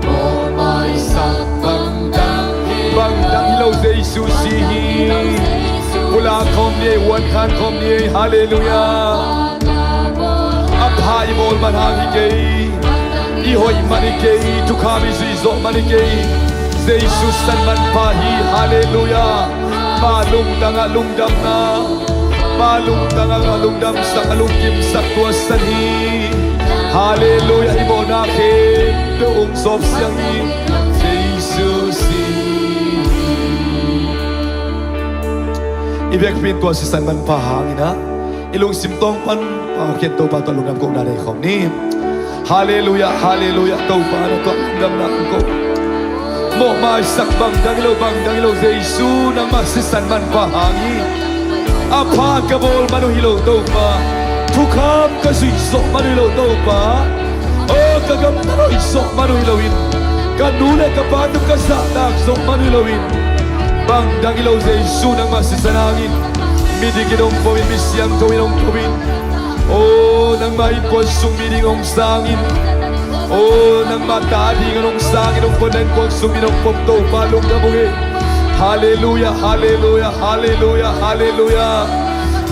Mawhmaisak bangdang hi. Bangdang hi lo Jesuh si hi. Pulak khawm ni ei, uankhan khawm ni ei. Halleluiah. A pha i bawl man hang hi kei. I hoih man hi kei. Thukham i zuih zawh man hi kei. Jesuh sisan manpha hi. Halleluiah. Pa lungtang ah lungdamna, pa lungtang ah lungdamsak, a lungkimsak tuahsan hi. Halleluiah. I mawhna khempeuh hong sawp siang hi. Jesuh si. I biakpi-in tua sisan manpha hangin ah, i lungsim tawng pan Pau khian Topa tawh lungdam kohna nei khawm ni. Halleluiah, halleluiah, Topa na tawh lungdamna ko. Mawhmaisak bangdang hi lo, bangdang hi lo, Jesu nangmah sisan manpha hang hi. A pha ka bawl man uh hi lo Topa, thukham ka zuih zawh man uh hi lo Topa, aw ka gamtat hoih zawh man uh hi loin, ka nu le ka pa tawh ka zahtak zawh man uh hi loin, bangdang hi lo, Jesu nangmah sisan hangin midik in hong pom in, mi siangtho in hong pom in. Aw nangmah innkuan sung mi ding hong sang in. Aw nangmah ta ding hong sang in, hong pom, nang innkuan sung mi hong pom Topa lungdam ung hi. Halleluiah, halleluiah, halleluiah, halleluiah.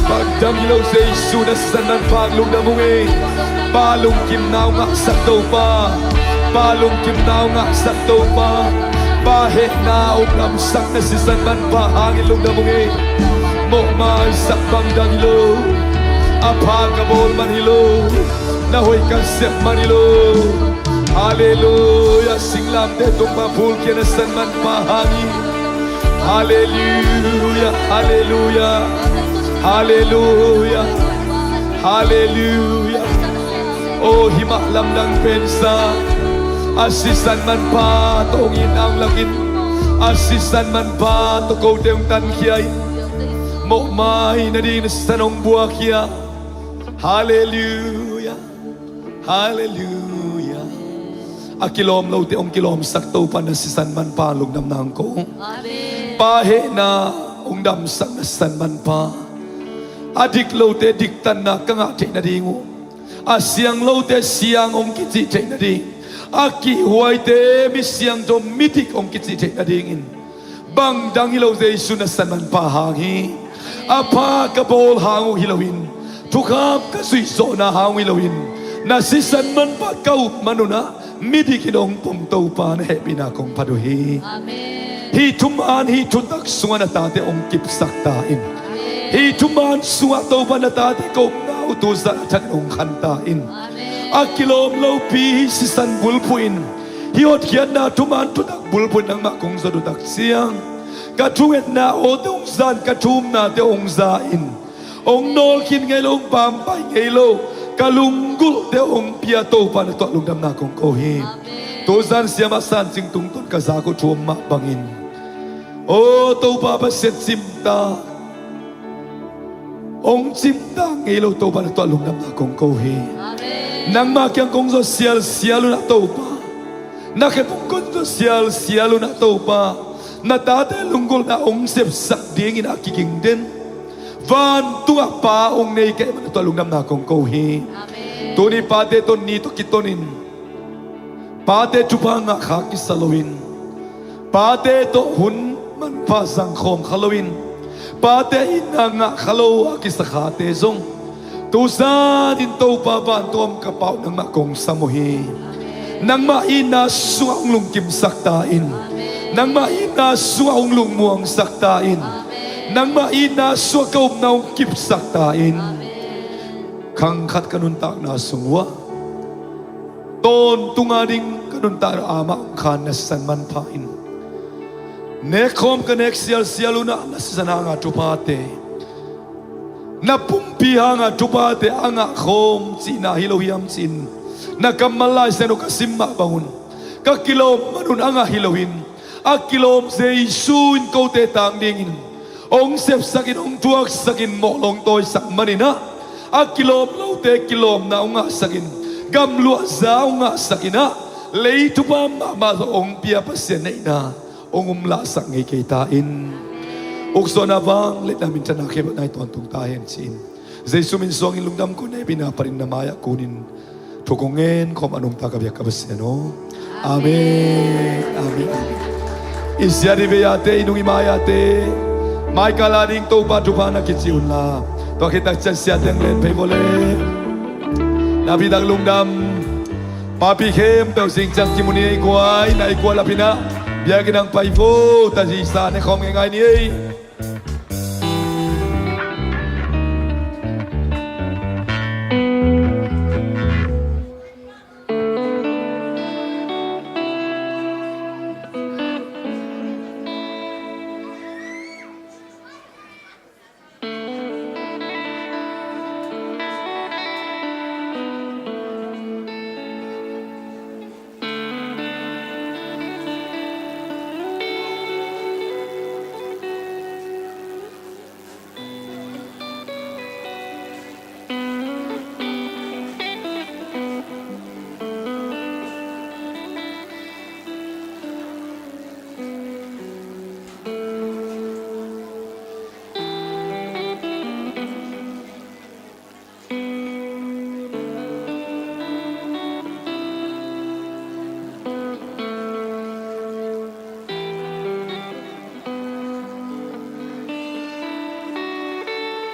Bangdang hi lo, Jesu na sisan manpha hang lungdam ung hi. Pa lungkimna hong ngahsak Topa, pa lungkimna hong ngahsak Topa, pa hehna hong damsak na sisan manpha hangin lungdam ung hi. Mawhmaisak bangdang hi lo, a pha ka bawl man hi lo, na hoih ka sep man hi lo. Halleluiah, singlamteh tungah phulkhia na sisan manpha hang hi. Halleluiah, halleluiah, halleluiah, halleluiah. Aw hih mah lamdang pensa, a sisan manpha tawh hong itna hong lak in, a sisan manpha tawh kote hong tankhia in, mawhmai nading na sisan hong buakkhia. Halleluiah, halleluiah. A kilawm lote hong kilawmsak Topa na sisan manpha lungdamna hong ko. Amen. Pa hehna hong damsak na sisan manpha, a dik lote diktanna ka ngah theih nading uh, a siang lote siang hong kicih theih nading, a kihhuaite mi siangtho midik hong kicih theih nadingin, bangdang hi lo, Jesu na sisan manpha hang hi. A pha ka bawl hang uh hi loin, thukham ka zuih zawhna hang uh hi loin, na sisan manpha ka up man un ah midik in hong pom Topa na hehpihna kong phat uh hi. Amen. Hih thuman hih thutak sungah na tate hong kipsak ta in. Amen. Hih thuman sungah Topa na tate ka upna uh tu zah a thak in hong khan ta in. Amen. A kilawm lopi hih sisan bulphuh in, hih hotkhiatna thuman thutak bulphuh in nangmah kong zot uh tak ciang, ka thungetna awte hong za in, ka thumnate hong za in, hong nawlkhin ngei lo, hong pampai ngei lo ka lunggulhte hong pia Topa na tawh lungdamna kong ko hi. Amen. Tu zan siamah San Cing tungtawn ka zak uh thu om mah bangin, aw Topa Pasian, cimta hong cimta ngei lo Topa na tawh lungdamna kong ko hi. Amen. Nangmah kiang kong zot sialsial un ah Topa, na khe pung kong zot sialsial un ah Topa, na tate lunggulhna hong sepsak dingin a kiging den vantungah Pa hong nei ka hih manin na tawh lungdamna kong ko hi. Amen. Tuni pate tawh ni tawh kitonin, pate thupha ngah kha kisa loin, pate tawh hun manpha zang khawm kha loin, pate itna ngah kha lo a kisa khate zong, tu zanin Topa vantung a om ka Pa uh nangmah kong sam uh hi. Nangmah itna sungah hong lungkimsak ta in. Nangmah itna sungah hong lungmuangsak ta in. Nangmah itna sungah ka upna hong kipsak ta in. Khang khat ka nuntakna sung uah tawntung a ding ka nuntakna amah hong khan na sisan manpha in, nek khawm ka nek sialsial un ah na sisan hanga thuphate, na pumpi hanga thuphate a ngah khawm cihna hi lo hiam ci-in na kammal Lai Siangtho ka sim mah bangun, ka kilawm man un a ngah hi loin, a kilawm Jesu in kote tang dingin hong sepsakin, hong thuaksakin, mawh lo hong tawisak manin ah, a kilawm lote kilawmna hong ngahsakin, gamluahza hong ngahsakin ah, lei thupha mahmah tawh hong pia Pasian na hihna hong umlahsak ngei kei ta in. Uksuahna, vangliatna, minthanna khempeuh nai tawntung ta hen ci-in, Jesu min suangin lungdam ko, na hehpihna panin na mai-ah kunin thu kong ngen khawm a nungta ka biak ka Pasian aw. Amen. Amen. Amen. I siate, i veiate, i nung i maiate, mai kal a ding Topa thupha na kici unla, tua khit tak ciang siate hong len phei vua le. Napi tak lungdam. Papi khempeuh zing ciang kimu ni ei guai, na ei guai lapinah biakinn hong pai vo, ta zisa ne khawm ngeingai ni ei.